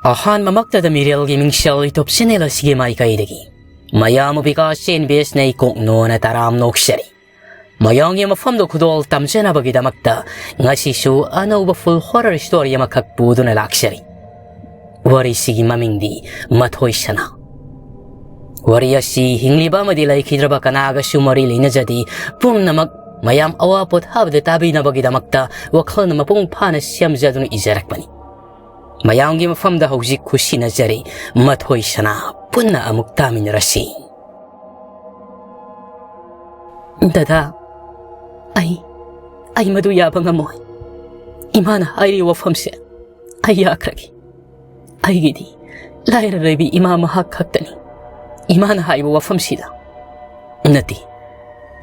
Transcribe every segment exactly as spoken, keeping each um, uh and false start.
ꯑꯍꯥꯟꯕꯃꯛꯇꯗ ꯃꯤꯔꯦꯜꯒꯤ ꯃꯤꯡꯁꯦꯜ YouTube channel ꯑꯁꯤꯒꯤ ꯃꯥꯏꯀꯩꯗꯒꯤ ꯃꯌꯥꯝ ꯕꯤꯀꯥꯁ ꯑꯦꯟ ꯕꯤ ꯑꯦꯁꯅ ꯏꯀꯣꯛ ꯅꯣꯅ ꯇꯔꯥꯝꯅ ꯑꯣꯛꯆꯔꯤ꯫ ꯃꯌꯥꯝꯒꯤ ꯃꯐꯝꯗ ꯈꯨꯗꯣꯜ ꯇꯝꯖꯅꯕꯒꯤꯗꯃꯛꯇ ꯉꯁꯤꯁꯨ ꯑꯅꯧꯕ full horror story ꯑꯃꯈꯛ ꯄꯨꯗꯨꯅ ꯂꯥꯛꯆꯔꯤ꯫ ꯋꯥꯔꯤꯁꯤꯒꯤ ꯃꯃꯤꯡꯗꯤ ꯃꯊꯣꯏ ꯁꯅꯥ꯫ ꯋꯥꯔꯤ ꯑꯁꯤ ꯍꯤꯡꯂꯤꯕ ꯑꯃꯗꯤ ꯂꯩꯈꯤꯗ꯭ꯔꯕ ꯀꯅꯥꯒꯁꯨ ꯃꯔꯤ ꯂꯩꯅꯖꯗꯦ꯫ ꯄꯨꯝꯅꯃꯛ ꯃꯌꯥꯝ ꯑꯋꯥ ꯄꯣꯊꯥꯕꯗ ꯇꯥꯕꯤꯅꯕꯒꯤꯗꯃꯛꯇ ꯋꯥꯈꯜꯅ ꯃꯄꯨꯡ ꯐꯥꯅ ꯁꯦꯝꯖꯗꯨꯅ ꯏꯖꯔꯛꯄꯅꯤ꯫ ꯃꯌꯥꯝꯒꯤ ꯃꯐꯝꯗ ꯍꯧꯖꯤꯛ ꯈꯨꯠꯁꯤꯟꯅꯖꯔꯤ꯫ ꯃꯊꯣꯏ ꯁꯅꯥ, ꯄꯨꯟꯅ ꯑꯃꯨꯛ ꯇꯥꯃꯤꯟꯅꯔꯁꯤ꯫ ꯗꯗꯥ, ꯑꯩ, ꯑꯩ ꯃꯗꯨ ꯌꯥꯕ ꯉꯝꯃꯣꯏ꯫ ꯏꯃꯥꯅ ꯍꯥꯏꯔꯤꯕ ꯋꯥꯐꯝꯁꯦ ꯑꯩ ꯌꯥꯈ꯭ꯔꯒꯦ꯫ ꯑꯩꯒꯤꯗꯤ ꯂꯥꯏꯔꯔꯕꯤ ꯏꯃꯥ ꯃꯍꯥꯛ ꯈꯛꯇꯅꯤ꯫ ꯏꯃꯥꯅ ꯍꯥꯏꯕ ꯋꯥꯐꯝꯁꯤꯗ꯫ ꯅꯠꯇꯦ,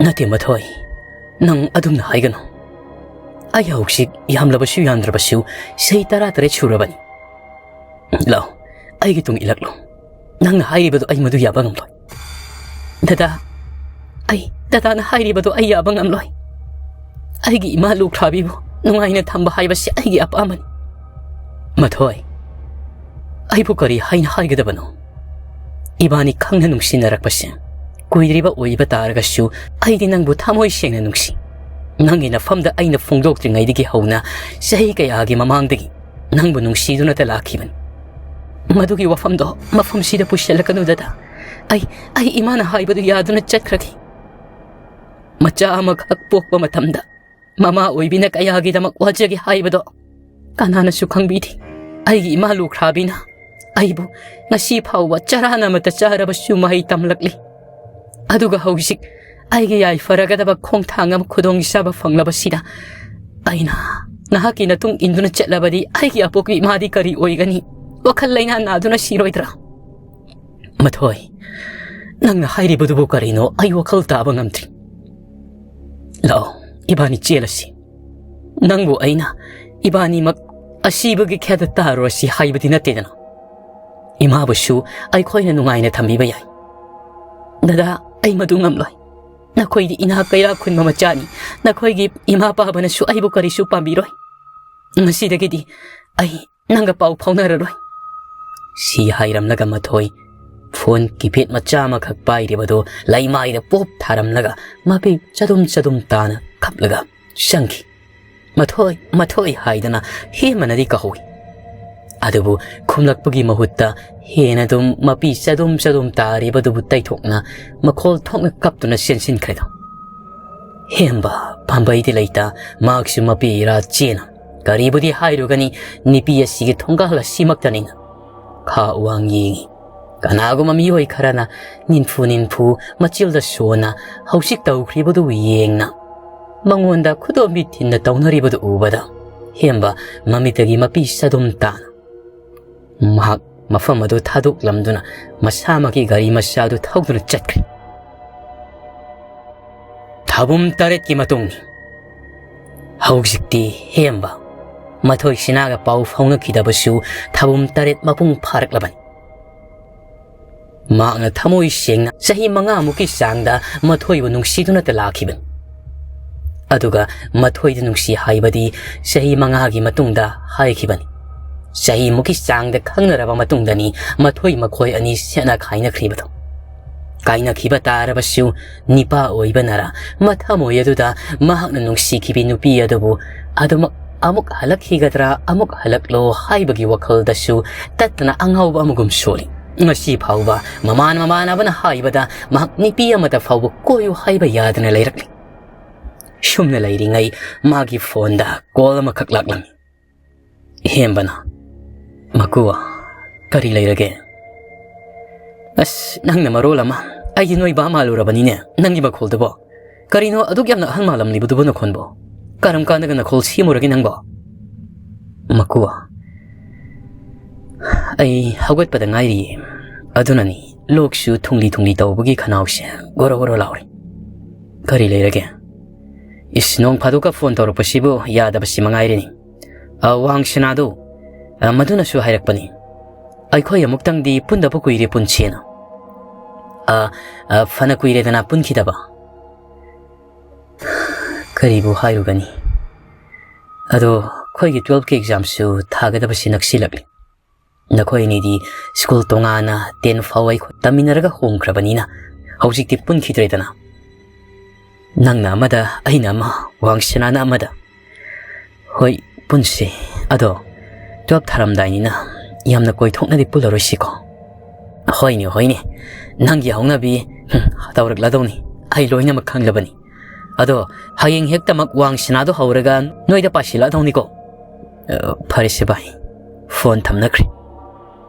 ꯅꯠꯇꯦ ꯃꯊꯣꯏ, ꯅꯪ ꯑꯗꯨꯝꯅ ꯍꯥꯏꯒꯅꯨ꯫ ꯑꯩ ꯍꯧꯖꯤꯛ ꯌꯥꯝꯂꯕꯁꯨ ꯌꯥꯝꯗ꯭ꯔꯕꯁꯨ ꯆꯍꯤ ꯇꯔꯥꯇꯔꯦꯠ ꯁꯨꯔꯕꯅꯤ꯫ ꯂꯥꯎ, ꯑꯩꯒꯤ ꯇꯨꯡ ꯏꯜꯂꯛꯂꯣ꯫ ꯅꯪꯅ ꯍꯥꯏꯔꯤꯕꯗꯨ ꯑꯩ ꯃꯗꯨ ꯌꯥꯕ ꯉꯝꯂꯣꯏ꯫ ꯗꯗꯥ, ꯑꯩ, ꯗꯗꯥꯅ ꯍꯥꯏꯔꯤꯕꯗꯨ ꯑꯩ ꯌꯥꯕ ꯉꯝꯂꯣꯏ꯫ ꯑꯩꯒꯤ ꯏꯃꯥ ꯂꯨꯈ꯭ꯔꯥꯕꯤꯕꯨ ꯅꯨꯡꯉꯥꯏꯅ ꯊꯝꯕ ꯍꯥꯏꯕꯁꯤ ꯑꯩꯒꯤ ꯑꯄꯥꯝꯕꯅꯤ꯫ ꯃꯊꯣꯏ, ꯑꯩꯕꯨ ꯀꯔꯤ ꯍꯥꯏꯅ ꯍꯥꯏꯒꯗꯕꯅꯣ? ꯏꯕꯥꯅꯤ ꯈꯪꯅ ꯅꯨꯡꯁꯤꯅꯔꯛꯄꯁꯦ ꯀꯨꯏꯗ꯭ꯔꯤꯕ ꯑꯣꯏꯕ ꯇꯥꯔꯒꯁꯨ, ꯑꯩꯗꯤ ꯅꯪꯕꯨ ꯊꯃꯣꯏ ꯁꯦꯡꯅ ꯅꯨꯡꯁꯤ꯫ ꯅꯪꯒꯤ ꯅꯐꯝꯗ ꯑꯩꯅ ꯐꯣꯡꯗꯣꯛꯇ꯭ꯔꯤꯉꯩꯗꯒꯤ ꯍꯧꯅ ꯆꯍꯤ ꯀꯌꯥꯒꯤ ꯃꯃꯥꯡꯗꯒꯤ ꯅꯪꯕꯨ ꯅꯨꯡꯁꯤꯗꯨꯅꯇ ꯂꯥꯛꯈꯤꯕꯅꯤ꯫ ꯃꯗꯨꯒꯤ ꯋꯥꯐꯝꯗꯣ ꯃꯐꯝꯁꯤꯗ ꯄꯨꯁꯤꯜꯂꯛꯀꯅꯨ ꯗꯗꯥ꯫ ꯑꯩ, ꯑꯩ ꯏꯃꯥꯅ ꯍꯥꯏꯕꯗꯨ ꯌꯥꯗꯨꯅ ꯆꯠꯈ꯭ꯔꯒꯦ꯫ ꯃꯆꯥ ꯑꯃꯈꯛ ꯄꯣꯛꯄ ꯃꯇꯝꯗ ꯃꯃꯥ ꯑꯣꯏꯕꯤꯅ ꯀꯌꯥꯒꯤꯗꯃꯛ ꯋꯥꯖꯒꯦ ꯍꯥꯏꯕꯗꯣ ꯀꯅꯥꯅꯁꯨ ꯈꯪꯕꯤꯗꯦ꯫ ꯑꯩꯒꯤ ꯏꯃꯥ ꯂꯨꯈ꯭ꯔꯥꯕꯤꯅ ꯑꯩꯕꯨ ꯉꯁꯤ ꯐꯥꯎꯕ ꯆꯔꯥ ꯑꯃꯠꯇ ꯆꯥꯔꯕꯁꯨ ꯃꯍꯩ ꯇꯝꯂꯛꯂꯤ꯫ ꯑꯗꯨꯒ ꯍꯧꯖꯤꯛ ꯑꯩꯒꯤ ꯌꯥꯏꯐꯔꯒꯗꯕ ꯈꯣꯡꯊꯥꯡ ꯑꯃ ꯈꯨꯗꯣꯡꯆꯥꯕ ꯐꯪꯂꯕꯁꯤꯗ ꯑꯩꯅ ꯅꯍꯥꯛꯀꯤ ꯅꯇꯨꯡ ꯏꯟꯗꯨꯅ ꯆꯠꯂꯕꯗꯤ ꯑꯩꯒꯤ ꯑꯄꯣꯛꯄ ꯏꯃꯥꯗꯤ ꯀꯔꯤ ꯑꯣꯏꯒꯅꯤ? ꯋꯥꯈꯜ ꯂꯩꯅꯥ ꯅꯥꯗꯨꯅ ꯁꯤꯔꯣꯏꯗ꯭ꯔꯥ? ꯃꯊꯣꯏ, ꯅꯪꯅ ꯍꯥꯏꯔꯤꯕꯗꯨꯕꯨ ꯀꯔꯤꯅꯣ? ꯑꯩ ꯋꯥꯈꯜ ꯇꯥꯕ ꯉꯝꯗ꯭ꯔꯤ꯫ ꯂꯥꯛꯑꯣ, ꯏꯕꯥꯅꯤ ꯆꯦꯜꯂꯁꯤ꯫ ꯅꯪꯕꯨ ꯑꯩꯅ ꯏꯕꯥꯅꯤꯃꯛ ꯑꯁꯤꯕꯒꯤ ꯈꯦꯗ ꯇꯥꯔꯨꯔꯁꯤ ꯍꯥꯏꯕꯗꯤ ꯅꯠꯇꯦꯗꯅ꯫ ꯏꯃꯥꯕꯨꯁꯨ ꯑꯩꯈꯣꯏꯅ ꯅꯨꯡꯉꯥꯏꯅ ꯊꯝꯕꯤꯕ ꯌꯥꯏ꯫ ꯗꯗꯥ, ꯑꯩ ꯃꯗꯨ ꯉꯝꯂꯣꯏ꯫ ꯅꯈꯣꯏꯗꯤ ꯏꯅꯥꯛ ꯀꯩꯔꯥꯛ ꯈꯨꯟꯕ ꯃꯆꯥꯅꯤ꯫ ꯅꯈꯣꯏꯒꯤ ꯏꯃꯥ ꯄꯥꯕꯅꯁꯨ ꯑꯩꯕꯨ ꯀꯔꯤꯁꯨ ꯄꯥꯝꯕꯤꯔꯣꯏ꯫ ꯉꯁꯤꯗꯒꯤꯗꯤ ꯑꯩ ꯅꯪꯒ ꯄꯥꯎ ꯐꯥꯎꯅꯔꯔꯣꯏ꯫ ꯁꯤ ꯍꯥꯏꯔꯝꯂꯒ ꯃꯊꯣꯏ ꯐꯣꯟ ꯀꯤꯄꯦꯗ ꯃꯆꯥ ꯑꯃꯈꯛ ꯄꯥꯏꯔꯤꯕꯗꯨ ꯂꯩꯃꯥꯏꯗ ꯄꯣꯞ ꯊꯥꯔꯝꯂꯒ ꯃꯄꯤ ꯆꯗꯨꯝ ꯆꯗꯨꯝ ꯇꯥꯅ ꯀꯞꯂꯒ ꯆꯪꯈꯤ꯫ "ꯃꯊꯣꯏ, ꯃꯊꯣꯏ" ꯍꯥꯏꯗꯅ ꯍꯦꯃꯅꯗꯤ ꯀꯧꯍꯧꯏ꯫ ꯑꯗꯨꯕꯨ ꯈꯨꯝꯂꯛꯄꯒꯤ ꯃꯍꯨꯠꯇ ꯍꯦꯅ ꯑꯗꯨꯝ ꯃꯄꯤ ꯆꯗꯨꯝ ꯆꯗꯨꯝ ꯇꯥꯔꯤꯕꯗꯨꯕꯨ ꯇꯩꯊꯣꯛꯅ ꯃꯈꯣꯜ ꯊꯣꯛꯅ ꯀꯞꯇꯨꯅ ꯆꯦꯟꯁꯤꯟꯈ꯭ꯔꯦꯗꯣ꯫ ꯍꯦꯝꯕ ꯄꯥꯝꯕꯩꯗꯤ ꯂꯩꯇ, ꯃꯍꯥꯛꯁꯨ ꯃꯄꯤ ꯏꯔꯥ ꯆꯦꯅ꯫ ꯀꯔꯤꯕꯨꯗꯤ ꯍꯥꯏꯔꯨꯒꯅꯤ, ꯅꯨꯄꯤ ꯑꯁꯤꯒꯤ ꯊꯣꯡꯒꯥꯜ ꯑꯁꯤꯃꯛꯇꯅꯤꯅ꯫ ꯈꯥ ꯋꯥꯡ ꯌꯦꯡꯏ꯫ ꯀꯅꯥꯒꯨꯝꯕ ꯃꯤꯑꯣꯏ ꯈꯔꯅ ꯅꯤꯟꯐꯨ ꯅꯤꯟꯐꯨ ꯃꯆꯤꯜꯗ ꯁꯣꯟꯅ ꯍꯧꯖꯤꯛ ꯇꯧꯈ꯭ꯔꯤꯕꯗꯨ ꯌꯦꯡꯅ ꯃꯉꯣꯟꯗ ꯈꯨꯗꯣꯝꯕꯤ ꯊꯤꯟꯅ ꯇꯧꯅꯔꯤꯕꯗꯨ ꯎꯕꯗ ꯍꯦꯝꯕ ꯃꯃꯤꯠꯇꯒꯤ ꯃꯄꯤ ꯆꯗꯨꯝ ꯇꯥꯅ ꯃꯍꯥꯛ ꯃꯐꯝ ꯑꯗꯨ ꯊꯥꯗꯣꯛꯂꯝꯗꯨꯅ ꯃꯁꯥꯃꯛꯀꯤ ꯒꯥꯔꯤ ꯃꯆꯥꯗꯨ ꯊꯧꯗꯨꯅ ꯆꯠꯈ꯭ꯔꯦ꯫ ꯊꯥꯕꯨꯝ ꯇꯔꯦꯠꯀꯤ ꯃꯇꯨꯡꯅꯤ꯫ ꯍꯧꯖꯤꯛꯇꯤ ꯍꯦꯝꯕ ꯃꯊꯣꯏ ꯁꯤꯅꯥꯒ ꯄꯥꯎ ꯐꯥꯎꯅꯈꯤꯗꯕꯁꯨ ꯊꯥꯕꯨꯝ ꯇꯔꯦꯠ ꯃꯄꯨꯡ ꯐꯥꯔꯛꯂꯕꯅꯤ꯫ ꯃꯍꯥꯛꯅ ꯊꯃꯣꯏ ꯁꯦꯡꯅ ꯆꯍꯤ ꯃꯉꯥꯃꯨꯛꯀꯤ ꯆꯥꯡꯗ ꯃꯊꯣꯏꯕꯨ ꯅꯨꯡꯁꯤꯗꯨꯅꯇ ꯂꯥꯛꯈꯤꯕꯅꯤ꯫ ꯑꯗꯨꯒ ꯃꯊꯣꯏꯗ ꯅꯨꯡꯁꯤ ꯍꯥꯏꯕꯗꯤ ꯆꯍꯤ ꯃꯉꯥꯒꯤ ꯃꯇꯨꯡꯗ ꯍꯥꯏꯈꯤꯕꯅꯤ꯫ ꯆꯍꯤꯃꯨꯛꯀꯤ ꯆꯥꯡꯗ ꯈꯪꯅꯔꯕ ꯃꯇꯨꯡꯗꯅꯤ ꯃꯊꯣꯏ ꯃꯈꯣꯏ ꯑꯅꯤ ꯁꯦꯠꯅ ꯈꯥꯏꯅꯈ꯭ꯔꯤꯕꯗꯣ꯫ ꯀꯥꯏꯅꯈꯤꯕ ꯇꯥꯔꯕꯁꯨ ꯅꯤꯄꯥ ꯑꯣꯏꯕꯅꯔ ꯃꯊꯃꯣꯏ ꯑꯗꯨꯗ ꯃꯍꯥꯛꯅ ꯅꯨꯡꯁꯤꯈꯤꯕꯤ ꯅꯨꯄꯤ ꯑꯗꯨꯕꯨ ꯑꯗꯨꯃꯛ ꯑꯃꯨꯛ ꯍꯜꯂꯛꯈꯤꯒꯗ꯭ꯔꯥ, ꯑꯃꯨꯛ ꯍꯜꯂꯛꯂꯣ ꯍꯥꯏꯕꯒꯤ ꯋꯥꯈꯜꯗꯁꯨ ꯇꯠꯇꯅ ꯑꯉꯥꯎꯕ ꯑꯃꯒꯨꯝ ꯁꯣꯜꯂꯤ꯫ ꯉꯁꯤ ꯐꯥꯎꯕ ꯃꯃꯥꯟ ꯃꯃꯥꯟꯅꯕꯅ ꯍꯥꯏꯕꯗ ꯃꯍꯥꯛ ꯅꯨꯄꯤ ꯑꯃꯗ ꯐꯥꯎꯕ ꯀꯣꯏꯌꯨ ꯍꯥꯏꯕ ꯌꯥꯗꯅ ꯂꯩꯔꯛꯂꯤ꯫ ꯁꯨꯝꯅ ꯂꯩꯔꯤꯉꯩ ꯃꯥꯒꯤ ꯐꯣꯟꯗ ꯀꯣꯜ ꯑꯃꯈꯛ ꯂꯥꯛꯂꯝꯃꯤ꯫ ꯍꯦꯝꯕꯅ, "ꯃꯀꯨ, ꯀꯔꯤ ꯂꯩꯔꯒꯦ?" "ꯑꯁ, ꯅꯪꯅ ꯃꯔꯣꯜ ꯑꯃ, ꯑꯩꯗꯤ ꯅꯣꯏ ꯕꯥ ꯃꯥꯜꯂꯨꯔꯕꯅꯤꯅꯦ, ꯅꯪꯒꯤ ꯃꯈꯣꯜꯗꯨꯕꯣ꯫ ꯀꯔꯤꯅꯣ ꯑꯗꯨꯛ ꯌꯥꯝꯅ ꯑꯍꯜ ꯃꯥꯜꯂꯝꯂꯤꯕꯗꯨꯕꯨ ꯅꯈꯣꯟꯕꯣ? ꯀꯔꯝ ꯀꯥꯟꯗꯒ ꯅꯈꯣꯜ ꯁꯦꯝꯃꯨꯔꯒꯦ ꯅꯪꯕꯣ?" "ꯃꯀꯨ, ꯑꯩ ꯍꯧꯒꯠꯄꯗ ꯉꯥꯏꯔꯤꯌꯦ, ꯑꯗꯨꯅꯅꯤ ꯂꯣꯛꯁꯨ ꯊꯨꯡꯂꯤ ꯊꯨꯡꯂꯤ ꯇꯧꯕꯒꯤ ꯈꯅꯥꯎꯁꯦ ꯒꯣꯔꯣ ꯒꯣꯔꯣ ꯂꯥꯎꯔꯤ꯫ ꯀꯔꯤ ꯂꯩꯔꯒꯦ? ꯏꯁ, ꯅꯣꯡ ꯐꯥꯗꯣꯛꯀ ꯐꯣꯟ ꯇꯧꯔꯛꯄꯁꯤꯕꯨ ꯌꯥꯗꯕꯁꯤ ꯃꯉꯥꯏꯔꯦꯅꯤ꯫ ꯑ, ꯋꯥꯡ ꯁꯅꯥꯗꯣ, ꯑ, ꯃꯗꯨꯅꯁꯨ ꯍꯥꯏꯔꯛꯄꯅꯤ꯫ ꯑꯩꯈꯣꯏ ꯑꯃꯨꯛꯇꯪꯗꯤ ꯄꯨꯟꯗꯕ ꯀꯨꯏꯔꯦ ꯄꯨꯟꯁꯦꯅ꯫ ꯑ, ꯑ, ꯐꯅ ꯀꯨꯏꯔꯦꯗꯅ ꯄꯨꯟꯈꯤꯗꯕ꯫ ꯀꯔꯤꯕꯨ ꯍꯥꯏꯔꯨꯒꯅꯤ? ꯑꯗꯣ ꯑꯩꯈꯣꯏꯒꯤ ꯇꯨꯋꯦꯜꯐꯀꯤ ꯑꯦꯛꯖꯥꯝꯁꯨ ꯊꯥꯒꯗꯕꯁꯤ ꯅꯛꯁꯤꯜꯂꯛꯂꯤ꯫ ꯅꯈꯣꯏ ꯑꯅꯤꯗꯤ ꯁ꯭ꯀꯨꯜ ꯇꯣꯉꯥꯟꯅ ten ꯐꯥꯎ ꯑꯩꯈꯣꯏ ꯇꯝꯃꯤꯟꯅꯔꯒ ꯍꯣꯡꯈ꯭ꯔꯕꯅꯤꯅ ꯍꯧꯖꯤꯛꯇꯤ ꯄꯨꯟꯈꯤꯗ꯭ꯔꯦꯗꯅ꯫ ꯅꯪꯅ ꯑꯃꯗ, ꯑꯩꯅ ꯑꯃ, ꯋꯥꯡꯁꯅꯥꯅ ꯑꯃꯗ꯫ ꯍꯣꯏ, ꯄꯨꯟꯁꯤ꯫ ꯑꯗꯣ twelve ꯊꯥꯔꯝꯗꯥꯏꯅꯤꯅ ꯌꯥꯝꯅ ꯀꯣꯏꯊꯣꯛꯅꯗꯤ ꯄꯨꯜꯂꯔꯣꯏꯁꯤꯀꯣ? ꯍꯣꯏꯅꯦ, ꯍꯣꯏꯅꯦ, ꯅꯪꯒꯤ ꯍꯧꯅꯕꯤ, ꯍꯨꯝ, ꯇꯧꯔꯛꯂꯗꯧꯅꯤ꯫ ꯑꯩ ꯂꯣꯏꯅꯃꯛ ꯈꯪꯂꯕꯅꯤ꯫ ꯑꯗꯣ ꯍꯌꯦꯡ ꯍꯦꯛꯇꯃꯛ ꯋꯥꯡꯁꯅꯥꯗꯣ ꯍꯧꯔꯒ ꯅꯣꯏꯗ ꯄꯥꯏꯁꯤꯜꯂꯛꯑꯗꯧꯅꯤꯀꯣ꯫ ꯑ, ꯐꯔꯦꯁꯦ ꯚꯥꯏ, ꯐꯣꯟ ꯊꯝꯅꯈ꯭ꯔꯦ꯫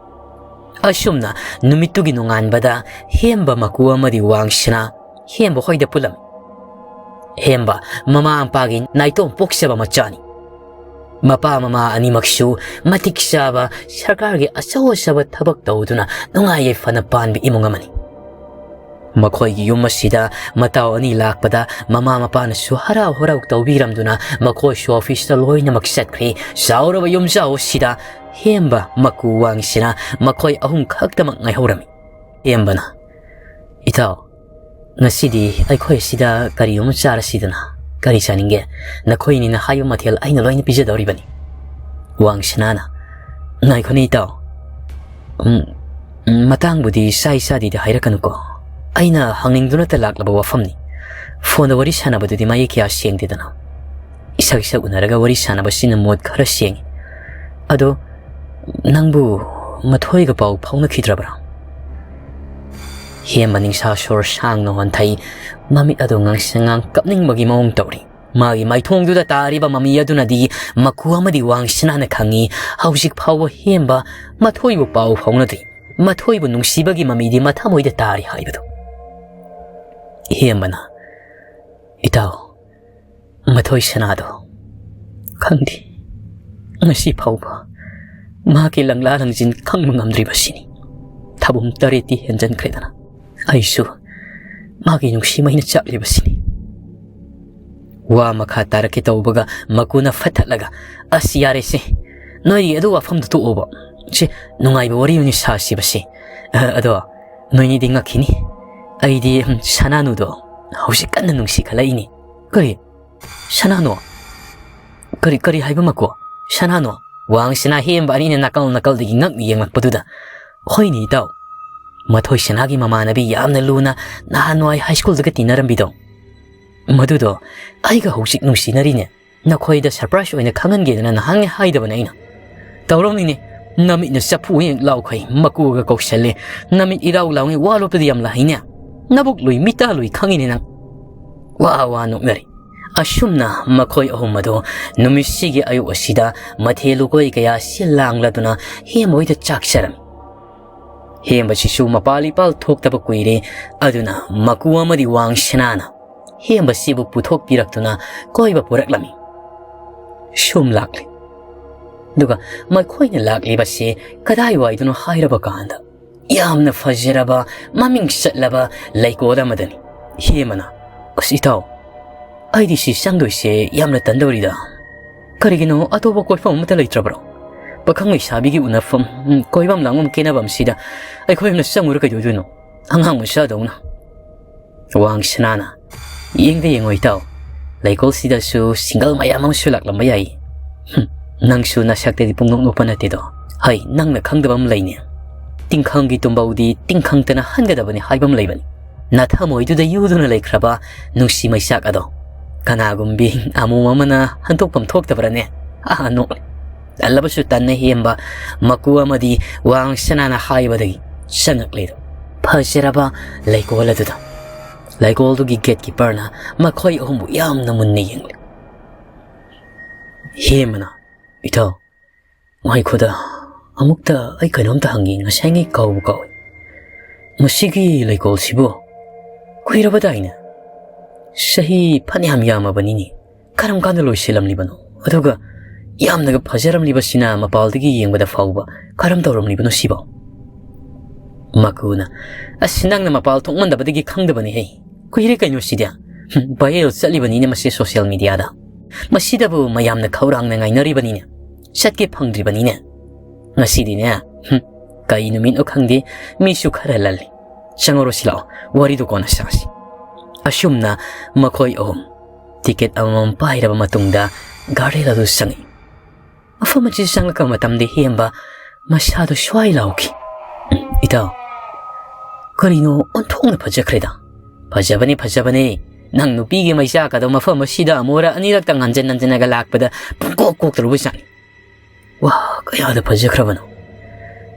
ꯑꯁꯨꯝꯅ ꯅꯨꯃꯤꯠꯇꯨꯒꯤ ꯅꯣꯡꯉꯥꯟꯕꯗ ꯍꯦꯝꯕ ꯃꯀꯨ ꯑꯃꯗꯤ ꯋꯥꯡꯁꯅꯥ ꯍꯦꯝꯕ ꯍꯣꯏꯗ ꯄꯨꯜꯂꯝꯃꯤ꯫ ꯍꯦꯝꯕ ꯃꯃꯥ ꯃꯄꯥꯒꯤ ꯅꯥꯏꯇꯣꯝ ꯄꯣꯛꯆꯕ ꯃꯆꯥꯅꯤ꯫ ꯃꯄꯥ ꯃꯃꯥ ꯑꯅꯤꯃꯛꯁꯨ ꯃꯇꯤꯛ ꯆꯥꯕ ꯁꯔꯀꯥꯔꯒꯤ ꯑꯆꯧ ꯑꯆꯧꯕ ꯊꯕꯛ ꯇꯧꯗꯨꯅ ꯅꯨꯡꯉꯥꯏ ꯌꯥꯏꯐꯅ ꯄꯥꯟꯕ ꯏꯃꯨꯡ ꯑꯃꯅꯤ꯫ ꯃꯈꯣꯏꯒꯤ ꯌꯨꯝ ꯑꯁꯤꯗ ꯃꯇꯥꯎ ꯑꯅꯤ ꯂꯥꯛꯄꯗ ꯃꯃꯥ ꯃꯄꯥꯅꯁꯨ ꯍꯔꯥꯎ ꯍꯔꯥꯎ ꯇꯧꯕꯤꯔꯝꯗꯨꯅ ꯃꯈꯣꯏꯁꯨ ꯑꯣꯐꯤꯁꯇ ꯂꯣꯏꯅꯃꯛ ꯆꯠꯈ꯭ꯔꯦ꯫ ꯆꯥꯎꯔꯕ ꯌꯨꯝꯖꯥꯎ ꯑꯁꯤꯗ ꯍꯦꯝꯕ ꯃꯀꯨ ꯋꯥꯡꯁꯤꯅ ꯃꯈꯣꯏ ꯑꯍꯨꯝ ꯈꯛꯇꯃꯛ ꯉꯥꯏꯍꯧꯔꯝꯃꯤ꯫ ꯍꯦꯝꯕꯅ, "ꯏꯇꯥꯎ, ꯉꯁꯤꯗꯤ ꯑꯩꯈꯣꯏ ꯑꯁꯤꯗ ꯀꯔꯤꯒꯨꯝꯕ ꯆꯥꯔꯁꯤꯗꯅ꯫ ꯀꯔꯤ ꯆꯥꯅꯤꯡꯒꯦ? ꯅꯈꯣꯏꯅꯤꯅ ꯍꯥꯏꯕ ꯃꯊꯦꯜ ꯑꯩꯅ ꯂꯣꯏꯅ ꯄꯤꯖꯗꯧꯔꯤꯕꯅꯤ꯫" ꯋꯥꯡꯁꯅꯥꯅ, "ꯉꯥꯏꯈꯣꯅꯦ ꯏꯇꯥꯎ꯫ ꯎꯝ, ꯎꯝ, ꯃꯇꯥꯡꯕꯨꯗꯤ ꯆꯥꯏ ꯆꯥꯗꯦꯗꯤ ꯍꯥꯏꯔꯛꯀꯅꯨꯀꯣ꯫ ꯑꯩꯅ ꯍꯪꯅꯤꯡꯗꯨꯅꯇ ꯂꯥꯛꯂꯕ ꯋꯥꯐꯝꯅꯤ꯫ ꯐꯣꯟꯗ ꯋꯥꯔꯤ ꯁꯥꯟꯅꯕꯗꯨꯗꯤ ꯃꯌꯦꯛ ꯀꯌꯥ ꯁꯦꯡꯗꯦꯗꯅ꯫ ꯏꯁꯛ ꯏꯁꯛ ꯎꯅꯔꯒ ꯋꯥꯔꯤ ꯁꯥꯟꯅꯕꯁꯤꯅ ꯃꯣꯠ ꯈꯔ ꯁꯦꯡꯉꯤ꯫ ꯑꯗꯣ ꯅꯪꯕꯨ ꯃꯊꯣꯏꯒ ꯄꯥꯎ ꯐꯥꯎꯅꯈꯤꯗ꯭ꯔꯕ꯭ꯔꯥ?" ꯍꯦꯝꯕ ꯅꯤꯡꯁꯥ ꯁꯣꯔ ꯁꯥꯡꯅ ꯍꯣꯟꯊꯩ꯫ ꯃꯃꯤꯠ ꯑꯗꯨ ꯉꯥꯡꯁꯪ ꯉꯥꯡ ꯀꯞꯅꯤꯡꯕꯒꯤ ꯃꯑꯣꯡ ꯇꯧꯔꯤ꯫ ꯃꯥꯒꯤ ꯃꯥꯏꯊꯣꯡꯗꯨꯗ ꯇꯥꯔꯤꯕ ꯃꯃꯤ ꯑꯗꯨꯅꯗꯤ ꯃꯀꯨ ꯑꯃꯗꯤ ꯋꯥꯡꯁꯅꯥꯅ ꯈꯪꯉꯤ꯫ ꯍꯧꯖꯤꯛ ꯐꯥꯎꯕ ꯍꯦꯝꯕ ꯃꯊꯣꯏꯕꯨ ꯄꯥꯎ ꯐꯥꯎꯅꯗ꯭ꯔꯤ꯫ ꯃꯊꯣꯏꯕꯨ ꯅꯨꯡꯁꯤꯕꯒꯤ ꯃꯃꯤꯗꯤ ꯃꯊꯃꯣꯏꯗ ꯇꯥꯔꯤ ꯍꯥꯏꯕꯗꯨ꯫ ꯍꯦꯝꯕꯅ, "ꯏꯇꯥꯎ, ꯃꯊꯣꯏ ꯁꯅꯥꯗꯣ ꯈꯪꯗꯦ꯫ ꯉꯁꯤ ꯐꯥꯎꯕ ꯃꯍꯥꯛꯀꯤ ꯂꯪꯂꯥ ꯂꯪꯖꯤꯟ ꯈꯪꯕ ꯉꯝꯗ꯭ꯔꯤꯕꯁꯤꯅꯤ꯫ ꯊꯥꯕꯨꯝ ꯇꯔꯦꯠꯇꯤ ꯍꯦꯟꯖꯟꯈ꯭ꯔꯦꯗꯅ꯫ ꯑꯩꯁꯨ ꯃꯥꯒꯤ ꯅꯨꯡꯁꯤ ꯃꯩꯅ ꯆꯥꯛꯂꯤꯕꯁꯤꯅꯤ꯫" ꯋꯥ ꯃꯈꯥ ꯇꯥꯔꯛꯀꯦ ꯇꯧꯕꯒ ꯃꯀꯨꯅ ꯐꯠꯊꯠꯂꯒ, "ꯑꯁ, ꯌꯥꯔꯦꯁꯦ꯫ ꯅꯣꯏꯒꯤ ꯑꯗꯨ ꯋꯥꯐꯝꯗꯨ ꯇꯣꯛꯑꯣꯕ꯫ ꯁꯤ ꯅꯨꯡꯉꯥꯏꯕ ꯋꯥꯔꯤ ꯑꯣꯏꯅ ꯁꯥꯁꯤꯕꯁꯦ꯫ ꯑ, ꯑꯗꯣ ꯅꯣꯏꯅꯤꯗꯤ ꯉꯛꯈꯤꯅꯤ꯫ ꯑꯩꯗꯤ, ꯎꯝ, ꯁꯅꯥꯅꯨꯗꯣ ꯍꯧꯖꯤꯛ ꯀꯟꯅ ꯅꯨꯡꯁꯤ ꯈꯠꯂꯛꯏꯅꯤ꯫" "ꯀꯔꯤ? ꯁꯅꯥꯅꯨ? ꯀꯔꯤ, ꯀꯔꯤ ꯍꯥꯏꯕ ꯃꯀꯨ? ꯁꯅꯥꯅꯨ?" ꯋꯥꯡꯁꯅꯥ ꯍꯦꯝꯕ ꯑꯅꯤꯅ ꯅꯥꯀꯜ ꯅꯥꯀꯜꯗꯒꯤ ꯉꯛꯅ ꯌꯦꯡꯂꯛꯄꯗꯨꯗ, "ꯍꯣꯏꯅꯦ ꯏꯇꯥꯎ, ꯃꯊꯣꯏ ꯁꯅꯥꯒꯤ ꯃꯃꯥꯟꯅꯕꯤ ꯌꯥꯝꯅ ꯂꯨꯅ ꯅꯍꯥꯟꯋꯥꯏ ꯍꯥꯏ ꯁ꯭ꯀꯨꯜꯗꯒ ꯇꯤꯟꯅꯔꯝꯕꯤꯗꯣ, ꯃꯗꯨꯗꯣ ꯑꯩꯒ ꯍꯧꯖꯤꯛ ꯅꯨꯡꯁꯤꯅꯔꯤꯅꯦ꯫ ꯅꯈꯣꯏꯗ ꯁꯔꯄ꯭ꯔꯥꯏꯖ ꯑꯣꯏꯅ ꯈꯪꯍꯟꯒꯦꯗꯅ ꯅꯍꯥꯟꯉꯩ ꯍꯥꯏꯗꯕꯅꯦ ꯑꯩꯅ꯫ ꯇꯧꯔꯝꯅꯤꯅꯦ, ꯅꯃꯤꯠꯅ ꯆꯐꯨ ꯍꯦꯛ ꯂꯥꯎꯈꯩ ꯃꯀꯨꯒ ꯀꯧꯁꯜꯂꯦ, ꯅꯃꯤꯠ ꯏꯔꯥꯎ ꯂꯥꯎꯉꯩ ꯋꯥ ꯂꯣꯠꯄꯗꯤ ꯌꯥꯝ ꯂꯥꯏꯅꯦ꯫ ꯅꯕꯨꯛ ꯂꯨꯏ ꯃꯤꯇꯥ ꯂꯨꯏ ꯈꯪꯉꯤꯅꯦ ꯅꯪ"꯫ ꯋꯥ ꯋꯥ ꯅꯣꯛꯅꯔꯤ꯫ ꯑꯁꯨꯝꯅ ꯃꯈꯣꯏ ꯑꯍꯨꯝ ꯑꯗꯨ ꯅꯨꯃꯤꯠꯁꯤꯒꯤ ꯑꯌꯨꯛ ꯑꯁꯤꯗ ꯃꯊꯦꯜ ꯂꯨꯀꯣꯏ ꯀꯌꯥ ꯁꯤꯜ ꯂꯥꯡꯂꯗꯨꯅ ꯍꯦꯝꯕ ꯍꯣꯏꯗ ꯆꯥꯛ ꯆꯥꯔꯝꯃꯤ꯫ ꯍꯦꯝꯕꯁꯤꯁꯨ ꯃꯄꯥꯜ ꯏꯄꯥꯜ ꯊꯣꯛꯇꯕ ꯀꯨꯏꯔꯦ, ꯑꯗꯨꯅ ꯃꯀꯨ ꯑꯃꯗꯤ ꯋꯥꯡ ꯁꯅꯥꯅ ꯍꯦꯝꯕꯁꯤꯕꯨ ꯄꯨꯊꯣꯛꯄꯤꯔꯛꯇꯨꯅ ꯀꯣꯏꯕ ꯄꯨꯔꯛꯂꯝꯃꯤ꯫ ꯁꯨꯝ ꯂꯥꯛꯂꯤ꯫ ꯑꯗꯨꯒ ꯃꯈꯣꯏꯅ ꯂꯥꯛꯂꯤꯕꯁꯤ ꯀꯗꯥꯏꯋꯥꯏꯗꯅꯣ ꯍꯥꯏꯔꯕ ꯀꯥꯟꯗ, ꯌꯥꯝꯅ ꯐꯖꯔꯕ, ꯃꯃꯤꯡ ꯆꯠꯂꯕ ꯂꯩꯀꯣꯜ ꯑꯃꯗꯅꯤ꯫ ꯍꯦꯃꯅ, "ꯑꯁ ꯏꯇꯥꯎ, ꯑꯩꯗꯤ ꯁꯤ ꯆꯪꯗꯣꯏꯁꯦ ꯌꯥꯝꯅ ꯇꯟꯗꯧꯔꯤꯗ꯫ ꯀꯔꯤꯒꯤꯅꯣ, ꯑꯇꯣꯞꯄ ꯀꯣꯏꯐꯝ ꯑꯃꯠꯇ ꯂꯩꯇ꯭ꯔꯕ꯭ꯔꯣ? ꯄꯥꯈꯪ ꯂꯩꯁꯥꯕꯤꯒꯤ ꯎꯅꯐꯝ, ꯎꯝ, ꯀꯣꯏꯐꯝ ꯂꯥꯡꯐꯝ ꯈꯦꯠꯅꯕ ꯑꯃꯁꯤꯗ ꯑꯩꯈꯣꯏ ꯑꯃꯅ ꯆꯪꯉꯨꯔ ꯀꯩꯗꯧꯗꯣꯏꯅꯣ? ꯑꯉꯥꯡ ꯃꯆꯥꯗꯧꯅ"꯫ ꯋꯥꯡ ꯁꯅꯥꯅ, "ꯌꯦꯡꯗ ꯌꯦꯡꯉꯣ ꯏꯇꯥꯎ, ꯂꯩꯀꯣꯜꯁꯤꯗꯁꯨ ꯁꯤꯡꯒꯜ ꯃꯌꯥꯝ ꯑꯃꯁꯨ ꯂꯥꯛꯂꯝꯕ ꯌꯥꯏ꯫ ꯍꯨꯝ, ꯅꯪꯁꯨ ꯅꯁꯛꯇꯗꯤ ꯄꯨꯡꯅꯣꯛ ꯅꯣꯛꯄ ꯅꯠꯇꯦꯗꯣ꯫ ꯍꯩ, ꯅꯪꯅ ꯈꯪꯗꯕ ꯑꯃ ꯂꯩꯅꯦ꯫ ꯇꯤꯡꯈꯪꯒꯤ ꯇꯨꯝꯕꯧꯗꯤ ꯇꯤꯡꯈꯪꯇꯅ ꯍꯟꯒꯗꯕꯅꯤ ꯍꯥꯏꯕ ꯑꯃ ꯂꯩꯕꯅꯤ꯫ ꯅꯊꯃꯣꯏꯗꯨꯗ ꯌꯨꯗꯨꯅ ꯂꯩꯈ꯭ꯔꯕ ꯅꯨꯡꯁꯤ ꯃꯩꯆꯥꯛ ꯑꯗꯣ ꯀꯅꯥꯒꯨꯝꯕꯤ ꯑꯃꯣꯝ ꯑꯃꯅ ꯍꯟꯗꯣꯛꯐꯝ ꯊꯣꯛꯇꯕ꯭ꯔꯅꯦ?" ꯑꯥ, ꯅꯣꯛꯂꯤ꯫ ꯇꯜꯂꯕꯁꯨ ꯇꯟꯅ ꯍꯦꯝꯕ ꯃꯀꯨ ꯑꯃꯗꯤ ꯋꯥꯡ ꯁꯅꯥꯅ ꯍꯥꯏꯕꯗꯒꯤ ꯆꯪꯉꯛꯂꯤꯗꯨ ꯐꯖꯔꯕ ꯂꯩꯀꯣꯜ ꯑꯗꯨꯗ꯫ ꯂꯩꯀꯣꯜꯗꯨꯒꯤ ꯒꯦꯠꯀꯤꯄꯔꯅ ꯃꯈꯣꯏ ꯑꯍꯨꯝꯕꯨ ꯌꯥꯝꯅ ꯃꯨꯟꯅ ꯌꯦꯡꯂꯤ꯫ ꯍꯦꯃꯅ, "ꯏꯇꯥꯎ, ꯉꯥꯏꯈꯣꯗ, ꯑꯃꯨꯛꯇ ꯑꯩ ꯀꯩꯅꯣꯝꯇ ꯍꯪꯒꯦ, ꯉꯁꯥꯏꯉꯩ ꯀꯥꯎꯕꯨ ꯀꯥꯎꯏ꯫ ꯃꯁꯤꯒꯤ ꯂꯩꯀꯣꯜꯁꯤꯕꯨ ꯀꯨꯏꯔꯕꯗꯥꯏꯅꯦ? ꯆꯍꯤ ꯐꯅꯌꯥꯝ ꯌꯥꯝꯃꯕꯅꯤꯅꯦ꯫ ꯀꯔꯝ ꯀꯥꯟꯗ ꯂꯣꯏꯁꯤꯜꯂꯝꯂꯤꯕꯅꯣ? ꯑꯗꯨꯒ ꯌꯥꯝꯅꯒ ꯐꯖꯔꯝꯂꯤꯕꯁꯤꯅ ꯃꯄꯥꯜꯗꯒꯤ ꯌꯦꯡꯕꯗ ꯐꯥꯎꯕ ꯀꯔꯝ ꯇꯧꯔꯝꯂꯤꯕꯅꯣ ꯁꯤꯕꯣ?" ꯃꯀꯨꯅ, "ꯑꯁ, ꯅꯪꯅ ꯃꯄꯥꯜ ꯊꯣꯛꯃꯟꯗꯕꯗꯒꯤ ꯈꯪꯗꯕꯅꯤꯍꯦ꯫ ꯀꯨꯏꯔꯦ ꯀꯩꯅꯣ ꯁꯤꯗꯤ꯫ ꯍꯨꯝ, ꯚꯥꯏꯔꯦꯜ ꯆꯠꯂꯤꯕꯅꯤꯅꯦ ꯃꯁꯤ ꯁꯣꯁꯤꯌꯦꯜ ꯃꯤꯗꯤꯌꯥꯗ꯫ ꯃꯁꯤꯗꯕꯨ ꯃꯌꯥꯝꯅ ꯈꯧꯔꯥꯡꯅ ꯉꯥꯏꯅꯔꯤꯕꯅꯤꯅꯦ꯫ ꯆꯠꯀꯦ ꯐꯪꯗ꯭ꯔꯤꯕꯅꯤꯅꯦ꯫ ꯉꯁꯤꯗꯤꯅꯦ, ꯍꯨꯝ, ꯀꯩ ꯅꯨꯃꯤꯠꯅꯣ ꯈꯪꯗꯦ, ꯃꯤꯁꯨ ꯈꯔ ꯂꯜꯂꯤ꯫ ꯆꯪꯍꯧꯔꯁꯤ ꯂꯥꯛꯑꯣ, ꯋꯥꯔꯤꯗꯨ ꯀꯣꯟꯅ ꯁꯥꯁꯤ"꯫ ꯑꯁꯨꯝꯅ ꯃꯈꯣꯏ ꯑꯍꯨꯝ ꯇꯤꯀꯦꯠ ꯑꯃꯃꯝ ꯄꯥꯏꯔꯕ ꯃꯇꯨꯡꯗ ꯒꯥꯔꯗꯦꯟ ꯑꯗꯨ ꯆꯪꯉꯤ꯫ ꯃꯐꯝ ꯑꯁꯤꯗ ꯆꯪꯂꯛꯄ ꯃꯇꯝꯗ ꯍꯦꯝꯕ ꯃꯁꯥꯗꯣ ꯁ꯭ꯋꯥꯏ ꯂꯥꯎꯈꯤ꯫ "ꯏꯇꯥꯎ, ꯀꯔꯤꯅꯣ ꯑꯣꯟꯊꯣꯛꯅ ꯐꯖꯈ꯭ꯔꯦꯗ!" "ꯐꯖꯕꯅꯤ, ꯐꯖꯕꯅꯤ꯫ ꯅꯪ ꯅꯨꯄꯤꯒꯤ ꯃꯩꯆꯥꯛꯀꯗꯣ ꯃꯐꯝ ꯑꯁꯤꯗ ꯑꯃꯨꯔꯛ ꯑꯅꯤꯔꯛꯇꯪ ꯍꯟꯖꯤꯟ ꯍꯟꯖꯤꯟꯅꯒ ꯂꯥꯛꯄꯗ ꯄꯨꯡꯀꯣꯛ ꯀꯣꯛꯇꯧꯔꯕꯖꯥꯠꯅꯤ꯫ ꯋꯥ, ꯀꯌꯥꯗ ꯐꯖꯈ꯭ꯔꯕꯅꯣ!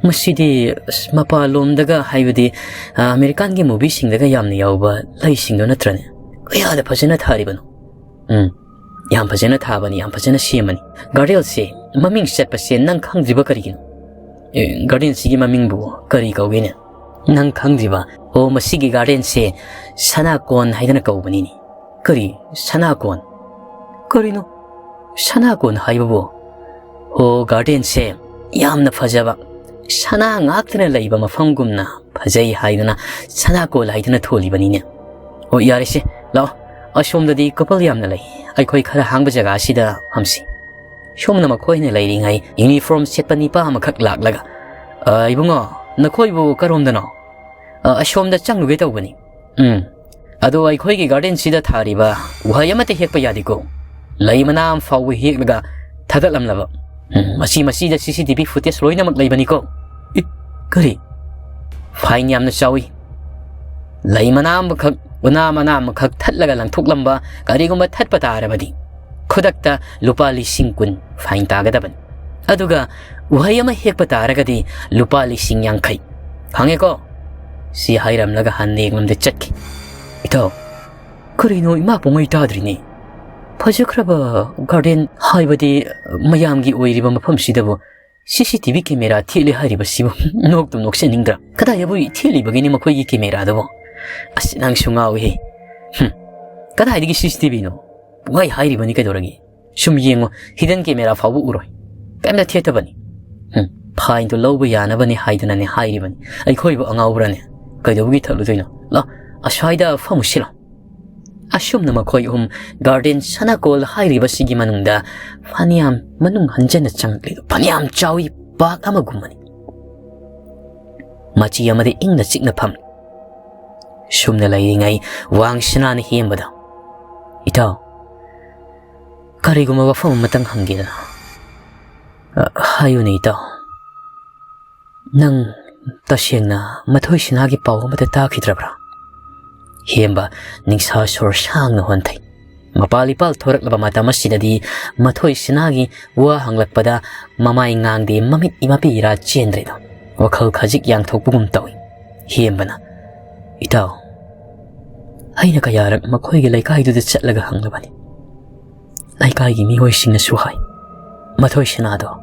ꯃꯁꯤꯗꯤ, ꯑꯁ, ꯃꯄꯥꯟꯂꯣꯝꯗꯒ, ꯍꯥꯏꯕꯗꯤ, ꯑ, ꯑꯃꯦꯔꯤꯀꯥꯟꯒꯤ movieꯁꯤꯡꯗꯒ ꯌꯥꯝꯅ ꯌꯥꯎꯕ ꯂꯩꯁꯤꯡꯗꯣ ꯅꯠꯇ꯭ꯔꯅꯦ? ꯀꯌꯥꯗ ꯐꯖꯅ ꯊꯥꯔꯤꯕꯅꯣ!" "ꯎꯝ, ꯌꯥꯝ ꯐꯖꯅ ꯊꯥꯕꯅꯤ, ꯌꯥꯝ ꯐꯖꯅ ꯁꯦꯝꯕꯅꯤ꯫ Gardenꯁꯦ ꯃꯃꯤꯡ ꯆꯠꯄꯁꯦ ꯅꯪ ꯈꯪꯗ꯭ꯔꯤꯕ ꯀꯔꯤꯒꯤꯅꯣ?" "ꯑꯦ, gardenꯁꯤꯒꯤ ꯃꯃꯤꯡꯕꯨ ꯀꯔꯤ ꯀꯧꯒꯦꯅꯦ?" "ꯅꯪ ꯈꯪꯗ꯭ꯔꯤꯕ? ꯑꯣ, ꯃꯁꯤꯒꯤ gardenꯁꯦ ꯁꯅꯥꯀꯣꯟ ꯍꯥꯏꯗꯅ ꯀꯧꯕꯅꯤꯅꯦ꯫" "ꯀꯔꯤ? ꯁꯅꯥꯀꯣꯟ? ꯀꯔꯤꯅꯣ ꯁꯅꯥꯀꯣꯟ ꯍꯥꯏꯕꯕꯨ?" "ꯑꯣ, gardenꯁꯦ ꯌꯥꯝꯅ ꯐꯖꯕ, ꯁꯅꯥ ꯉꯥꯛꯇꯅ ꯂꯩꯕ ꯃꯐꯝꯒꯨꯝꯅ ꯐꯖꯩ ꯍꯥꯏꯗꯅ ꯁꯅꯥꯀꯣꯟ ꯍꯥꯏꯗꯅ ꯊꯣꯜꯂꯤꯕꯅꯤꯅꯦ꯫ ꯑꯣ, ꯌꯥꯔꯦꯁꯦ, ꯂꯥꯛꯑꯣ, ꯑꯁꯣꯝꯗꯗꯤ couple ꯌꯥꯝꯅ ꯂꯩ, ꯑꯩꯈꯣꯏ ꯈꯔ ꯍꯥꯡꯕ ꯖꯒꯥ ꯑꯁꯤꯗ ꯐꯝꯁꯤ꯫ ꯁꯣꯝꯅ ꯃꯈꯣꯏꯅ ꯂꯩꯔꯤꯉꯩ uniform ꯁꯦꯠꯄ ꯅꯤꯄꯥ ꯑꯃꯈꯛ ꯂꯥꯛꯂꯒ, "ꯑ, ꯏꯕꯨꯡꯉꯣ, ꯅꯈꯣꯏꯕꯨ ꯀꯔꯣꯝꯗꯅꯣ?" "ꯑ, ꯑꯁꯣꯝꯗ ꯆꯪꯂꯨꯒꯦ ꯇꯧꯕꯅꯤ꯫" "ꯎꯝ, ꯑꯗꯣ ꯑꯩꯈꯣꯏꯒꯤ gardenꯁꯤꯗ ꯊꯥꯔꯤꯕ ꯎꯍꯩ ꯑꯃꯠꯇ ꯍꯦꯛꯄ ꯌꯥꯗꯦꯀꯣ꯫ ꯂꯩ ꯃꯅꯥ ꯑꯃ ꯐꯥꯎꯕ ꯍꯦꯛꯂꯒ ꯊꯥꯗꯠꯂꯝꯂꯕ꯫ ꯎꯝ, ꯃꯁꯤ, ꯃꯁꯤꯗ CCTV footage ꯂꯣꯏꯅꯃꯛ ꯂꯩꯕꯅꯤꯀꯣ꯫" "ꯑꯦ, ꯀꯔꯤ? Fine ꯌꯥꯝꯅ ꯆꯥꯎꯏ꯫ ꯂꯩ ꯃꯅꯥ ꯑꯃꯈꯛ, ꯎꯅꯥ ꯃꯅꯥ ꯑꯃꯈꯛ ꯊꯠꯂꯒ ꯂꯪꯊꯣꯛꯂꯝꯕ, ꯀꯔꯤꯒꯨꯝꯕ ꯊꯠꯄ ꯇꯥꯔꯕꯗꯤ ꯈꯨꯗꯛꯇ ꯂꯨꯄꯥ ꯂꯤꯁꯤꯡ ꯀꯨꯟ fine ꯇꯥꯒꯗꯕꯅꯤ꯫ ꯑꯗꯨꯒ ꯎꯍꯩ ꯑꯃ ꯍꯦꯛꯄ ꯇꯥꯔꯒꯗꯤ ꯂꯨꯄꯥ ꯂꯤꯁꯤꯡ ꯌꯥꯡꯈꯩ꯫ ꯈꯪꯉꯦꯀꯣ?" ꯁꯤ ꯍꯥꯏꯔꯝꯂꯒ ꯍꯟꯅ ꯌꯦꯡꯂꯝꯗ ꯆꯠꯈꯤ꯫ "ꯏꯇꯥꯎ, ꯀꯔꯤꯅꯣ ꯏꯃꯥ ꯄꯨꯡꯉꯩ ꯇꯥꯗ꯭ꯔꯤꯅꯦ? ꯐꯖꯈ꯭ꯔꯕ garden ꯍꯥꯏꯕꯗꯤ ꯃꯌꯥꯝꯒꯤ ꯑꯣꯏꯔꯤꯕ ꯃꯐꯝꯁꯤꯗꯕꯨ CCTV camera ꯊꯦꯠꯂꯦ ꯍꯥꯏꯔꯤꯕꯁꯤꯕꯨ ꯅꯣꯛꯇꯨ ꯅꯣꯛꯆꯅꯤꯡꯗ꯭ꯔꯥ? ꯀꯗꯥꯏꯗꯕꯨ ꯊꯦꯠꯂꯤꯕꯒꯤꯅꯤ ꯃꯈꯣꯏꯒꯤ cameraꯗꯨꯕꯨ? ꯑꯁ, ꯅꯪꯁꯨ ꯉꯥꯎꯏꯍꯦ꯫ ꯍꯨꯝ, ꯀꯗꯥꯏꯗꯒꯤ CCTVꯅꯣ? ꯄꯨꯡꯍꯥꯏ ꯍꯥꯏꯔꯤꯕꯅꯤ ꯀꯩꯗꯧꯔꯒꯦ? ꯁꯨꯝ ꯌꯦꯡꯉꯣ, hidden camera ꯐꯥꯎꯕ ꯎꯔꯣꯏ꯫ ꯀꯩꯝꯇ ꯊꯦꯠꯇꯕꯅꯤ꯫ ꯍꯨꯝ, fineꯗꯨ ꯂꯧꯕ ꯌꯥꯅꯕꯅꯤ ꯍꯥꯏꯗꯅꯅꯦ ꯍꯥꯏꯔꯤꯕꯅꯤ꯫ ꯑꯩꯈꯣꯏꯕꯨ ꯑꯉꯥꯎꯕ꯭ꯔꯅꯦ? ꯀꯩꯗꯧꯕꯒꯤ ꯊꯠꯂꯨꯗꯣꯏꯅꯣ? ꯂꯥ, ꯑꯁ꯭ꯋꯥꯏꯗ ꯐꯝꯃꯨꯁꯤ ꯂꯥꯎ꯫" ꯑꯁꯨꯝꯅ ꯃꯈꯣꯏ ꯑꯍꯨꯝ garden ꯁꯅꯥꯀꯣꯜ ꯍꯥꯏꯔꯤꯕꯁꯤꯒꯤ ꯃꯅꯨꯡꯗ ꯐꯅꯌꯥꯝ ꯃꯅꯨꯡ ꯍꯟꯖꯟꯅ ꯆꯪꯂꯛꯂꯦ꯫ ꯐꯅꯌꯥꯝ ꯆꯥꯎꯏ, park ꯑꯃꯒꯨꯝꯕꯅꯤ꯫ ꯃꯆꯤ ꯑꯃꯗ ꯏꯪꯅ ꯆꯤꯛꯅ ꯐꯝꯂꯤ꯫ ꯁꯨꯝꯅ ꯂꯩꯔꯤꯉꯩ ꯋꯥꯡ ꯁꯅꯥꯅ ꯍꯦꯝꯕꯗ, "ꯏꯇꯥꯎ, ꯀꯔꯤꯒꯨꯝꯕ ꯋꯥꯐꯝ ꯑꯃꯇꯪ ꯍꯪꯒꯦꯗꯅ?" ꯑ, ꯍꯥꯏꯌꯨꯅꯦ, ꯏꯇꯥꯎ꯫ ꯅꯪ ꯇꯁꯦꯡꯅ ꯃꯊꯣꯏ ꯁꯤꯅꯥꯒꯤ ꯄꯥꯎ ꯑꯃꯠꯇ ꯇꯥꯈꯤꯗ꯭ꯔꯕ꯭ꯔꯥ? ꯍꯦꯝꯕ ꯅꯤꯡꯁꯥ ꯁꯣꯔ ꯁꯥꯡꯅ ꯍꯣꯟꯊꯩ꯫ ꯃꯄꯥꯜ ꯏꯄꯥꯜ ꯊꯣꯔꯛꯂꯕ ꯃꯇꯝ ꯑꯁꯤꯗꯗꯤ ꯃꯊꯣꯏ ꯁꯤꯅꯥꯒꯤ ꯋꯥ ꯍꯪꯂꯛꯄꯗ ꯃꯃꯥꯏ ꯉꯥꯡꯗꯦ, ꯃꯃꯤꯠ ꯏꯃꯥ ꯄꯤ ꯏꯔꯥ ꯆꯦꯟꯗ꯭ꯔꯦꯗꯣ꯫ ꯋꯥꯈꯜ ꯈꯖꯤꯛ ꯌꯥꯡꯊꯣꯛꯄꯒꯨꯝ ꯇꯧꯏ꯫ ꯍꯦꯝꯕꯅ, "ꯏꯇꯥꯎ, ꯑꯩꯅ ꯀꯌꯥꯔꯛ ꯃꯈꯣꯏꯒꯤ ꯂꯩꯀꯥꯏꯗꯨꯗ ꯆꯠꯂꯒ ꯍꯪꯂꯕꯅꯤ꯫ ꯂꯩꯀꯥꯏꯒꯤ ꯃꯤꯑꯣꯏꯁꯤꯡꯅꯁꯨ ꯍꯥꯏ, ꯃꯊꯣꯏ ꯁꯅꯥꯗꯣ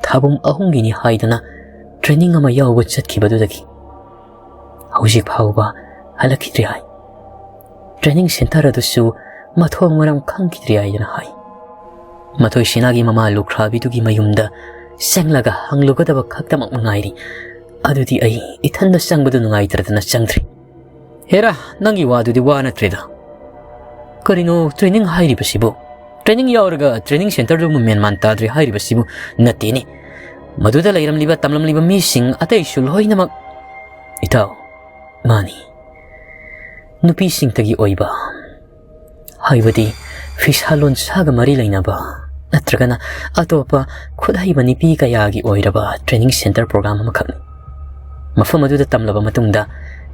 ꯊꯥꯕꯨꯝ ꯑꯍꯨꯝꯒꯤꯅꯤ ꯍꯥꯏꯗꯅ ꯇ꯭ꯔꯦꯅꯤꯡ ꯑꯃ ꯌꯥꯎꯕ ꯆꯠꯈꯤꯕꯗꯨꯗꯒꯤ ꯍꯧꯖꯤꯛ ꯐꯥꯎꯕ ꯍꯜꯂꯛꯈꯤꯗ꯭ꯔꯤ ꯍꯥꯏ꯫ ꯇ꯭ꯔꯦꯅꯤꯡ ꯁꯦꯟꯇꯔ ꯑꯗꯨꯁꯨ ꯃꯊꯣꯡ ꯃꯔꯝ ꯈꯪꯈꯤꯗ꯭ꯔꯤ ꯍꯥꯏꯗꯅ ꯍꯥꯏ꯫ ꯃꯊꯣꯏ ꯁꯤꯅꯥꯒꯤ ꯃꯃꯥ ꯂꯨꯈ꯭ꯔꯥꯕꯤꯗꯨꯒꯤ ꯃꯌꯨꯝꯗ ꯆꯪꯂꯒ ꯍꯪꯂꯨꯒꯗꯕ ꯈꯛꯇꯃꯛ ꯉꯥꯏꯔꯤ꯫ ꯑꯗꯨꯗꯤ ꯑꯩ ꯏꯊꯟꯗ ꯆꯪꯕꯗꯨ ꯅꯨꯡꯉꯥꯏꯇ꯭ꯔꯗꯅ ꯆꯪꯗ꯭ꯔꯤ꯫" "ꯍꯦꯔꯥ, ꯅꯪꯒꯤ ꯋꯥꯗꯨꯗꯤ ꯋꯥ ꯅꯠꯇ꯭ꯔꯦꯗ꯫ ꯀꯔꯤꯅꯣ ꯇ꯭ꯔꯦꯅꯤꯡ ꯍꯥꯏꯔꯤꯕꯁꯤꯕꯨ? ꯇ꯭ꯔꯦꯅꯤꯡ ꯌꯥꯎꯔꯒ ꯇ꯭ꯔꯦꯅꯤꯡ ꯁꯦꯟꯇꯔꯗꯨꯕꯨ ꯃꯦꯟ ꯃꯥꯟ ꯇꯥꯗ꯭ꯔꯦ ꯍꯥꯏꯔꯤꯕꯁꯤꯕꯨ ꯅꯠꯇꯦꯅꯦ꯫ ꯃꯗꯨꯗ ꯂꯩꯔꯝꯂꯤꯕ, ꯇꯝꯂꯝꯂꯤꯕ ꯃꯤꯁꯤꯡ ꯑꯇꯩꯁꯨ ꯂꯣꯏꯅꯃꯛ"꯫ "ꯏꯇꯥꯎ, ꯃꯥꯅꯤ꯫ ꯅꯨꯄꯤꯁꯤꯡꯇꯒꯤ ꯑꯣꯏꯕ, ꯍꯥꯏꯕꯗꯤ ꯐꯤꯁꯥ ꯂꯣꯟꯁꯥꯒ ꯃꯔꯤ ꯂꯩꯅꯕ ꯅꯠꯇ꯭ꯔꯒꯅ ꯑꯇꯣꯞꯄ ꯈꯨꯠꯍꯩꯕ ꯅꯨꯄꯤ ꯀꯌꯥꯒꯤ ꯑꯣꯏꯔꯕ ꯇ꯭ꯔꯦꯅꯤꯡ ꯁꯦꯟꯇꯔ ꯄ꯭ꯔꯣꯒ꯭ꯔꯥꯝ ꯑꯃꯈꯛꯅꯤ꯫ ꯃꯐꯝ ꯑꯗꯨꯗ ꯇꯝꯂꯕ ꯃꯇꯨꯡꯗ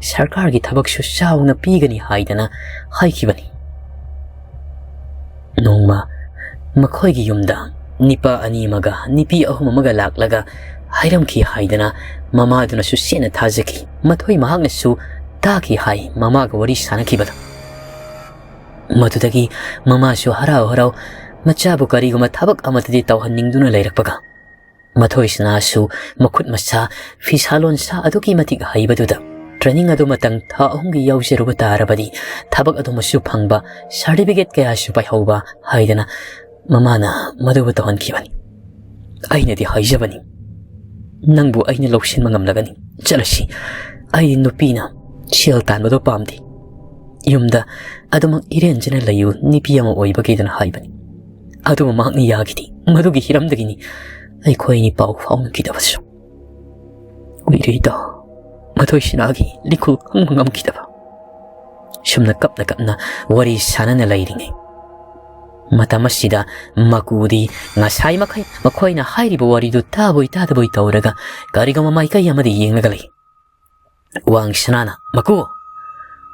ꯁꯔꯀꯥꯔꯒꯤ ꯊꯕꯛꯁꯨ ꯆꯥꯎꯅ ꯄꯤꯒꯅꯤ ꯍꯥꯏꯗꯅ ꯍꯥꯏꯈꯤꯕꯅꯤ꯫ ꯅꯣꯡꯃ ꯃꯈꯣꯏꯒꯤ ꯌꯨꯝꯗ ꯅꯤꯄꯥ ꯑꯅꯤ ꯑꯃꯒ ꯅꯨꯄꯤ ꯑꯍꯨꯝ ꯑꯃꯒ ꯂꯥꯛꯂꯒ ꯍꯥꯏꯔꯝꯈꯤ ꯍꯥꯏꯗꯅ ꯃꯃꯥꯗꯨꯅꯁꯨ ꯆꯦꯠꯅ ꯊꯥꯖꯈꯤ꯫ ꯃꯊꯣꯏ ꯃꯍꯥꯛꯅꯁꯨ ꯇꯥꯈꯤ ꯍꯥꯏ ꯃꯃꯥꯒ ꯋꯥꯔꯤ ꯁꯥꯅꯈꯤꯕꯗ꯫ ꯃꯗꯨꯗꯒꯤ ꯃꯃꯥꯁꯨ ꯍꯔꯥꯎ ꯍꯔꯥꯎ ꯃꯆꯥꯕꯨ ꯀꯔꯤꯒꯨꯝꯕ ꯊꯕꯛ ꯑꯃꯗꯗꯤ ꯇꯧꯍꯟꯅꯤꯡꯗꯨꯅ ꯂꯩꯔꯛꯄꯒ, ꯃꯊꯣꯏ ꯁꯅꯥꯁꯨ ꯃꯈꯨꯠ ꯃꯁꯥ ꯐꯤꯁꯥ ꯂꯣꯟꯁꯥ ꯑꯗꯨꯛꯀꯤ ꯃꯇꯤꯛ ꯍꯩꯕꯗꯨꯗ ꯇ꯭ꯔꯦꯅꯤꯡ ꯑꯗꯨ ꯃꯇꯪ ꯊꯥ ꯑꯍꯨꯝꯒꯤ ꯌꯥꯎꯖꯔꯨꯕ ꯇꯥꯔꯕꯗꯤ ꯊꯕꯛ ꯑꯗꯨꯃꯁꯨ ꯐꯪꯕ, ꯁꯥꯔꯇꯤꯐꯤꯀꯦꯠ ꯀꯌꯥꯁꯨ ꯄꯥꯏꯍꯧꯕ ꯍꯥꯏꯗꯅ ꯃꯃꯥꯅ ꯃꯗꯨꯕꯨ ꯇꯧꯍꯟꯈꯤꯕꯅꯤ꯫ ꯑꯩꯅꯗꯤ ꯍꯥꯏꯖꯕꯅꯤ, "ꯅꯪꯕꯨ ꯑꯩꯅ ꯂꯧꯁꯤꯟꯕ ꯉꯝꯂꯒꯅꯤ, ꯆꯠꯂꯁꯤ꯫ ꯑꯩ ꯅꯨꯄꯤꯅ ꯁꯦꯜ ꯇꯥꯟꯕꯗꯣ ꯄꯥꯝꯗꯦ꯫ ꯌꯨꯝꯗ ꯑꯗꯨꯃꯛ ꯏꯔꯦꯟꯖꯅ ꯂꯩꯌꯨ, ꯅꯨꯄꯤ ꯑꯃ ꯑꯣꯏꯕꯒꯤꯗꯅ" ꯍꯥꯏꯕꯅꯤ꯫ ꯑꯗꯨꯕꯨ ꯃꯍꯥꯛꯅ ꯌꯥꯈꯤꯗꯦ꯫ ꯃꯗꯨꯒꯤ ꯍꯤꯔꯝꯗꯒꯤꯅꯤ ꯑꯩꯈꯣꯏ ꯑꯅꯤ ꯄꯥꯎ ꯐꯥꯎꯅꯈꯤꯗꯕꯁꯨ꯫ ꯀꯨꯏꯔꯦꯗ, ꯃꯊꯣꯏ ꯁꯤꯅꯥꯒꯤ ꯂꯤꯈꯨꯜ ꯈꯪꯕ ꯉꯝꯈꯤꯗꯕ꯫ ꯁꯨꯝꯅ ꯀꯞꯅ ꯀꯞꯅ ꯋꯥꯔꯤ ꯁꯥꯟꯅꯅ ꯂꯩꯔꯤꯉꯩ, ꯃꯇꯝ ꯑꯁꯤꯗ ꯃꯀꯨꯗꯤ ꯉꯁꯥꯏ ꯃꯈꯩ ꯃꯈꯣꯏꯅ ꯍꯥꯏꯔꯤꯕ ꯋꯥꯔꯤꯗꯨ ꯇꯥꯕꯣꯏ ꯇꯥꯗꯕꯣꯏ ꯇꯧꯔꯒ ꯀꯔꯤꯒꯨꯝꯕ ꯃꯥꯏꯀꯩ ꯑꯃꯗ ꯌꯦꯡꯂꯒ ꯂꯩ꯫ ꯋꯥꯡ ꯁꯅꯥꯅ, "ꯃꯀꯨ,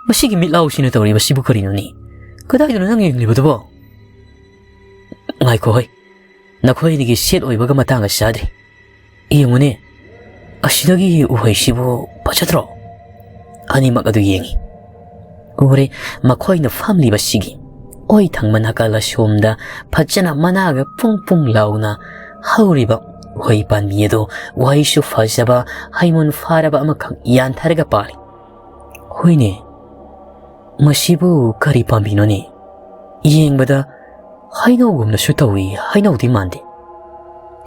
ꯃꯁꯤꯒꯤ ꯃꯤꯠꯂꯥꯎꯁꯤꯅ ꯇꯧꯔꯤꯕꯁꯤꯕꯨ ꯀꯔꯤꯅꯣꯅꯦ? ꯀꯗꯥꯏꯗꯅꯣ ꯅꯪ ꯌꯦꯡꯂꯤꯕꯗꯨꯕꯣ?" "ꯉꯥꯏꯈꯣ ꯍꯣꯏ, ꯅꯈꯣꯏ ꯑꯅꯤꯒꯤ ꯁꯦꯠ ꯑꯣꯏꯕꯒ ꯃꯇꯥꯡꯒ ꯆꯥꯗ꯭ꯔꯤ꯫ ꯌꯦꯡꯉꯨꯅꯦ, ꯑꯁꯤꯗꯒꯤ ꯎꯍꯩꯁꯤꯕꯨ ꯐꯖꯗ꯭ꯔꯣ?" ꯑꯅꯤꯃꯛ ꯑꯗꯨ ꯌꯦꯡꯉꯤ꯫ ꯎꯔꯦ, ꯃꯈꯣꯏꯅ ꯐꯝꯂꯤꯕꯁꯤꯒꯤ ꯑꯣꯏ ꯊꯪꯕ ꯅꯥꯀꯜ ꯑꯁꯣꯝꯗ ꯐꯖꯅ ꯃꯅꯥꯒ ꯄꯨꯡ ꯄꯨꯡ ꯂꯥꯎꯅ ꯍꯧꯔꯤꯕ ꯎꯍꯩ ꯄꯥꯝꯕꯤ ꯑꯗꯨ ꯎꯍꯩꯁꯨ ꯐꯖꯕ ꯍꯩꯃꯨꯟ ꯐꯥꯔꯕ ꯑꯃꯈꯛ ꯌꯥꯟꯊꯔꯒ ꯄꯥꯜꯂꯤ꯫ "ꯍꯣꯏꯅꯦ, ꯃꯁꯤꯕꯨ ꯀꯔꯤ ꯄꯥꯝꯕꯤꯅꯣꯅꯦ? ꯌꯦꯡꯕꯗ ꯍꯩꯅꯧꯒꯨꯝꯅꯁꯨ ꯇꯧꯏ, ꯍꯩꯅꯧꯗꯤ ꯃꯥꯟꯗꯦ꯫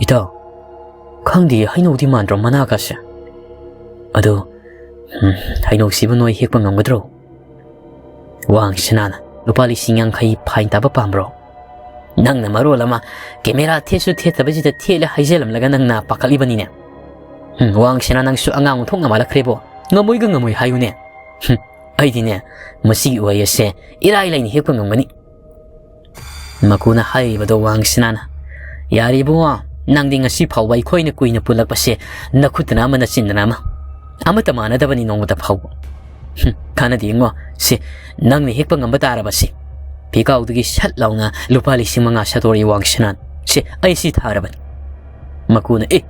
ꯏꯇꯥꯎ, ꯈꯪꯗꯦ, ꯍꯩꯅꯧꯗꯤ ꯃꯥꯟꯗ꯭ꯔꯣ ꯃꯅꯥꯒꯁꯦ? ꯑꯗꯣ, ꯎꯝ, ꯍꯩꯅꯧꯁꯤꯕꯨ ꯅꯣꯏ ꯍꯦꯛꯄ ꯉꯝꯒꯗ꯭ꯔꯣ?" ꯋꯥꯡ ꯁꯅꯥꯅ, "ꯂꯨꯄꯥ ꯂꯤꯁꯤꯡ ꯌꯥꯡꯈꯩ ꯐꯥꯏꯟ ꯇꯥꯕ ꯄꯥꯝꯕ꯭ꯔꯣ? ꯅꯪꯅ ꯃꯔꯣꯜ ꯑꯃ ꯀꯦꯃꯦꯔꯥ ꯊꯦꯠꯁꯨ ꯊꯦꯠꯇꯕꯁꯤꯗ ꯊꯦꯠꯂꯦ ꯍꯥꯏꯖꯜꯂꯝꯂꯒ ꯅꯪꯅ ꯄꯥꯈꯠꯂꯤꯕꯅꯤꯅꯦ꯫ ꯎꯝ, ꯋꯥꯡ ꯁꯅꯥ, ꯅꯪꯁꯨ ꯑꯉꯥꯡ ꯑꯣꯟꯊꯣꯛꯅ ꯃꯥꯜꯂꯛꯈ꯭ꯔꯦꯕꯣ꯫ ꯉꯝꯃꯣꯏꯒ ꯉꯝꯃꯣꯏ ꯍꯥꯏꯌꯨꯅꯦ꯫ ꯍꯨꯝ, ꯑꯩꯗꯤꯅꯦ, ꯃꯁꯤꯒꯤ ꯎꯍꯩ ꯑꯁꯦ ꯏꯔꯥꯏ ꯂꯥꯏꯅ ꯍꯦꯛꯄ ꯉꯝꯒꯅꯤ꯫" ꯃꯀꯨꯅ ꯍꯥꯏꯔꯤꯕꯗꯣ ꯋꯥꯡ ꯁꯅꯥꯅ, "ꯌꯥꯔꯦ ꯏꯕꯨꯡꯉꯣ, ꯅꯪꯗꯤ ꯉꯁꯤ ꯐꯥꯎꯕ ꯑꯩꯈꯣꯏꯅ ꯀꯨꯏꯅ ꯄꯨꯜꯂꯛꯄꯁꯦ ꯅꯈꯨꯠꯇꯅ ꯑꯃ ꯅꯆꯤꯟꯗꯅ ꯑꯃ꯫ ꯑꯃꯠꯇ ꯃꯥꯟꯅꯗꯕꯅꯤ ꯅꯣꯡꯃꯇ ꯐꯥꯎꯕ꯫ ꯍꯨꯝ, ꯀꯥꯟꯅꯗꯦ ꯌꯦꯡꯉꯣ, ꯁꯦ, ꯅꯪꯅ ꯍꯦꯛꯄ ꯉꯝꯕ ꯇꯥꯔꯕꯁꯦ꯫" ꯐꯤꯀꯥꯎꯗꯒꯤ ꯁꯠ ꯂꯥꯎꯅ ꯂꯨꯄꯥ ꯂꯤꯁꯤꯡ ꯃꯉꯥ ꯁꯠꯇꯣꯔꯛꯏ ꯋꯥꯡ ꯁꯅꯥꯅ꯫ "ꯁꯦ, ꯑꯩ ꯁꯤ ꯊꯥꯔꯕꯅꯤ꯫" ꯃꯀꯨꯅ, "ꯑꯦ,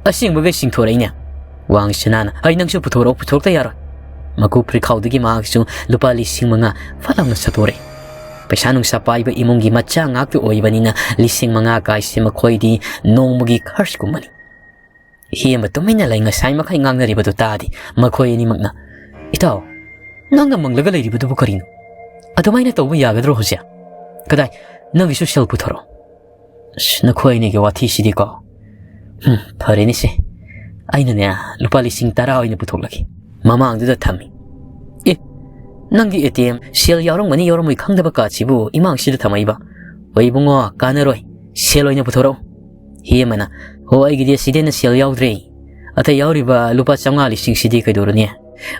ꯑꯁꯦꯡꯕꯒꯩ ꯆꯤꯡꯊꯣꯔꯛꯏꯅꯦ꯫" ꯋꯥꯡ ꯁꯅꯥꯅ, "ꯑꯩ ꯅꯪꯁꯨ ꯄꯨꯊꯣꯔꯛꯑꯣ, ꯄꯨꯊꯣꯔꯛꯇ ꯌꯥꯔꯣꯏ꯫" ꯃꯀꯨ ꯐꯤꯈꯥꯎꯗꯒꯤ ꯃꯍꯥꯛꯁꯨ ꯂꯨꯄꯥ ꯂꯤꯁꯤꯡ ꯃꯉꯥ ꯐꯠ ꯂꯥꯎꯅ ꯁꯠꯇꯣꯔꯛꯏ꯫ ꯄꯩꯁꯥ ꯅꯨꯡꯁꯥ ꯄꯥꯏꯕ ꯏꯃꯨꯡꯒꯤ ꯃꯆꯥ ꯉꯥꯛꯇ ꯑꯣꯏꯕꯅꯤꯅ ꯂꯤꯁꯤꯡ ꯃꯉꯥ ꯀꯥꯏꯁꯦ ꯃꯈꯣꯏꯗꯤ ꯅꯣꯡꯃꯒꯤ ꯈꯔꯆꯀꯨꯝꯕꯅꯤ꯫ ꯍꯦꯝꯕ ꯇꯨꯃꯤꯟꯅ ꯂꯩ꯫ ꯉꯁꯥꯏ ꯃꯈꯩ ꯉꯥꯡꯅꯔꯤꯕꯗꯨ ꯇꯥꯗꯦ꯫ ꯃꯈꯣꯏ ꯑꯅꯤꯃꯛꯅ, "ꯏꯇꯥꯎ, ꯅꯪꯅ ꯃꯪꯂꯒ ꯂꯩꯔꯤꯕꯗꯨꯕꯨ ꯀꯔꯤꯅꯣ? ꯑꯗꯨꯃꯥꯏꯅ ꯇꯧꯕ ꯌꯥꯒꯗ꯭ꯔꯣ ꯍꯧꯖꯤꯛ? ꯀꯗꯥꯏ, ꯅꯪꯒꯤꯁꯨ ꯁꯦꯜ ꯄꯨꯊꯣꯔꯛꯑꯣ꯫" ꯑꯁ, ꯅꯈꯣꯏ ꯑꯅꯤꯒꯤ ꯋꯥꯊꯤꯁꯤꯗꯤꯀꯣ꯫ ꯍꯨꯝ, ꯐꯔꯦꯅꯦꯁꯦ꯫ ꯑꯩꯅꯅꯦ, ꯂꯨꯄꯥ ꯂꯤꯁꯤꯡ ꯇꯔꯥ ꯑꯣꯏꯅ ꯄꯨꯊꯣꯛꯂꯒꯦ꯫ ꯃꯃꯥꯡꯗꯨꯗ ꯊꯝꯃꯤ꯫ "ꯑꯦ, ꯅꯪꯒꯤ ꯑꯦ ꯇꯤ ꯑꯦꯝ ꯁꯦꯜ ꯌꯥꯎꯔꯝꯒꯅꯤ ꯌꯥꯎꯔꯝꯃꯣꯏ ꯈꯪꯗꯕ ꯀꯥꯔꯗꯁꯤꯕꯨ ꯏꯃꯥꯡꯁꯤꯗ ꯊꯝꯃꯛꯏꯕ?" "ꯍꯣꯏ ꯏꯕꯨꯡꯉꯣ, ꯀꯥꯟꯅꯔꯣꯏ꯫ ꯁꯦꯜ ꯑꯣꯏꯅ ꯄꯨꯊꯣꯔꯛꯑꯣ꯫" ꯍꯦꯃꯅ, "ꯍꯣ, ꯑꯩꯒꯤꯗꯤ ꯑꯁꯤꯗꯩꯅ ꯁꯦꯜ ꯌꯥꯎꯗ꯭ꯔꯦ꯫ ꯑꯇꯩ ꯌꯥꯎꯔꯤꯕ ꯂꯨꯄꯥ ꯆꯥꯝꯃꯉꯥ ꯂꯤꯁꯤꯡꯁꯤꯗꯤ ꯀꯩꯗꯧꯔꯨꯅꯤ?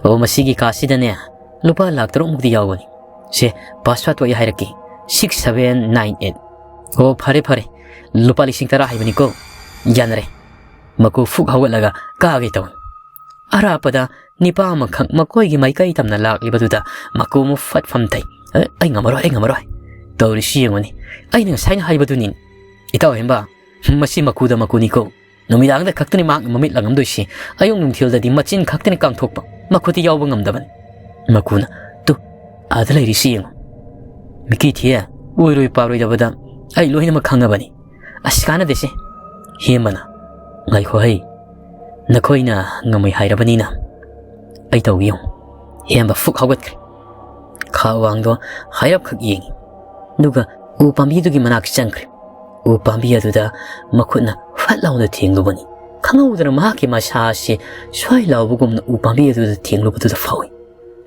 ꯑꯣ, ꯃꯁꯤꯒꯤ ꯀꯥꯔꯗꯁꯤꯗꯅꯦ ꯂꯨꯄꯥ ꯂꯥꯈ ꯇꯔꯨꯛ ꯃꯨꯛꯇꯤ ꯌꯥꯎꯒꯅꯤ꯫ ꯁꯦ, ꯄꯥꯁꯋꯥꯔꯗꯇꯣ ꯑꯩ ꯍꯥꯏꯔꯛꯀꯦ꯫ Six seven nine eight. ꯑꯣ, ꯐꯔꯦ, ꯐꯔꯦ꯫ ꯂꯨꯄꯥ ꯂꯤꯁꯤꯡ ꯇꯔꯥ ꯍꯥꯏꯕꯅꯤꯀꯣ꯫ ꯌꯥꯅꯔꯦ꯫ ꯃꯀꯨ ꯐꯨꯛ ꯍꯧꯒꯠꯂꯒ ꯀꯥꯒꯦ ꯇꯧꯏ꯫ ꯑꯔꯥꯞꯄꯗ ꯅꯤꯄꯥ ꯑꯃꯈꯛ ꯃꯈꯣꯏꯒꯤ ꯃꯥꯏꯀꯩ ꯇꯝꯅ ꯂꯥꯛꯂꯤꯕꯗꯨꯗ ꯃꯀꯨ ꯑꯃꯨꯛ ꯐꯠ ꯐꯝꯊꯩ꯫ "ꯑꯦ, ꯑꯩ ꯉꯝꯃꯔꯣꯏ, ꯑꯩ ꯉꯝꯃꯔꯣꯏ꯫ ꯇꯧꯔꯤꯁꯤ ꯌꯦꯡꯉꯨꯅꯦ꯫ ꯑꯩꯅ ꯉꯁꯥꯏꯅ ꯍꯥꯏꯕꯗꯨꯅꯤ꯫ ꯏꯇꯥꯎ ꯍꯦꯝꯕ, ꯃꯁꯤ ꯃꯀꯨꯗ ꯃꯀꯨꯅꯤꯀꯣ꯫ ꯅꯨꯃꯤꯗꯥꯡꯗ ꯈꯛꯇꯅꯤ ꯃꯍꯥꯛꯅ ꯃꯃꯤꯠ ꯂꯪꯉꯝꯗꯣꯏꯁꯤ꯫ ꯑꯌꯨꯛ ꯅꯨꯡꯊꯤꯜꯗꯗꯤ ꯃꯆꯤꯟ ꯈꯛꯇꯅꯤ ꯀꯥꯡꯊꯣꯛꯄ꯫ ꯃꯈꯨꯠꯇꯤ ꯌꯥꯎꯕ ꯉꯝꯗꯕꯅꯤ꯫" ꯃꯀꯨꯅ, "ꯇꯨ, ꯑꯥꯗ ꯂꯩꯔꯤꯁꯤ ꯌꯦꯡꯉꯨ꯫ ꯃꯤꯀꯤ ꯊꯤꯌꯦ, ꯑꯣꯏꯔꯣꯏ ꯄꯥꯔꯣꯏꯗꯕꯗ ꯑꯩ ꯂꯣꯏꯅꯃꯛ ꯈꯪꯉꯕꯅꯤ꯫ ꯑꯁ, ꯀꯥꯟꯅꯗꯦꯁꯦ꯫" ꯍꯦꯝꯕꯅ, "ꯉꯥꯏꯈꯣ ꯍꯩ, ꯅꯈꯣꯏꯅ ꯉꯝꯃꯣꯏ ꯍꯥꯏꯔꯕꯅꯤꯅ ꯑꯩ ꯇꯧꯒꯦ ꯌꯦꯡꯉꯨ꯫" ꯍꯦꯝꯕ ꯐꯨꯛ ꯍꯧꯒꯠꯈ꯭ꯔꯦ꯫ ꯈꯥ ꯋꯥꯡꯗꯣ ꯍꯥꯏꯔꯞꯈꯛ ꯌꯦꯡꯉꯤ꯫ ꯑꯗꯨꯒ ꯎ ꯄꯥꯝꯕꯤꯗꯨꯒꯤ ꯃꯅꯥꯛ ꯆꯪꯈ꯭ꯔꯦ꯫ ꯎ ꯄꯥꯝꯕꯤ ꯑꯗꯨꯗ ꯃꯈꯨꯠꯅ ꯐꯠ ꯂꯥꯎꯅ ꯊꯦꯡꯂꯨꯕꯅꯤ꯫ ꯈꯪꯍꯧꯗꯅ ꯃꯍꯥꯛꯀꯤ ꯃꯁꯥ ꯑꯁꯤ ꯁ꯭ꯋꯥꯏ ꯂꯥꯎꯕꯒꯨꯝꯅ ꯎ ꯄꯥꯝꯕꯤ ꯑꯗꯨꯗ ꯊꯦꯡꯂꯨꯕꯗꯨꯗ ꯐꯥꯎꯏ꯫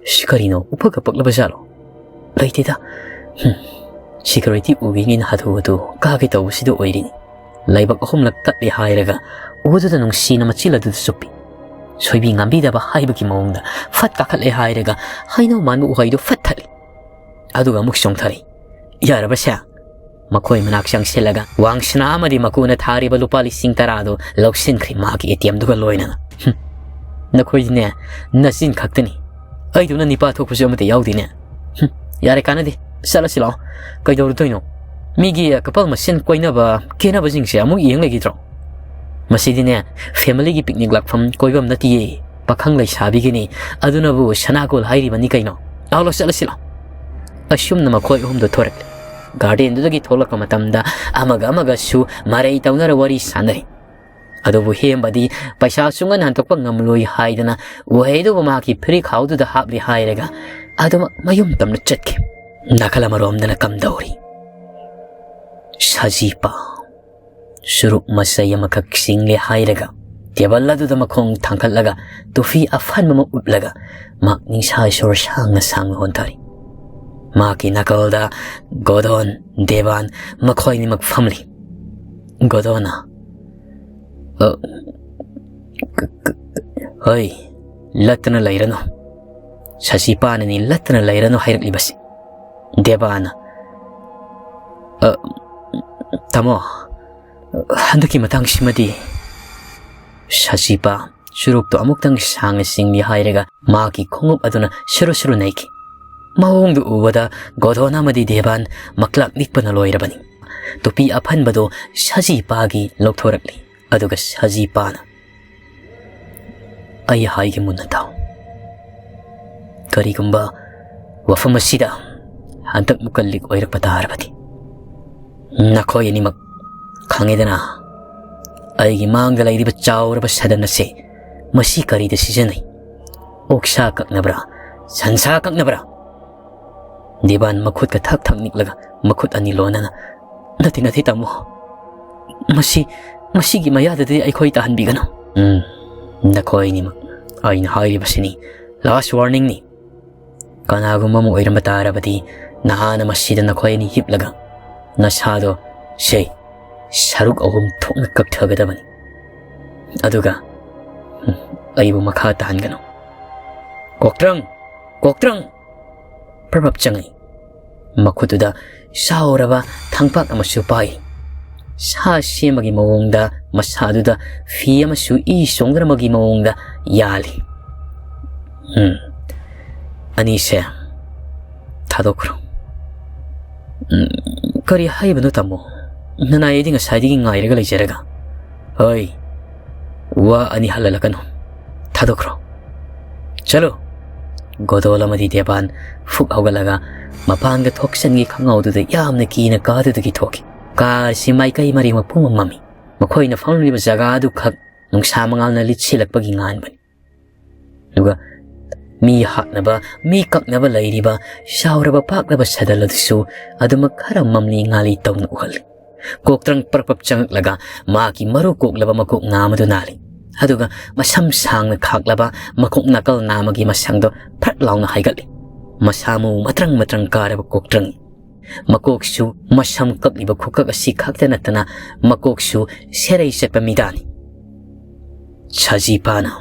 "ꯁꯤ ꯀꯔꯤꯅꯣ? ꯎꯐꯛꯀ ꯄꯛꯂꯕ ꯖꯥꯠꯂꯣ?" "ꯂꯩꯇꯦꯗ꯫ ꯍꯨꯝ, ꯁꯦꯀ꯭ꯌꯨꯔꯤꯇꯤ ꯎꯒꯦꯅ ꯍꯥꯊꯨ ꯍꯥꯊꯨ ꯀꯥꯒꯦ ꯇꯧꯕꯁꯤꯗ ꯑꯣꯏꯔꯤꯅꯤ꯫" ꯂꯩꯕꯛ ꯑꯍꯨꯝꯂꯛ ꯇꯠꯂꯦ ꯍꯥꯏꯔꯒ ꯎꯗꯨꯗ ꯅꯨꯡꯁꯤꯅ ꯃꯆꯤꯜ ꯑꯗꯨꯗ ꯆꯨꯞꯄꯤ꯫ ꯁꯣꯏꯕꯤ ꯉꯥꯝꯕꯤꯗꯕ ꯍꯥꯏꯕꯒꯤ ꯃꯑꯣꯡꯗ ꯐꯠ ꯀꯥꯈꯠꯂꯦ ꯍꯥꯏꯔꯒ ꯍꯩꯅꯧ ꯃꯥꯟꯕ ꯎꯍꯩꯗꯨ ꯐꯠ ꯊꯠꯂꯤ꯫ ꯑꯗꯨꯒ ꯑꯃꯨꯛ ꯆꯣꯡꯊꯔꯛꯏ꯫ "ꯌꯥꯔꯕꯁꯦ?" ꯃꯈꯣꯏ ꯃꯅꯥꯛ ꯆꯪꯁꯤꯜꯂꯒ ꯋꯥꯡꯁꯅꯥ ꯑꯃꯗꯤ ꯃꯀꯨꯅ ꯊꯥꯔꯤꯕ ꯂꯨꯄꯥ ꯂꯤꯁꯤꯡ ꯇꯔꯥꯗꯨ ꯂꯧꯁꯤꯟꯈ꯭ꯔꯦ ꯃꯥꯒꯤ ꯑꯦ ꯇꯤ ꯑꯦꯝꯗꯨꯒ ꯂꯣꯏꯅꯅ꯫ "ꯍꯨꯝ, ꯅꯈꯣꯏꯗꯤꯅꯦ, ꯅꯆꯤꯟ ꯈꯛꯇꯅꯤ꯫ ꯑꯩꯗꯧꯅ ꯅꯤꯄꯥ ꯊꯣꯛꯄꯁꯨ ꯑꯃꯠꯇ ꯌꯥꯎꯗꯦꯅꯦ꯫ ꯍꯨꯝ, ꯌꯥꯔꯦ, ꯀꯥꯟꯅꯗꯦ꯫ ꯆꯠꯂꯁꯤ ꯂꯥꯛꯑꯣ꯫ ꯀꯩꯗꯧꯔꯨꯗꯣꯏꯅꯣ? ꯃꯤꯒꯤ ꯀꯄꯜ ꯃꯁꯦꯟ ꯀꯣꯏꯅꯕ, ꯀꯦꯅꯕꯁꯤꯡꯁꯦ ꯑꯃꯨꯛ ꯌꯦꯡ ꯂꯩꯈꯤꯗ꯭ꯔꯣ? ꯃꯁꯤꯗꯤꯅꯦ, ꯐꯦꯃꯤꯂꯤꯒꯤ ꯄꯤꯛꯅꯤꯛ ꯂꯥꯛꯐꯝ ꯀꯣꯏꯐꯝ ꯅꯠꯇꯤꯌꯦ꯫ ꯄꯥꯈꯪ ꯂꯩꯁꯥꯕꯤꯒꯤꯅꯤ꯫ ꯑꯗꯨꯅꯕꯨ ꯁꯅꯥꯀꯣꯜ ꯍꯥꯏꯔꯤꯕꯅꯤ ꯀꯩꯅꯣ꯫ ꯂꯥꯛꯑꯣ, ꯂꯥꯛꯑꯣ, ꯆꯠꯂꯁꯤ ꯂꯥꯛꯑꯣ꯫" ꯑꯁꯨꯝꯅ ꯃꯈꯣꯏ ꯑꯍꯨꯝꯗꯣ ꯊꯣꯔꯛꯂꯦ꯫ ꯒꯥꯔꯗꯦꯟꯗꯨꯗꯒꯤ ꯊꯣꯛꯂꯛꯄ ꯃꯇꯝꯗ ꯑꯃꯒ ꯑꯃꯒꯁꯨ ꯃꯔꯩ ꯇꯧꯅꯔ ꯋꯥꯔꯤ ꯁꯥꯟꯅꯔꯤ꯫ ꯑꯗꯨꯕꯨ ꯍꯦꯝꯕꯗꯤ ꯄꯩꯁꯥ ꯁꯨꯡꯍꯟ ꯍꯟꯗꯣꯛꯄ ꯉꯝꯂꯣꯏ ꯍꯥꯏꯗꯅ ꯎꯍꯩꯗꯨꯕꯨ ꯃꯍꯥꯛꯀꯤ ꯐꯨꯔꯤꯠ ꯈꯥꯎꯗꯨꯗ ꯍꯥꯞꯂꯦ ꯍꯥꯏꯔꯒ ꯑꯗꯨꯃꯛ ꯃꯌꯨꯝ ꯇꯝꯅ ꯆꯠꯈꯤ꯫ ꯅꯥꯀꯜ ꯑꯃꯔꯣꯝꯗꯅ ꯀꯝꯗꯧꯔꯤ? ꯁꯖꯤꯄꯥ ꯁꯨꯔꯨꯛ ꯃꯆꯩ ꯑꯃꯈꯛ ꯆꯤꯡꯂꯦ ꯍꯥꯏꯔꯒ ꯇꯦꯕꯜ ꯑꯗꯨꯗ ꯃꯈꯣꯡ ꯊꯥꯡꯒꯠꯂꯒ ꯇꯨꯐꯤ ꯑꯐꯟꯕ ꯑꯃ ꯎꯞꯂꯒ ꯃꯍꯥꯛ ꯅꯤꯡꯁꯥ ꯏꯁꯣꯔ ꯁꯥꯡꯅ ꯁꯥꯡꯅ ꯍꯣꯟꯊꯔꯤ꯫ ꯃꯍꯥꯛꯀꯤ ꯅꯥꯀꯜꯗ ꯒꯣꯗꯣꯟ, ꯗꯦꯕꯥꯟ ꯃꯈꯣꯏ ꯑꯅꯤꯃꯛ ꯐꯝꯂꯤ꯫ ꯒꯣꯗꯣꯟꯅ, "ꯑ, ꯀ-, ꯀ-, ꯀ-, ꯍꯣꯏ, ꯂꯠꯇꯅ ꯂꯩꯔꯅꯨ꯫ ꯁꯁꯤꯄꯥꯅꯅꯤ ꯂꯠꯇꯅ ꯂꯩꯔꯅꯨ ꯍꯥꯏꯔꯛꯂꯤꯕꯁꯤ꯫" ꯗꯦꯕꯥꯅ, "ꯑ, ꯇꯥꯃꯣ, ꯍꯟꯗꯛꯀꯤ ꯃꯇꯥꯡꯁꯤꯃꯗꯤ"꯫ ꯁꯖꯤꯄꯥ ꯆꯨꯔꯨꯞꯇꯣ ꯑꯃꯨꯛꯇꯪ ꯁꯥꯡꯅ ꯆꯤꯡꯒꯦ ꯍꯥꯏꯔꯒ ꯃꯍꯥꯛꯀꯤ ꯈꯣꯡꯎꯞ ꯑꯗꯨꯅ ꯁꯨꯔꯨ ꯁꯨꯔꯨ ꯅꯩꯈꯤ꯫ ꯃꯑꯣꯡꯗꯨ ꯎꯕꯗ ꯒꯣꯗꯣꯟ ꯑꯃꯗꯤ ꯗꯦꯕꯥꯟ ꯃꯀ꯭ꯂꯥꯛ ꯅꯤꯛꯄꯅ ꯂꯣꯏꯔꯕꯅꯤ꯫ ꯇꯨꯄꯤ ꯑꯐꯟꯕꯗꯨ ꯁꯖꯤꯄꯥꯒꯤ ꯂꯧꯊꯣꯔꯛꯂꯤ꯫ ꯑꯗꯨꯒ ꯁꯖꯤꯄꯥꯅ, "ꯑꯩ ꯍꯥꯏꯒꯦ ꯃꯨꯟꯅ ꯇꯥꯎ꯫ ꯀꯔꯤꯒꯨꯝꯕ ꯋꯥꯐꯝ ꯑꯁꯤꯗ ꯍꯟꯗꯛ ꯃꯨꯛꯀ ꯂꯤꯛ ꯑꯣꯏꯔꯛꯄ ꯇꯥꯔꯕꯗꯤ, ꯅꯈꯣꯏ ꯑꯅꯤꯃꯛ ꯈꯪꯉꯦꯗꯅ, ꯑꯩꯒꯤ ꯃꯥꯡꯗ ꯂꯩꯔꯤꯕ ꯆꯥꯎꯔꯕ ꯁꯗꯟ ꯑꯁꯦ ꯃꯁꯤ ꯀꯔꯤꯗ ꯁꯤꯖꯤꯟꯅꯩ? ꯑꯣꯛꯁꯥ ꯀꯛꯅꯕ꯭ꯔꯥ? ꯁꯟꯁꯥ ꯀꯛꯅꯕ꯭ꯔꯥ?" ꯗꯤꯕꯥꯟ ꯃꯈꯨꯠꯀ ꯊꯛ ꯊꯛ ꯅꯤꯛꯂꯒ ꯃꯈꯨꯠ ꯑꯅꯤ ꯂꯣꯟꯅꯅ, "ꯅꯠꯇꯦ, ꯅꯠꯇꯦ, ꯇꯥꯃꯣ꯫ ꯃꯁꯤ, ꯃꯁꯤꯒꯤ ꯃꯌꯥꯗꯗꯤ ꯑꯩꯈꯣꯏ ꯇꯥꯍꯟꯕꯤꯒꯅꯨ꯫ ꯎꯝ, ꯅꯈꯣꯏ ꯑꯅꯤꯃꯛ, ꯑꯩꯅ ꯍꯥꯏꯔꯤꯕꯁꯤꯅꯤ, last warningꯅꯤ꯫ ꯀꯅꯥꯒꯨꯝꯕ ꯑꯃ ꯑꯣꯏꯔꯝꯕ ꯇꯥꯔꯕꯗꯤ ꯅꯍꯥꯟꯅ ꯃꯁꯤꯗ ꯅꯈꯣꯏ ꯑꯅꯤ ꯍꯤꯞꯂꯒ ꯅꯁꯥꯗꯣ, ꯁꯦ, ꯁꯔꯨꯛ ꯑꯍꯨꯝ ꯊꯣꯛꯅ ꯀꯛꯊꯒꯗꯕꯅꯤ꯫ ꯑꯗꯨꯒ, ꯎꯝ, ꯑꯩꯕꯨ ꯃꯈꯥ ꯇꯥꯍꯟꯒꯅꯨ꯫ ꯀꯣꯛꯇ꯭ꯔꯪ! ꯀꯣꯛꯇ꯭ꯔꯪ!" ꯄ꯭ꯔꯞ ꯄ꯭ꯔꯞ ꯆꯪꯉꯛꯏ꯫ ꯃꯈꯨꯠꯇꯨꯗ ꯆꯥꯎꯔꯕ ꯊꯥꯡꯄꯥꯛ ꯑꯃꯁꯨ ꯄꯥꯏ꯫ ꯁꯥ ꯁꯦꯝꯕꯒꯤ ꯃꯑꯣꯡꯗ ꯃꯁꯥꯗꯨꯗ ꯐꯤ ꯑꯃꯁꯨ ꯏ ꯆꯣꯡꯗꯅꯕꯒꯤ ꯃꯑꯣꯡꯗ ꯌꯥꯜꯂꯤ꯫ "ꯎꯝ, ꯑꯅꯤꯁꯦ ꯊꯥꯗꯣꯛꯈ꯭ꯔꯣ꯫" "ꯎꯝ, ꯀꯔꯤ ꯍꯥꯏꯕꯅꯣ, ꯇꯥꯃꯣ? ꯅꯅꯥꯏ ꯑꯩꯗꯤ ꯉꯁꯥꯏꯗꯒꯤ ꯉꯥꯏꯔꯒ ꯂꯩꯖꯔꯒ꯫" "ꯍꯣꯏ, ꯋꯥ ꯑꯅꯤ ꯍꯜꯍꯜꯂꯛꯀꯅꯨ꯫ ꯊꯥꯗꯣꯛꯈ꯭ꯔꯣ꯫ ꯆꯠꯂꯣ꯫" ꯒꯣꯗꯣꯜ ꯑꯃꯗꯤ ꯗꯦꯕꯥꯟ ꯐꯨꯛ ꯍꯧꯒꯠꯂꯒ ꯃꯄꯥꯟꯒ ꯊꯣꯛꯆꯟꯒꯤ ꯈꯪꯍꯧꯗꯨꯗ ꯌꯥꯝꯅ ꯀꯤꯅ ꯀꯥꯗꯨꯗꯒꯤ ꯊꯣꯛꯈꯤ꯫ ꯀꯥꯔꯁꯤ ꯃꯥꯏꯀꯩ ꯃꯔꯤꯃꯛ ꯄꯨꯝꯃꯝ ꯃꯝꯃꯤ꯫ ꯃꯈꯣꯏꯅ ꯐꯝꯂꯤꯕ ꯖꯒꯥ ꯑꯗꯨ ꯈꯛ ꯅꯨꯡꯁꯥ ꯃꯉꯥꯜꯅ ꯂꯤꯠꯁꯤꯜꯂꯛꯄꯒꯤ ꯉꯥꯟꯕꯅꯤ꯫ ꯑꯗꯨꯒ ꯃꯤ ꯍꯥꯠꯅꯕ, ꯃꯤ ꯀꯛꯅꯕ ꯂꯩꯔꯤꯕ ꯆꯥꯎꯔꯕ ꯄꯥꯛꯂꯕ ꯁꯗꯜ ꯑꯗꯨꯁꯨ ꯑꯗꯨꯃꯛ ꯈꯔ ꯃꯝꯂꯤ ꯉꯥꯜꯂꯤ ꯇꯧꯅ ꯎꯍꯜꯂꯤ꯫ ꯀꯣꯛꯇ꯭ꯔꯪ ꯄ꯭ꯔꯞ ꯄ꯭ꯔꯞ ꯆꯪꯉꯛꯂꯒ ꯃꯍꯥꯛꯀꯤ ꯃꯔꯨ ꯀꯣꯛꯂꯕ ꯃꯀꯣꯛ ꯅꯥꯝ ꯑꯗꯨ ꯅꯥꯜꯂꯤ꯫ ꯑꯗꯨꯒ ꯃꯁꯝ ꯁꯥꯡꯅ ꯈꯥꯛꯂꯕ ꯃꯀꯣꯛ ꯅꯥꯀꯜ ꯅꯥꯝꯃꯒꯤ ꯃꯁꯪꯗꯣ ꯐ꯭ꯔꯠ ꯂꯥꯎꯅ ꯍꯥꯏꯒꯠꯂꯤ꯫ ꯃꯁꯥ ꯃꯎ ꯃꯇ꯭ꯔꯪ ꯃꯇ꯭ꯔꯪ ꯀꯥꯔꯕ ꯀꯣꯛꯇ꯭ꯔꯪ꯫ ꯃꯀꯣꯛꯁꯨ ꯃꯁꯝ ꯀꯛꯂꯤꯕ ꯈꯨꯀꯛ ꯑꯁꯤ ꯈꯛꯇ ꯅꯠꯇꯅ ꯃꯀꯣꯛꯁꯨ ꯁꯦꯔꯩ ꯆꯠꯄ ꯃꯤꯗꯥꯅꯤ꯫ ꯁꯖꯤꯄꯥꯅ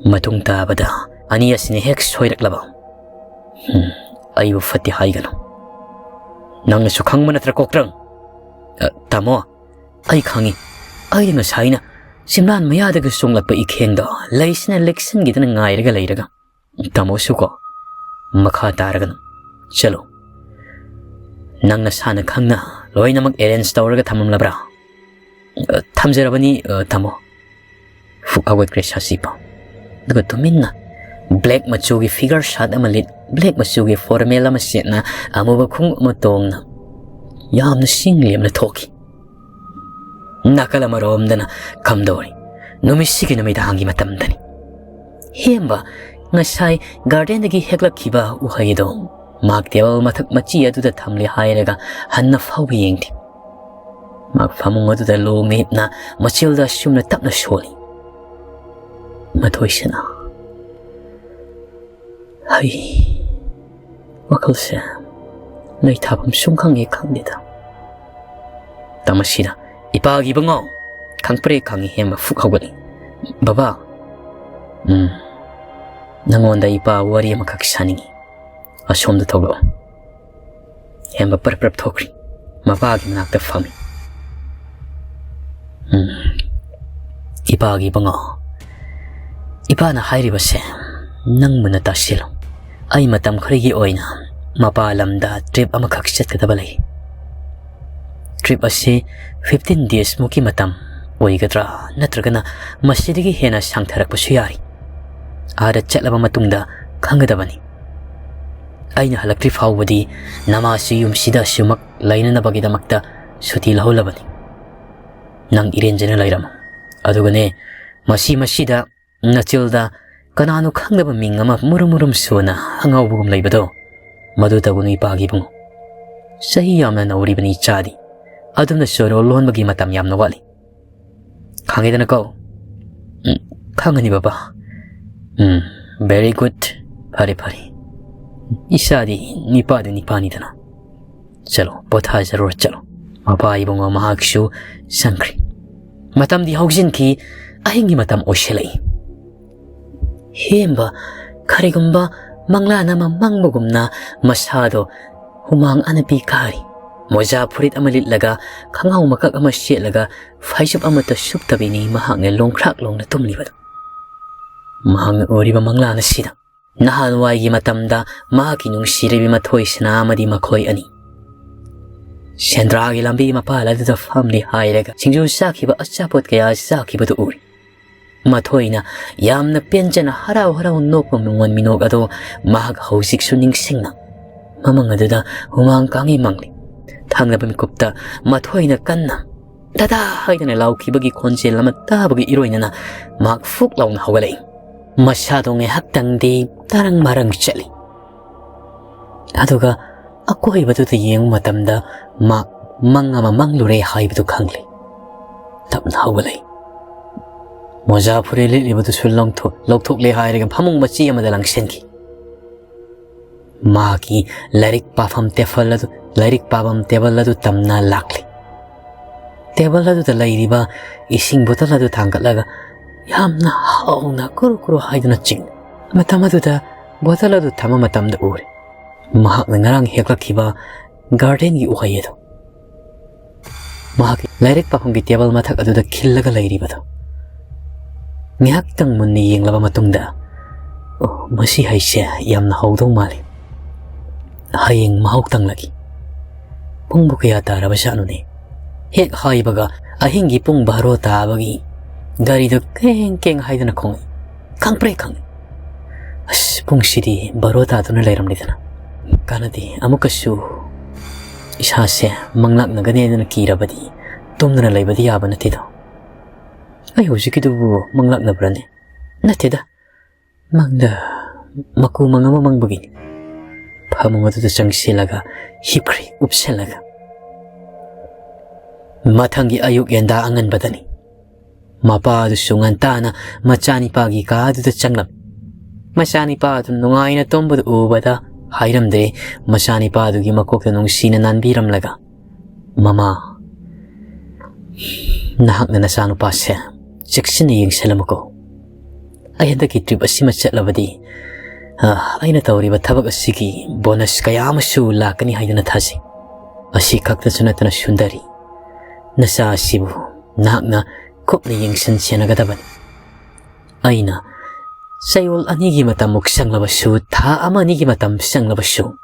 ꯃꯇꯨꯡ ꯇꯥꯕꯗ ꯑꯅꯤ ꯑꯁꯤꯅ ꯍꯦꯛ ꯁꯣꯏꯔꯛꯂꯕ, "ꯍꯨꯝ, ꯑꯩꯕꯨ ꯐꯠꯇꯦ ꯍꯥꯏꯒꯅꯨ꯫ "ꯅꯪꯅꯁꯨ ꯈꯪꯕ ꯅꯠꯇ꯭ꯔꯥ, ꯀꯣꯛꯇ꯭ꯔꯪ?" "ꯑ, ꯇꯥꯃꯣ, ꯑꯩ ꯈꯪꯉꯤ꯫ ꯑꯩꯗꯤ ꯉꯁꯥꯏꯅ ꯆꯤꯝꯂꯥꯟ ꯃꯌꯥꯗꯒ ꯆꯣꯡꯂꯛꯄ ꯏꯈꯦꯡꯗꯣ ꯂꯩꯁꯤꯅ ꯂꯦꯛꯁꯤꯟꯈꯤꯗꯅ ꯉꯥꯏꯔꯒ ꯂꯩꯔꯒ꯫ ꯇꯥꯃꯣꯁꯨ ꯀꯣ, ꯃꯈꯥ ꯇꯥꯔꯒꯅꯨ꯫ ꯆꯠꯂꯣ꯫ ꯅꯪ ꯅꯁꯥꯅ ꯈꯪꯅ ꯂꯣꯏꯅꯃꯛ ꯑꯦꯔꯦꯟꯖ ꯇꯧꯔꯒ ꯊꯝꯂꯝꯂꯕ꯭ꯔꯥ?" "ꯑ, ꯊꯝꯖꯔꯕꯅꯤ, ꯑ, ꯇꯥꯃꯣ꯫" ꯐꯨꯛ ꯍꯧꯒꯠꯈ꯭ꯔꯦ ꯁꯥꯁꯤꯄꯥ꯫ ꯑꯗꯨꯒ ꯇꯨꯃꯤꯟꯅ ꯕ꯭ꯂꯦꯛ ꯃꯆꯨꯒꯤ ꯐꯤꯒꯔ ꯁꯥꯔꯠ ꯑꯃ ꯂꯤꯠ, ꯕ꯭ꯂꯦꯛ ꯃꯆꯨꯒꯤ ꯐꯣꯔꯃꯦꯜ ꯑꯃ ꯁꯦꯠꯅ, ꯑꯃꯨꯕ ꯈꯣꯡꯎꯞ ꯑꯃ ꯇꯣꯡꯅ ꯌꯥꯝꯅ ꯆꯤꯡ ꯂꯦꯝꯅ ꯊꯣꯛꯈꯤ꯫ ꯅꯥꯀꯜ ꯑꯃꯔꯣꯝꯗꯅ ꯀꯝꯗꯧꯔꯤ? ꯅꯨꯃꯤꯠꯁꯤꯒꯤ ꯅꯨꯃꯤꯗꯥꯡꯒꯤ ꯃꯇꯝꯗꯅꯤ꯫ ꯍꯦꯝꯕ ꯉꯁꯥꯏ ꯒꯥꯔꯗꯦꯟꯗꯒꯤ ꯍꯦꯛꯂꯛꯈꯤꯕ ꯎꯍꯩ ꯑꯗꯨ ꯃꯍꯥꯛ ꯇꯦꯕꯜ ꯃꯊꯛ ꯃꯆꯤ ꯑꯗꯨꯗ ꯊꯝꯂꯦ ꯍꯥꯏꯔꯒ ꯍꯟꯅ ꯐꯥꯎꯕ ꯌꯦꯡꯗꯦ꯫ ꯃꯍꯥꯛ ꯐꯃꯨꯡ ꯑꯗꯨꯗ ꯂꯣꯡꯅ ꯍꯤꯞꯅ ꯃꯆꯤꯜꯗ ꯑꯁꯨꯝꯅ ꯇꯞꯅ ꯁꯣꯜꯂꯤ꯫ "ꯃꯊꯣꯏꯁꯅꯥ, ꯑꯩ ꯋꯥꯈꯜꯁꯦ ꯂꯩꯊꯥꯐꯝ ꯁꯨꯝ ꯈꯪꯉꯦ ꯈꯪꯗꯦꯗ꯫" ꯇꯃꯁꯤꯅ, "ꯏꯄꯥꯒꯤ ꯏꯕꯨꯡꯉꯣ!" "ꯈꯪꯄ꯭ꯔꯦ ꯈꯪꯉꯤ ꯍꯦꯝꯕ", ꯐꯨꯛ ꯍꯧꯒꯠꯂꯤ꯫ "ꯕꯕꯥ, ꯎꯝ, ꯅꯪꯉꯣꯟꯗ ꯏꯄꯥ ꯋꯥꯔꯤ ꯑꯃꯈꯛ ꯁꯥꯅꯤꯡꯉꯤ꯫ ꯑꯁꯣꯝꯗ ꯊꯣꯛꯂꯛꯑꯣ꯫" ꯍꯦꯝꯕ ꯄꯔꯞ ꯄꯔꯞ ꯊꯣꯛꯈ꯭ꯔꯤ꯫ ꯃꯄꯥꯒꯤ ꯃꯅꯥꯛꯇ ꯐꯝꯃꯤ꯫ "ꯎꯝ, ꯏꯄꯥꯒꯤ ꯏꯕꯨꯡꯉꯣ, ꯏꯄꯥꯅ ꯍꯥꯏꯔꯤꯕꯁꯦ ꯅꯪ ꯃꯨꯟꯅ ꯇꯥꯁꯤꯜꯂꯨ꯫ ꯑꯩ ꯃꯇꯝ ꯈꯔꯒꯤ ꯑꯣꯏꯅ ꯃꯄꯥꯟ ꯂꯝꯗ ꯇ꯭ꯔꯤꯞ ꯑꯃꯈꯛ ꯆꯠꯀꯗꯕ ꯂꯩ꯫ ꯇ꯭ꯔꯤꯞ ꯑꯁꯤ ꯐꯤꯐꯇꯤꯟ ꯗꯦꯖꯃꯨꯛꯀꯤ ꯃꯇꯝ ꯑꯣꯏꯒꯗ꯭ꯔꯥ, ꯅꯠꯇ꯭ꯔꯒꯅ ꯃꯁꯤꯗꯒꯤ ꯍꯦꯟꯅ ꯁꯥꯡꯊꯔꯛꯄꯁꯨ ꯌꯥꯔꯤ꯫ ꯑꯥꯗ ꯆꯠꯂꯕ ꯃꯇꯨꯡꯗ ꯈꯪꯒꯗꯕꯅꯤ꯫ ꯑꯩꯅ ꯍꯜꯂꯛꯇ꯭ꯔꯤ ꯐꯥꯎꯕꯗꯤ ꯅꯃꯥꯁꯤ ꯌꯨꯝꯁꯤꯗ ꯑꯁꯤꯃꯛ ꯂꯩꯅꯅꯕꯒꯤꯗꯃꯛꯇ ꯁꯨꯇꯤ ꯂꯧꯍꯜꯂꯕꯅꯤ꯫ ꯅꯪ ꯏꯔꯦꯟꯖꯅ ꯂꯩꯔꯝꯃꯨ꯫ ꯑꯗꯨꯒꯅꯦ, ꯃꯁꯤ ꯃꯁꯤꯗ ꯅꯆꯤꯜꯗ ꯀꯅꯥꯅꯣ ꯈꯪꯗꯕ ꯃꯤꯡ ꯑꯃ ꯃꯨꯔꯨꯝ ꯃꯨꯔꯨꯝ ꯁꯨꯅ ꯑꯉꯥꯎꯕꯒꯨꯝ ꯂꯩꯕꯗꯣ, ꯃꯗꯨ ꯇꯧꯒꯅꯨ ꯏꯄꯥꯒꯤ ꯏꯕꯨꯡꯉꯣ꯫ ꯆꯍꯤ ꯌꯥꯝꯅ ꯅꯧꯔꯤꯕꯅꯤ ꯏꯆꯥꯗꯤ꯫ ꯑꯗꯨꯝꯅ ꯆꯣꯔꯣ ꯂꯣꯟꯕꯒꯤ ꯃꯇꯝ ꯌꯥꯝꯅ ꯋꯥꯠꯂꯤ꯫ ꯈꯪꯉꯦꯗꯅꯀꯣ?" "ꯎꯝ, ꯈꯪꯒꯅꯤ ꯕꯕꯥ꯫" "ꯎꯝ, very good꯫ ꯐꯔꯦ, ꯐꯔꯦ꯫ ꯏꯆꯥꯗꯤ ꯅꯤꯄꯥꯗꯤ ꯅꯤꯄꯥꯅꯤꯗꯅ꯫ ꯆꯠꯂꯣ, ꯄꯣꯊꯥꯖꯔꯨꯔꯣ, ꯆꯠꯂꯣ꯫" ꯃꯄꯥ ꯏꯕꯨꯡꯉꯣ ꯃꯍꯥꯛꯁꯨ ꯆꯪꯈ꯭ꯔꯦ꯫ ꯃꯇꯝꯗꯤ ꯍꯧꯖꯤꯟꯈꯤ, ꯑꯍꯤꯡꯒꯤ ꯃꯇꯝ ꯑꯣꯏꯁꯤꯜꯂꯛꯏ꯫ ꯍꯦꯝꯕ ꯀꯔꯤꯒꯨꯝꯕ ꯃꯪꯂꯥꯟ ꯑꯃ ꯃꯪꯕꯒꯨꯝꯅ ꯃꯁꯥꯗꯣ ꯍꯨꯃꯥꯡ ꯑꯅꯞꯄꯤ ꯀꯥꯔꯤ꯫ ꯃꯣꯖꯥ ꯐꯨꯔꯤꯠ ꯑꯃ ꯂꯤꯠꯂꯒ, ꯈꯪꯉꯥꯎ ꯃꯀꯛ ꯑꯃ ꯁꯦꯠꯂꯒ, ꯐꯩꯖꯨꯞ ꯑꯃꯠꯇ ꯁꯨꯞꯇꯕꯤꯅꯤ ꯃꯍꯥꯛꯅ ꯂꯣꯡꯈ꯭ꯔꯥꯛ ꯂꯣꯡꯅ ꯇꯨꯝꯂꯤꯕꯗꯨ꯫ ꯃꯍꯥꯛꯅ ꯎꯔꯤꯕ ꯃꯪꯂꯥꯟ ꯑꯁꯤꯗ ꯅꯍꯥꯟꯋꯥꯏꯒꯤ ꯃꯇꯝꯗ ꯃꯍꯥꯛꯀꯤ ꯅꯨꯡꯁꯤꯔꯕꯤ ꯃꯊꯣꯏ ꯁꯅꯥ ꯑꯃꯗꯤ ꯃꯈꯣꯏ ꯑꯅꯤ ꯁꯦꯟꯗ꯭ꯔꯥꯒꯤ ꯂꯝꯕꯤ ꯃꯄꯥꯜ ꯑꯗꯨꯗ ꯐꯝꯂꯤ ꯍꯥꯏꯔꯒ ꯁꯤꯡꯖꯨ ꯆꯥꯈꯤꯕ, ꯑꯆꯥꯄꯣꯠ ꯀꯌꯥ ꯆꯥꯈꯤꯕꯗꯨ ꯎꯔꯤ꯫ ꯃꯊꯣꯏꯅ ꯌꯥꯝꯅ ꯄꯦꯟꯖꯅ ꯍꯔꯥꯎ ꯍꯔꯥꯎ ꯅꯣꯛꯄ ꯃꯤꯉꯣꯟ ꯃꯤꯅꯣꯛ ꯑꯗꯣ ꯃꯍꯥꯛ ꯍꯧꯖꯤꯛꯁꯨ ꯅꯤꯡꯁꯤꯡꯅ ꯃꯃꯪ ꯑꯗꯨꯗ ꯍꯨꯃꯥꯡ ꯀꯥꯡꯉꯤ ꯃꯪꯂꯤ꯫ ꯊꯪꯅꯕ ꯃꯤꯀꯨꯞꯇ ꯃꯊꯣꯏꯅ ꯀꯟꯅ "ꯗꯗꯥ" ꯍꯥꯏꯗꯅ ꯂꯥꯎꯈꯤꯕꯒꯤ ꯈꯣꯟꯖꯦꯜ ꯑꯃ ꯇꯥꯕꯒꯤ ꯏꯔꯣꯏꯅꯅ ꯃꯍꯥꯛ ꯐꯨꯛ ꯂꯥꯎꯅ ꯍꯧꯒꯠꯂꯛꯏ꯫ ꯃꯁꯥꯗꯣ ꯉꯥꯏꯍꯥꯛꯇꯪꯗꯤ ꯇꯔꯪ ꯃꯔꯪ ꯆꯠꯂꯤ꯫ ꯑꯗꯨꯒ ꯑꯀꯣꯏꯕꯗꯨꯗ ꯌꯦꯡꯕ ꯃꯇꯝꯗ ꯃꯍꯥꯛ ꯃꯪ ꯑꯃ ꯃꯪꯂꯨꯔꯦ ꯍꯥꯏꯕꯗꯨ ꯈꯪꯂꯦ꯫ ꯇꯞꯅ ꯍꯧꯒꯠꯂꯛꯏ꯫ ꯃꯣꯖꯥ ꯐꯨꯔꯤꯠ ꯂꯤꯠꯂꯤꯕꯗꯨꯁꯨ ꯂꯧꯊꯣꯛ-, ꯂꯧꯊꯣꯛꯂꯦ ꯍꯥꯏꯔꯒ ꯐꯃꯨꯡ ꯃꯆꯤ ꯑꯃꯗ ꯂꯪꯁꯤꯟꯈꯤ꯫ ꯃꯍꯥꯛꯀꯤ ꯂꯥꯏꯔꯤꯛ ꯄꯥꯐꯝ ꯇꯦꯕꯜ ꯑꯗꯨ, ꯂꯥꯏꯔꯤꯛ ꯄꯥꯐꯝ ꯇꯦꯕꯜ ꯑꯗꯨ ꯇꯝꯅ ꯂꯥꯛꯂꯤ꯫ ꯇꯦꯕꯜ ꯑꯗꯨꯗ ꯂꯩꯔꯤꯕ ꯏꯁꯤꯡ ꯕꯣꯇꯜ ꯑꯗꯨ ꯊꯥꯡꯒꯠꯂꯒ ꯌꯥꯝꯅ ꯍꯥꯎꯅ ꯀꯨꯔꯨ ꯀꯨꯔꯨ ꯍꯥꯏꯗꯨꯅ ꯆꯤꯡ꯫ ꯃꯇꯝ ꯑꯗꯨꯗ ꯕꯣꯇꯜ ꯑꯗꯨ ꯊꯝꯕ ꯃꯇꯝꯗ ꯎꯔꯦ꯫ ꯃꯍꯥꯛꯅ ꯉꯔꯥꯡ ꯍꯦꯛꯂꯛꯈꯤꯕ ꯒꯥꯔꯗꯦꯟꯒꯤ ꯎꯍꯩ ꯑꯗꯨ꯫ ꯃꯍꯥꯛꯀꯤ ꯂꯥꯏꯔꯤꯛ ꯄꯥꯐꯝꯒꯤ ꯇꯦꯕꯜ ꯃꯊꯛ ꯑꯗꯨꯗ ꯈꯤꯜꯂꯒ ꯂꯩꯔꯤꯕꯗꯨ꯫ ꯉꯥꯏꯍꯥꯛꯇꯪ ꯃꯨꯟꯅ ꯌꯦꯡꯂꯕ ꯃꯇꯨꯡꯗ, "ꯑꯣ, ꯃꯁꯤ ꯍꯩꯁꯦ ꯌꯥꯝꯅ ꯍꯧꯗꯧ ꯃꯥꯜꯂꯤ꯫ ꯍꯌꯦꯡ ꯃꯍꯧ ꯇꯪꯂꯒꯦ꯫ ꯄꯨꯡꯕꯨ ꯀꯌꯥ ꯇꯥꯔꯕ ꯖꯥꯠꯅꯣꯅꯦ?" ꯍꯦꯛ ꯍꯥꯏꯕꯒ ꯑꯍꯤꯡꯒꯤ ꯄꯨꯡ ꯕꯥꯔꯣ ꯇꯥꯕꯒꯤ ꯒꯥꯔꯤꯗꯨ ꯀꯦꯡ ꯀꯦꯡ ꯍꯥꯏꯗꯅ ꯈꯣꯡꯉꯛꯏ꯫ ꯈꯪꯄ꯭ꯔꯦꯛ ꯈꯪꯉꯤ꯫ ꯑꯁ, ꯄꯨꯡꯁꯤꯗꯤ ꯕꯥꯔꯣ ꯇꯥꯗꯨꯅ ꯂꯩꯔꯝꯂꯦꯗꯅ꯫ ꯀꯥꯟꯅꯗꯦ, ꯑꯃꯨꯛꯀꯁꯨ ꯏꯁꯥꯁꯦ ꯃꯪꯂꯥꯛꯅꯒꯅꯦꯗꯅ ꯀꯤꯔꯕꯗꯤ ꯇꯨꯝꯗꯅ ꯂꯩꯕꯗꯤ ꯌꯥꯕ ꯅꯠꯇꯦꯗꯣ꯫ ꯑꯩ ꯍꯧꯖꯤꯛꯀꯤꯗꯨꯕꯨ ꯃꯪꯂꯥꯛꯅꯕ꯭ꯔꯅꯦ? ꯅꯠꯇꯦꯗ, ꯃꯪꯗ ꯃꯀꯨ ꯃꯪ ꯑꯃ ꯃꯪꯕꯒꯤꯅꯤ꯫ ꯐꯃꯨꯡ ꯑꯗꯨꯗ ꯆꯪꯁꯤꯜꯂꯒ ꯍꯤꯞꯈ꯭ꯔꯦ, ꯎꯞꯁꯜꯂꯒ꯫ ꯃꯊꯪꯒꯤ ꯑꯌꯨꯛ ꯌꯦꯟꯗꯥ ꯑꯉꯟꯕꯗꯅꯤ꯫ ꯃꯄꯥ ꯑꯗꯨꯁꯨ ꯉꯟꯇꯥꯅ ꯃꯆꯥꯅꯤꯄꯥꯒꯤ ꯀꯥ ꯑꯗꯨꯗ ꯆꯪꯂꯝꯃꯤ꯫ ꯃꯆꯥꯅꯤꯄꯥ ꯑꯗꯨ ꯅꯨꯡꯉꯥꯏꯅ ꯇꯨꯝꯕꯗꯨ ꯎꯕꯗ ꯍꯥꯏꯔꯝꯗ꯭ꯔꯦ, ꯃꯆꯥꯅꯤꯄꯥ ꯑꯗꯨꯒꯤ ꯃꯀꯣꯛꯇ ꯅꯨꯡꯁꯤꯅ ꯅꯥꯟꯕꯤꯔꯝꯂꯒ, "ꯃꯃꯥ, ꯅꯍꯥꯛꯅ ꯅꯆꯥꯅꯨꯄꯥꯁꯦ ꯆꯦꯛꯁꯤꯟꯅ ꯌꯦꯡꯁꯤꯜꯂꯝꯃꯨꯀꯣ꯫ ꯑꯩ ꯍꯟꯗꯛꯀꯤ ꯇ꯭ꯔꯤꯞ ꯑꯁꯤꯃ ꯆꯠꯂꯕꯗꯤ ꯑ, ꯑꯩꯅ ꯇꯧꯔꯤꯕ ꯊꯕꯛ ꯑꯁꯤꯒꯤ ꯕꯣꯅꯁ ꯀꯌꯥ ꯑꯃꯁꯨ ꯂꯥꯛꯀꯅꯤ ꯍꯥꯏꯗꯨꯅ ꯊꯥꯖꯩ꯫ ꯑꯁꯤ ꯈꯛꯇꯁꯨ ꯅꯠꯇꯅ ꯁꯨꯟꯗꯔꯤ, ꯅꯆꯥ ꯑꯁꯤꯕꯨ ꯅꯍꯥꯛꯅ ꯀꯨꯞꯅ ꯌꯦꯡꯁꯤꯟ ꯁꯦꯟꯅꯒꯗꯕꯅꯤ꯫ ꯑꯩꯅ ꯆꯌꯣꯜ ꯑꯅꯤꯒꯤ ꯃꯇꯝꯃꯨꯛ ꯆꯪꯂꯕꯁꯨ, ꯊꯥ ꯑꯃ ꯑꯅꯤꯒꯤ ꯃꯇꯝ ꯆꯪꯂꯕꯁꯨ,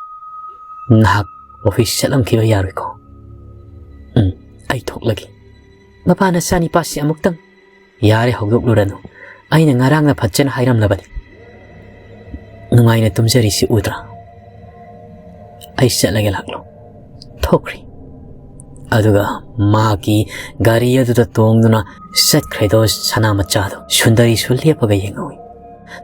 ꯅꯍꯥꯛ ꯑꯣꯐꯤꯁ ꯆꯠꯂꯝꯈꯤꯕ ꯌꯥꯔꯣꯏꯀꯣ? ꯎꯝ, ꯑꯩ ꯊꯣꯛꯂꯒꯦ꯫ ꯃꯄꯥ ꯅꯆꯥꯅꯤꯄꯥꯁꯤ ꯑꯃꯨꯛꯇꯪ꯫ ꯌꯥꯔꯦ, ꯍꯧꯗꯣꯛꯂꯨꯔꯅꯨ꯫ ꯑꯩꯅ ꯉꯔꯥꯡꯅ ꯐꯖꯅ ꯍꯥꯏꯔꯝꯂꯕꯅꯤ꯫ ꯅꯨꯡꯉꯥꯏꯅ ꯇꯨꯝꯖꯔꯤꯁꯤ ꯎꯗ꯭ꯔꯥ? ꯑꯩ ꯆꯠꯂꯒꯦ ꯂꯥꯛꯂꯣ꯫ ꯊꯣꯛꯈ꯭ꯔꯦ꯫ ꯑꯗꯨꯒ ꯃꯍꯥꯛꯀꯤ ꯒꯥꯔꯤ ꯑꯗꯨꯗ ꯇꯣꯡꯗꯨꯅ ꯆꯠꯈ꯭ꯔꯦꯗꯣ ꯁꯅꯥ ꯃꯆꯥꯗꯣ꯫ ꯁꯨꯟꯗꯔꯤꯁꯨ ꯂꯦꯞꯄꯒ ꯌꯦꯡꯍꯧꯏ꯫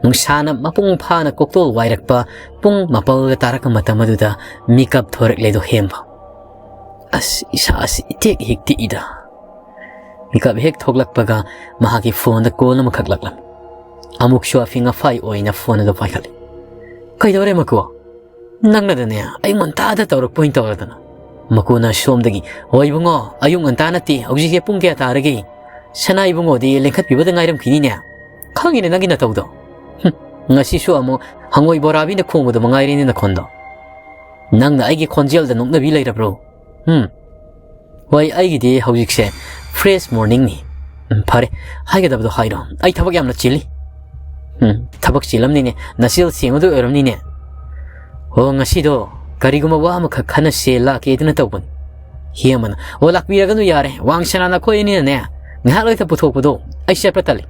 ꯅꯨꯡꯁꯥꯅ ꯃꯄꯨꯡ ꯐꯥꯅ ꯀꯣꯛꯇꯣꯜ ꯋꯥꯏꯔꯛꯄ ꯄꯨꯡ ꯃꯥꯄꯜꯒ ꯇꯥꯔꯛꯄ ꯃꯇꯝ ꯑꯗꯨꯗ ꯃꯤꯀꯞ ꯊꯣꯔꯛꯂꯦꯗꯣ ꯍꯦꯝꯕ꯫ ꯑꯁ, ꯏꯁꯥꯁꯤ ꯏꯇꯦꯛ ꯍꯦꯛ ꯇꯦꯛꯏꯗ꯫ ꯃꯤꯀꯞ ꯍꯦꯛ ꯊꯣꯛꯂꯛꯄꯒ ꯃꯍꯥꯛꯀꯤ ꯐꯣꯟꯗ ꯀꯣꯜ ꯑꯃꯈꯛ ꯂꯥꯛꯂꯝꯃꯤ꯫ ꯑꯃꯨꯛꯁꯨ ꯑꯐꯤꯡ ꯑꯐꯥꯏ ꯑꯣꯏꯅ ꯐꯣꯟ ꯑꯗꯨ ꯄꯥꯏꯈꯠꯂꯤ꯫ "ꯀꯩꯗꯧꯔꯦ ꯃꯀꯨ? ꯅꯪꯅꯗꯅꯦ ꯑꯌꯨꯛ ꯉꯟꯇꯥꯗ ꯇꯧꯔꯛꯄ ꯑꯣꯏꯅ ꯇꯧꯔꯗꯅ?" ꯃꯀꯨꯅ ꯁꯣꯝꯗꯒꯤ, "ꯍꯣꯏ ꯏꯕꯨꯡꯉꯣ, ꯑꯌꯨꯛ ꯉꯟꯇꯥ ꯅꯠꯇꯦ, ꯍꯧꯖꯤꯛꯁꯦ ꯄꯨꯡ ꯀꯌꯥ ꯇꯥꯔꯒꯦ? ꯁꯅꯥ ꯏꯕꯨꯡꯉꯣꯗꯤ ꯂꯦꯡꯈꯠꯄꯤꯕꯗ ꯉꯥꯏꯔꯝꯈꯤꯅꯤꯅꯦ꯫ ꯈꯪꯉꯤꯅꯦ ꯅꯪꯒꯤ ꯅꯇꯧꯗꯣ꯫ ꯍꯨꯝ, ꯉꯁꯤꯁꯨ ꯑꯃꯨꯛ ꯍꯪꯉꯣꯏ ꯕꯣꯔꯥꯕꯤꯅ ꯈꯣꯡꯕꯗꯣ ꯃꯉꯥꯏꯔꯦꯅꯦ ꯅꯈꯣꯟꯗꯣ꯫ ꯅꯪꯅ ꯑꯩꯒꯤ ꯈꯣꯟꯖꯦꯜꯗ ꯅꯣꯛꯅꯕꯤ ꯂꯩꯔꯕ꯭ꯔꯣ? ꯍꯨꯝ꯫ ꯍꯣꯏ, ꯑꯩꯒꯤꯗꯤ ꯍꯧꯖꯤꯛꯁꯦ fresh morningꯅꯤ꯫ ꯎꯝ, ꯐꯔꯦ, ꯍꯥꯏꯒꯗꯕꯗꯣ ꯍꯥꯏꯔꯣ꯫ ꯑꯩ ꯊꯕꯛ ꯌꯥꯝꯅ ꯆꯤꯜꯂꯤ꯫ ꯎꯝ, ꯊꯕꯛ ꯆꯤꯜꯂꯝꯅꯤꯅꯦ꯫ ꯅꯆꯤꯜ ꯁꯦꯡꯕꯗꯣ ꯑꯣꯏꯔꯝꯅꯤꯅꯦ꯫ ꯍꯣ, ꯉꯁꯤꯗꯣ ꯀꯔꯤꯒꯨꯝꯕ ꯋꯥ ꯑꯃꯈꯛ ꯈꯟꯅꯁꯦ ꯂꯥꯛꯀꯦꯗꯅ ꯇꯧꯕꯅꯤ꯫ ꯍꯦꯃꯅ, "ꯑꯣ, ꯂꯥꯛꯄꯤꯔꯒꯅꯨ ꯌꯥꯔꯦ꯫ ꯋꯥꯡ ꯁꯅꯥꯅ ꯑꯩꯈꯣꯏ ꯑꯅꯤꯅꯅꯦ ꯉꯥꯏꯍꯥꯛ ꯂꯩꯇ ꯄꯨꯊꯣꯛꯄꯗꯣ ꯑꯩ ꯆꯠꯄ ꯇꯜꯂꯤ꯫"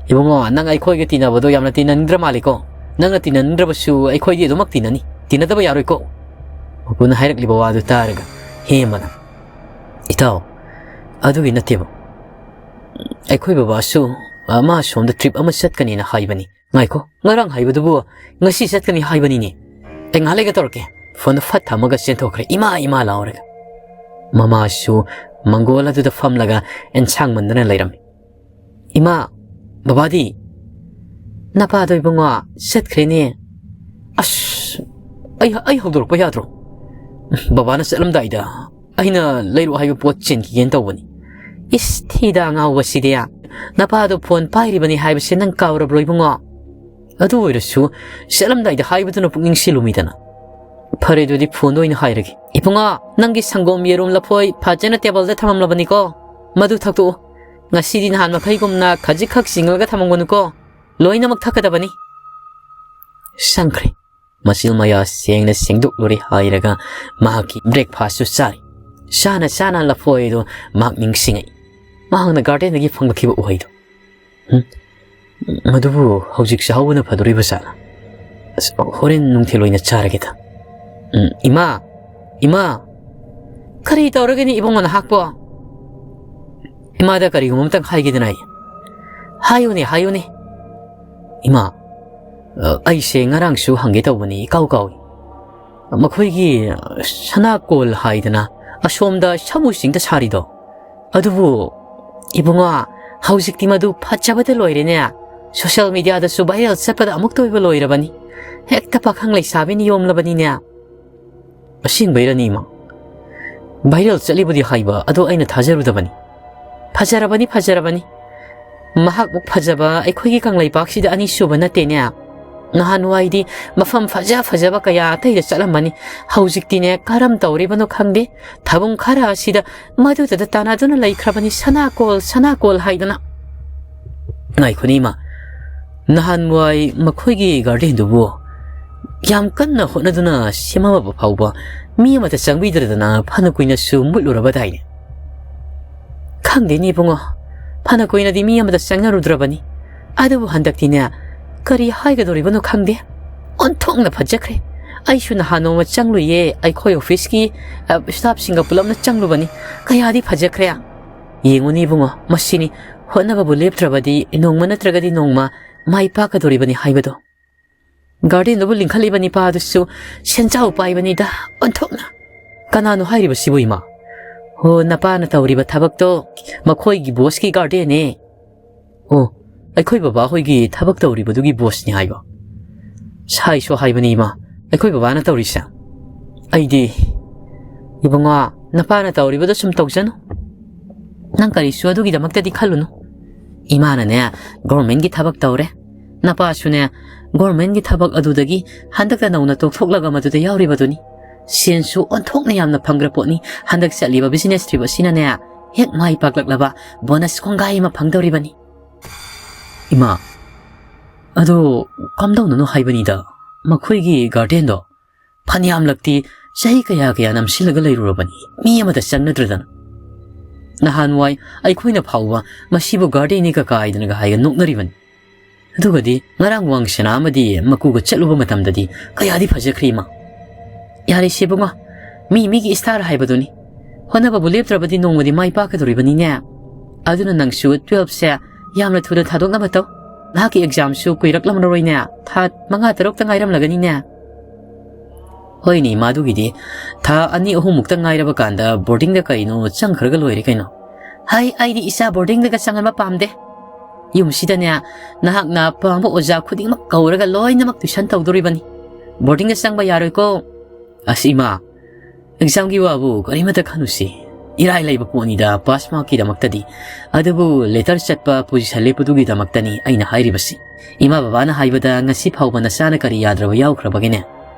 "ꯏꯕꯨꯡꯉꯣ, ꯅꯪ ꯑꯩꯈꯣꯏꯒ ꯇꯤꯟꯅꯕꯗꯣ ꯌꯥꯝꯅ ꯇꯤꯟꯅꯅꯤꯡꯗ꯭ꯔ ꯃꯥꯜꯂꯤꯀꯣ꯫ ꯅꯪꯅ ꯇꯤꯟꯅꯅꯤꯡꯗ꯭ꯔꯕꯁꯨ ꯑꯩꯈꯣꯏꯗꯤ ꯑꯗꯨꯃꯛ ꯇꯤꯟꯅꯅꯤ꯫ ꯇꯤꯟꯅꯗꯕ ꯌꯥꯔꯣꯏꯀꯣ꯫" ꯃꯄꯨꯅ ꯍꯥꯏꯔꯛꯂꯤꯕ ꯋꯥꯗꯨ ꯇꯥꯔꯒ ꯍꯦꯃꯅ, "ꯏꯇꯥꯎ, ꯑꯗꯨꯒꯤ ꯅꯠꯇꯦꯕ꯫ ꯑꯩꯈꯣꯏ ꯕꯕꯥꯁꯨ, ꯑ, ꯃꯥ ꯁꯣꯝꯗ trip ꯑꯃ ꯆꯠꯀꯅꯤꯅ ꯍꯥꯏꯕꯅꯤ꯫" "ꯉꯥꯏꯈꯣ, ꯉꯔꯥꯡ ꯍꯥꯏꯕꯗꯨꯕꯨ ꯉꯁꯤ ꯆꯠꯀꯅꯤ ꯍꯥꯏꯕꯅꯤꯅꯦ꯫ ꯑꯩ ꯉꯥꯏꯍꯥꯛ ꯂꯩꯒ ꯇꯧꯔꯛꯀꯦ꯫" ꯐꯣꯟꯗꯣ ꯐꯠ ꯊꯝꯃꯒ ꯆꯦꯟꯊꯣꯛꯈ꯭ꯔꯦ, ꯏꯃꯥ ꯏꯃꯥ ꯂꯥꯎꯔꯒ꯫ ꯃꯃꯥꯁꯨ ꯃꯪꯒꯣꯜ ꯑꯗꯨꯗ ꯐꯝꯂꯒ ꯑꯦꯟꯁꯥꯡ ꯃꯟꯗꯅ ꯂꯩꯔꯝꯃꯤ꯫ "ꯏꯃꯥ, ꯕꯕꯥꯗꯤ?" "ꯅꯄꯥꯗꯣ ꯏꯕꯨꯡꯉꯣ ꯆꯠꯈ꯭ꯔꯦꯅꯦ꯫" "ꯑꯁ, ꯑꯩ, ꯑꯩ ꯍꯧꯗꯣꯔꯛꯄ ꯌꯥꯗ꯭ꯔꯣ? ꯕꯕꯥꯅ ꯆꯠꯂꯝꯗꯥꯏꯗ ꯑꯩꯅ ꯂꯩꯔꯛꯑꯣ ꯍꯥꯏꯕ ꯄꯣꯠ ꯆꯦꯟꯈꯤꯒꯦꯅ ꯇꯧꯕꯅꯤ꯫" "ꯏꯁ, ꯊꯤꯗ ꯑꯉꯥꯎꯕꯁꯤꯗꯤ꯫ ꯅꯄꯥꯗꯣ ꯐꯣꯟ ꯄꯥꯏꯔꯤꯕꯅꯤ ꯍꯥꯏꯕꯁꯦ ꯅꯪ ꯀꯥꯎꯔꯕ꯭ꯔꯣ ꯏꯕꯨꯡꯉꯣ?" ꯑꯗꯨ ꯑꯣꯏꯔꯁꯨ ꯆꯠꯂꯝꯗꯥꯏꯗ ꯍꯥꯏꯕꯗꯨꯅ ꯄꯨꯛꯅꯤꯡ ꯁꯤꯜꯂꯨꯃꯤꯗꯅ꯫ ꯐꯔꯦ, ꯑꯗꯨꯗꯤ ꯐꯣꯟꯗ ꯑꯣꯏꯅ ꯍꯥꯏꯔꯒꯦ꯫ "ꯏꯕꯨꯡꯉꯣ, ꯅꯪꯒꯤ ꯁꯪꯒꯣꯝ ꯌꯦꯔꯨꯝ ꯂꯐꯣꯏ ꯐꯖꯅ ꯇꯦꯕꯜꯗ ꯊꯝꯃꯝꯂꯕꯅꯤꯀꯣ, ꯃꯗꯨ ꯊꯛꯇꯣꯛꯎ꯫ ꯉꯁꯤꯗꯤ ꯅꯍꯥꯟ ꯃꯈꯩꯒꯨꯝꯅ ꯈꯖꯤꯛꯈꯛ ꯆꯤꯡꯉꯒ ꯊꯝꯃꯝꯒꯅꯨꯀꯣ, ꯂꯣꯏꯅꯃꯛ ꯊꯛꯀꯗꯕꯅꯤ"꯫ ꯆꯪꯈ꯭ꯔꯦ꯫ ꯃꯆꯤꯜ ꯃꯌꯥ ꯁꯦꯡꯅ ꯁꯦꯡꯗꯣꯛꯂꯨꯔꯦ ꯍꯥꯏꯔꯒ ꯃꯍꯥꯛꯀꯤ ꯕ꯭ꯔꯦꯛꯐꯥꯁꯁꯨ ꯆꯥꯔꯤ꯫ ꯆꯥꯅ ꯆꯥꯅ ꯂꯐꯣꯏ ꯑꯗꯨ ꯃꯍꯥꯛ ꯅꯤꯡꯁꯤꯡꯉꯛꯏ꯫ ꯃꯍꯥꯛꯅ ꯒꯥꯔꯗꯦꯟꯗꯒꯤ ꯐꯪꯂꯛꯈꯤꯕ ꯎꯍꯩꯗꯣ꯫ "ꯎꯝ, ꯃꯗꯨꯕꯨ ꯍꯧꯖꯤꯛ ꯆꯥꯍꯧꯕꯅ ꯐꯗꯣꯔꯤꯕ ꯖꯥꯠꯂ? ꯑꯁ, ꯍꯣꯔꯦꯟ ꯅꯨꯡꯊꯤꯜ ꯑꯣꯏꯅ ꯆꯥꯔꯒꯦꯗ꯫ ꯎꯝ, ꯏꯃꯥ, ꯏꯃꯥ!" "ꯀꯔꯤ ꯇꯧꯔꯒꯦꯅꯦ ꯏꯕꯨꯡꯉꯣ ꯅꯍꯥꯛꯄꯣ?" "ꯏꯃꯥꯗ ꯀꯔꯤꯒꯨꯝꯕ ꯑꯃꯇꯪ ꯍꯥꯏꯒꯦꯗꯅ ꯑꯩ"꯫ "ꯍꯥꯏꯌꯨꯅꯦ, ꯍꯥꯏꯌꯨꯅꯦ"꯫ "ꯏꯃꯥ, ꯑ, ꯑꯩꯁꯦ ꯉꯔꯥꯡꯁꯨ ꯍꯪꯒꯦ ꯇꯧꯕꯅꯤ, ꯏꯀꯥꯎ ꯀꯥꯎꯏ꯫ ꯃꯈꯣꯏꯒꯤ, ꯑ, ꯁꯅꯥꯀꯣꯜ ꯍꯥꯏꯗꯅ ꯑꯁꯣꯝꯗ ꯁꯥꯃꯨ ꯆꯤꯡꯗ ꯁꯥꯔꯤꯗꯣ, ꯑꯗꯨꯕꯨ ꯏꯕꯨꯡꯉꯣ, ꯍꯧꯖꯤꯛꯇꯤ ꯃꯗꯨ ꯐꯖꯕꯗ ꯂꯣꯏꯔꯦꯅꯦ꯫ ꯁꯣꯁꯤꯌꯦꯜ ꯃꯤꯗꯤꯌꯥꯗꯁꯨ ꯚꯥꯏꯔꯦꯜ ꯆꯠꯄꯗ ꯑꯃꯨꯛꯇ ꯑꯣꯏꯕ ꯂꯣꯏꯔꯕꯅꯤ꯫ ꯍꯦꯛꯇ ꯄꯥꯈꯪ ꯂꯩꯁꯥꯕꯤꯅ ꯌꯣꯝꯂꯕꯅꯤꯅꯦ"꯫ "ꯑꯁꯦꯡꯕꯩꯔꯅꯤ, ꯏꯃꯥ? ꯚꯥꯏꯔꯦꯜ ꯆꯠꯂꯤꯕꯨꯗꯤ ꯍꯥꯏꯕ, ꯑꯗꯣ ꯑꯩꯅ ꯊꯥꯖꯔꯨꯗꯕꯅꯤ꯫ ꯐꯖꯔꯕꯅꯤ, ꯐꯖꯔꯕꯅꯤ꯫ ꯃꯍꯥꯛꯃꯨꯛ ꯐꯖꯕ ꯑꯩꯈꯣꯏꯒꯤ ꯀꯪꯂꯩꯄꯥꯛꯁꯤꯗ ꯑꯅꯤꯁꯨꯕ ꯅꯠꯇꯦꯅꯦ꯫ ꯅꯍꯥꯟꯋꯥꯏꯗꯤ ꯃꯐꯝ ꯐꯖ ꯐꯖꯕ ꯀꯌꯥ ꯑꯇꯩꯗ ꯆꯠꯂꯝꯕꯅꯤ꯫ ꯍꯧꯖꯤꯛꯇꯤꯅꯦ, ꯀꯔꯝ ꯇꯧꯔꯤꯕꯅꯣ ꯈꯪꯗꯦ, ꯊꯕꯨꯡ ꯈꯔ ꯑꯁꯤꯗ ꯃꯗꯨꯗꯇ ꯇꯥꯟꯅꯗꯨꯅ ꯂꯩꯈ꯭ꯔꯕꯅꯤ, ꯁꯅꯥꯀꯣꯜ, ꯁꯅꯥꯀꯣꯜ ꯍꯥꯏꯗꯅ"꯫ "ꯉꯥꯏꯈꯣꯅꯦ, ꯏꯃꯥ꯫ ꯅꯍꯥꯟꯋꯥꯏ ꯃꯈꯣꯏꯒꯤ ꯒꯥꯔꯗꯦꯟꯗꯨꯕꯨ ꯌꯥꯝ ꯀꯟꯅ ꯍꯣꯠꯅꯗꯨꯅ ꯁꯦꯝꯃꯝꯃꯕ ꯐꯥꯎꯕ ꯃꯤ ꯑꯃꯠꯇ ꯆꯪꯕꯤꯗ꯭ꯔꯗꯅ ꯐꯅ ꯀꯨꯏꯅꯁꯨ ꯃꯨꯠꯂꯨꯔꯕꯗꯥꯏꯅꯦ?" "ꯈꯪꯗꯦꯅꯦ ꯏꯕꯨꯡꯉꯣ, ꯐꯅ ꯀꯨꯏꯅꯗꯤ ꯃꯤ ꯑꯃꯠꯇ ꯆꯪꯅꯔꯨꯗ꯭ꯔꯕꯅꯤ꯫ ꯑꯗꯨꯕꯨ ꯍꯟꯗꯛꯇꯤꯅꯦ, ꯀꯔꯤ ꯍꯥꯏꯒꯗꯧꯔꯤꯕꯅꯣ ꯈꯪꯗꯦ, ꯑꯣꯟꯊꯣꯛꯅ ꯐꯖꯈ꯭ꯔꯦ꯫ ꯑꯩꯁꯨ ꯅꯍꯥꯟ ꯅꯣꯡꯃ ꯆꯪꯂꯨꯏꯌꯦ, ꯑꯩꯈꯣꯏ ꯑꯣꯐꯤꯁꯀꯤ, ꯑ, ꯁ꯭ꯇꯥꯐꯁꯤꯡꯒ ꯄꯨꯂꯞꯅ ꯆꯪꯂꯨꯕꯅꯤ꯫ ꯀꯌꯥꯗꯤ ꯐꯖꯈ꯭ꯔꯦ꯫ ꯌꯦꯡꯉꯨꯅꯦ ꯏꯕꯨꯡꯉꯣ, ꯃꯁꯤꯅꯤ, ꯍꯣꯠꯅꯕꯕꯨ ꯂꯦꯞꯇ꯭ꯔꯕꯗꯤ ꯅꯣꯡꯃ ꯅꯠꯇ꯭ꯔꯒꯗꯤ ꯅꯣꯡꯃ ꯃꯥꯏ ꯄꯥꯛꯀꯗꯧꯔꯤꯕꯅꯤ ꯍꯥꯏꯕꯗꯣ"꯫ ꯒꯥꯔꯗꯦꯟꯗꯨꯕꯨ ꯂꯤꯡꯈꯠꯂꯤꯕ ꯅꯤꯄꯥꯗꯨꯁꯨ ꯁꯦꯟꯖꯥꯎ ꯄꯥꯏꯕꯅꯤꯗ, ꯑꯣꯟꯊꯣꯛꯅ꯫ "ꯀꯅꯥꯅꯣ ꯍꯥꯏꯔꯤꯕꯁꯤꯕꯨ, ꯏꯃꯥ?" "ꯍꯣ, ꯅꯄꯥꯅ ꯇꯧꯔꯤꯕ ꯊꯕꯛꯇꯣ, ꯃꯈꯣꯏꯒꯤ ꯕꯣꯁꯀꯤ ꯒꯥꯔꯗꯦꯟꯅꯦ"꯫ "ꯑꯣ, ꯑꯩꯈꯣꯏ ꯕꯕꯥ ꯍꯣꯏꯒꯤ ꯊꯕꯛ ꯇꯧꯔꯤꯕꯗꯨꯒꯤ ꯕꯣꯁꯅꯤ ꯍꯥꯏꯕ?" "ꯁꯥꯏꯁꯨ ꯍꯥꯏꯕꯅꯤ, ꯏꯃꯥ, ꯑꯩꯈꯣꯏ ꯕꯕꯥꯅ ꯇꯧꯔꯤꯁꯦ"꯫ "ꯑꯩꯗꯤ"꯫ "ꯏꯕꯨꯡꯉꯣ, ꯅꯄꯥꯅ ꯇꯧꯔꯤꯕꯗꯣ ꯁꯨꯝ ꯇꯧꯖꯅꯨ꯫ ꯅꯪ ꯀꯔꯤꯁꯨ ꯑꯗꯨꯒꯤꯗꯃꯛꯇꯗꯤ ꯈꯜꯂꯨꯅꯨ꯫ ꯏꯃꯥꯅꯅꯦ, ꯒꯣꯔꯃꯦꯟꯒꯤ ꯊꯕꯛ ꯇꯧꯔꯦ꯫ ꯅꯄꯥꯁꯨꯅꯦ, ꯒꯣꯔꯃꯦꯟꯒꯤ ꯊꯕꯛ ꯑꯗꯨꯗꯒꯤ ꯍꯟꯗꯛꯇ ꯅꯧꯅ ꯇꯣꯛꯊꯣꯛꯂꯒ ꯃꯗꯨꯗ ꯌꯥꯎꯔꯤꯕꯗꯨꯅꯤ꯫ ꯁꯦꯟꯁꯨ ꯑꯣꯟꯊꯣꯛꯅ ꯌꯥꯝꯅ ꯐꯪꯈ꯭ꯔ ꯄꯣꯠꯅꯤ꯫ ꯍꯟꯗꯛ ꯆꯠꯂꯤꯕ ꯕꯤꯖꯤꯅꯦꯁ ꯇ꯭ꯔꯤꯞ ꯑꯁꯤꯅꯅꯦ, ꯍꯦꯛ ꯃꯥꯏ ꯄꯥꯛꯂꯛꯂꯕ ꯕꯣꯅꯁ ꯀꯣꯡꯒꯥꯏ ꯑꯃ ꯐꯪꯗꯧꯔꯤꯕꯅꯤ꯫ ꯏꯃꯥ, ꯑꯗꯣ ꯀꯝꯗꯧꯅꯅꯣ ꯍꯥꯏꯕꯅꯤꯗ, ꯃꯈꯣꯏꯒꯤ ꯒꯥꯔꯗꯦꯟꯗꯣ ꯐꯅꯌꯥꯝꯂꯛꯇꯤ ꯆꯍꯤ ꯀꯌꯥ ꯀꯌꯥ ꯅꯝꯁꯤꯜꯂꯒ ꯂꯩꯔꯨꯔꯕꯅꯤ, ꯃꯤ ꯑꯃꯗ ꯆꯪꯅꯗ꯭ꯔꯗꯅ꯫ ꯅꯍꯥꯟꯋꯥꯏ ꯑꯩꯈꯣꯏꯅ ꯐꯥꯎꯕ ꯃꯁꯤꯕꯨ ꯒꯥꯔꯗꯦꯟꯅꯤꯒ ꯀꯥꯏꯗꯅꯒ ꯍꯥꯏꯒ ꯅꯣꯛꯅꯔꯤꯕꯅꯤ꯫ ꯑꯗꯨꯒꯗꯤ ꯉꯔꯥꯡ ꯋꯥꯡꯁꯅꯥ ꯑꯃꯗꯤ ꯃꯀꯨꯒ ꯆꯠꯂꯨꯕ ꯃꯇꯝꯗꯗꯤ ꯀꯌꯥꯗꯤ ꯐꯖꯈ꯭ꯔꯤ ꯏꯃꯥ꯫ ꯌꯥꯔꯦꯁꯦ ꯏꯕꯨꯡꯉꯣ, ꯃꯤ ꯃꯤꯒꯤ ꯏꯁꯇꯥꯔ ꯍꯥꯏꯕꯗꯨꯅꯤ꯫ ꯍꯣꯠꯅꯕꯕꯨ ꯂꯦꯞꯇ꯭ꯔꯕꯗꯤ ꯅꯣꯡꯃꯗꯤ ꯃꯥꯏ ꯄꯥꯛꯀꯗꯧꯔꯤꯕꯅꯤꯅꯦ꯫ ꯑꯗꯨꯅ ꯅꯪꯁꯨ ꯇꯨꯋꯦꯜꯐꯁꯦ ꯌꯥꯝꯅ ꯊꯨꯅ ꯊꯥꯗꯣꯛꯅꯕ ꯇꯧ꯫ ꯅꯍꯥꯛꯀꯤ ꯑꯦꯛꯖꯥꯝꯁꯨ ꯀꯨꯏꯔꯛꯂꯝꯂꯔꯣꯏꯅꯦ꯫ ꯊꯥ ꯃꯉꯥ ꯇꯔꯨꯛꯇ ꯉꯥꯏꯔꯝꯂꯒꯅꯤꯅꯦ꯫ ꯍꯣꯏꯅꯦ, ꯃꯥꯗꯨꯒꯤꯗꯤ ꯊꯥ ꯑꯅꯤ ꯑꯍꯨꯝꯃꯨꯛꯇ ꯉꯥꯏꯔꯕ ꯀꯥꯟꯗ ꯕꯣꯔꯗꯤꯡꯗ ꯀꯩꯅꯣ ꯆꯪꯈ꯭ꯔꯒ ꯂꯣꯏꯔꯦ ꯀꯩꯅꯣ꯫ ꯍꯩ, ꯑꯩꯗꯤ ꯏꯆꯥ ꯕꯣꯔꯗꯤꯡꯗꯒ ꯆꯪꯍꯟꯕ ꯄꯥꯝꯗꯦ꯫ ꯌꯨꯝꯁꯤꯗꯅꯦ, ꯅꯍꯥꯛꯅ ꯄꯥꯝꯕ ꯑꯣꯖꯥ ꯈꯨꯗꯤꯡꯃꯛ ꯀꯧꯔꯒ ꯂꯣꯏꯅꯃꯛ ꯇꯨꯏꯁꯟ ꯇꯧꯗꯣꯔꯤꯕꯅꯤ꯫ ꯕꯣꯔꯗꯤꯡꯗ ꯆꯪꯕ ꯌꯥꯔꯣꯏꯀꯣ꯫ ꯑꯁ ꯏꯃꯥ, ꯑꯦꯛꯖꯥꯝꯒꯤ ꯋꯥꯕꯨ ꯀꯔꯤꯃꯇ ꯈꯟꯅꯨꯁꯤ꯫ ꯏꯔꯥꯏ ꯂꯩꯕ ꯄꯣꯠꯅꯤꯗ ꯄꯥꯁ ꯃꯥꯔꯛꯀꯤꯗꯃꯛꯇꯗꯤ꯫ ꯑꯗꯨꯕꯨ ꯂꯦꯇꯔ ꯆꯠꯄ ꯄꯣꯖꯤꯁꯟ ꯂꯦꯞꯄꯗꯨꯒꯤꯗꯃꯛꯇꯅꯤ ꯑꯩꯅ ꯍꯥꯏꯔꯤꯕꯁꯤ꯫ ꯏꯃꯥ ꯕꯕꯥꯅ ꯍꯥꯏꯕꯗ ꯉꯁꯤ ꯐꯥꯎꯕ ꯅꯆꯥꯅ ꯀꯔꯤ ꯌꯥꯗ꯭ꯔꯕ ꯌꯥꯎꯈ꯭ꯔꯕꯒꯦꯅꯦ?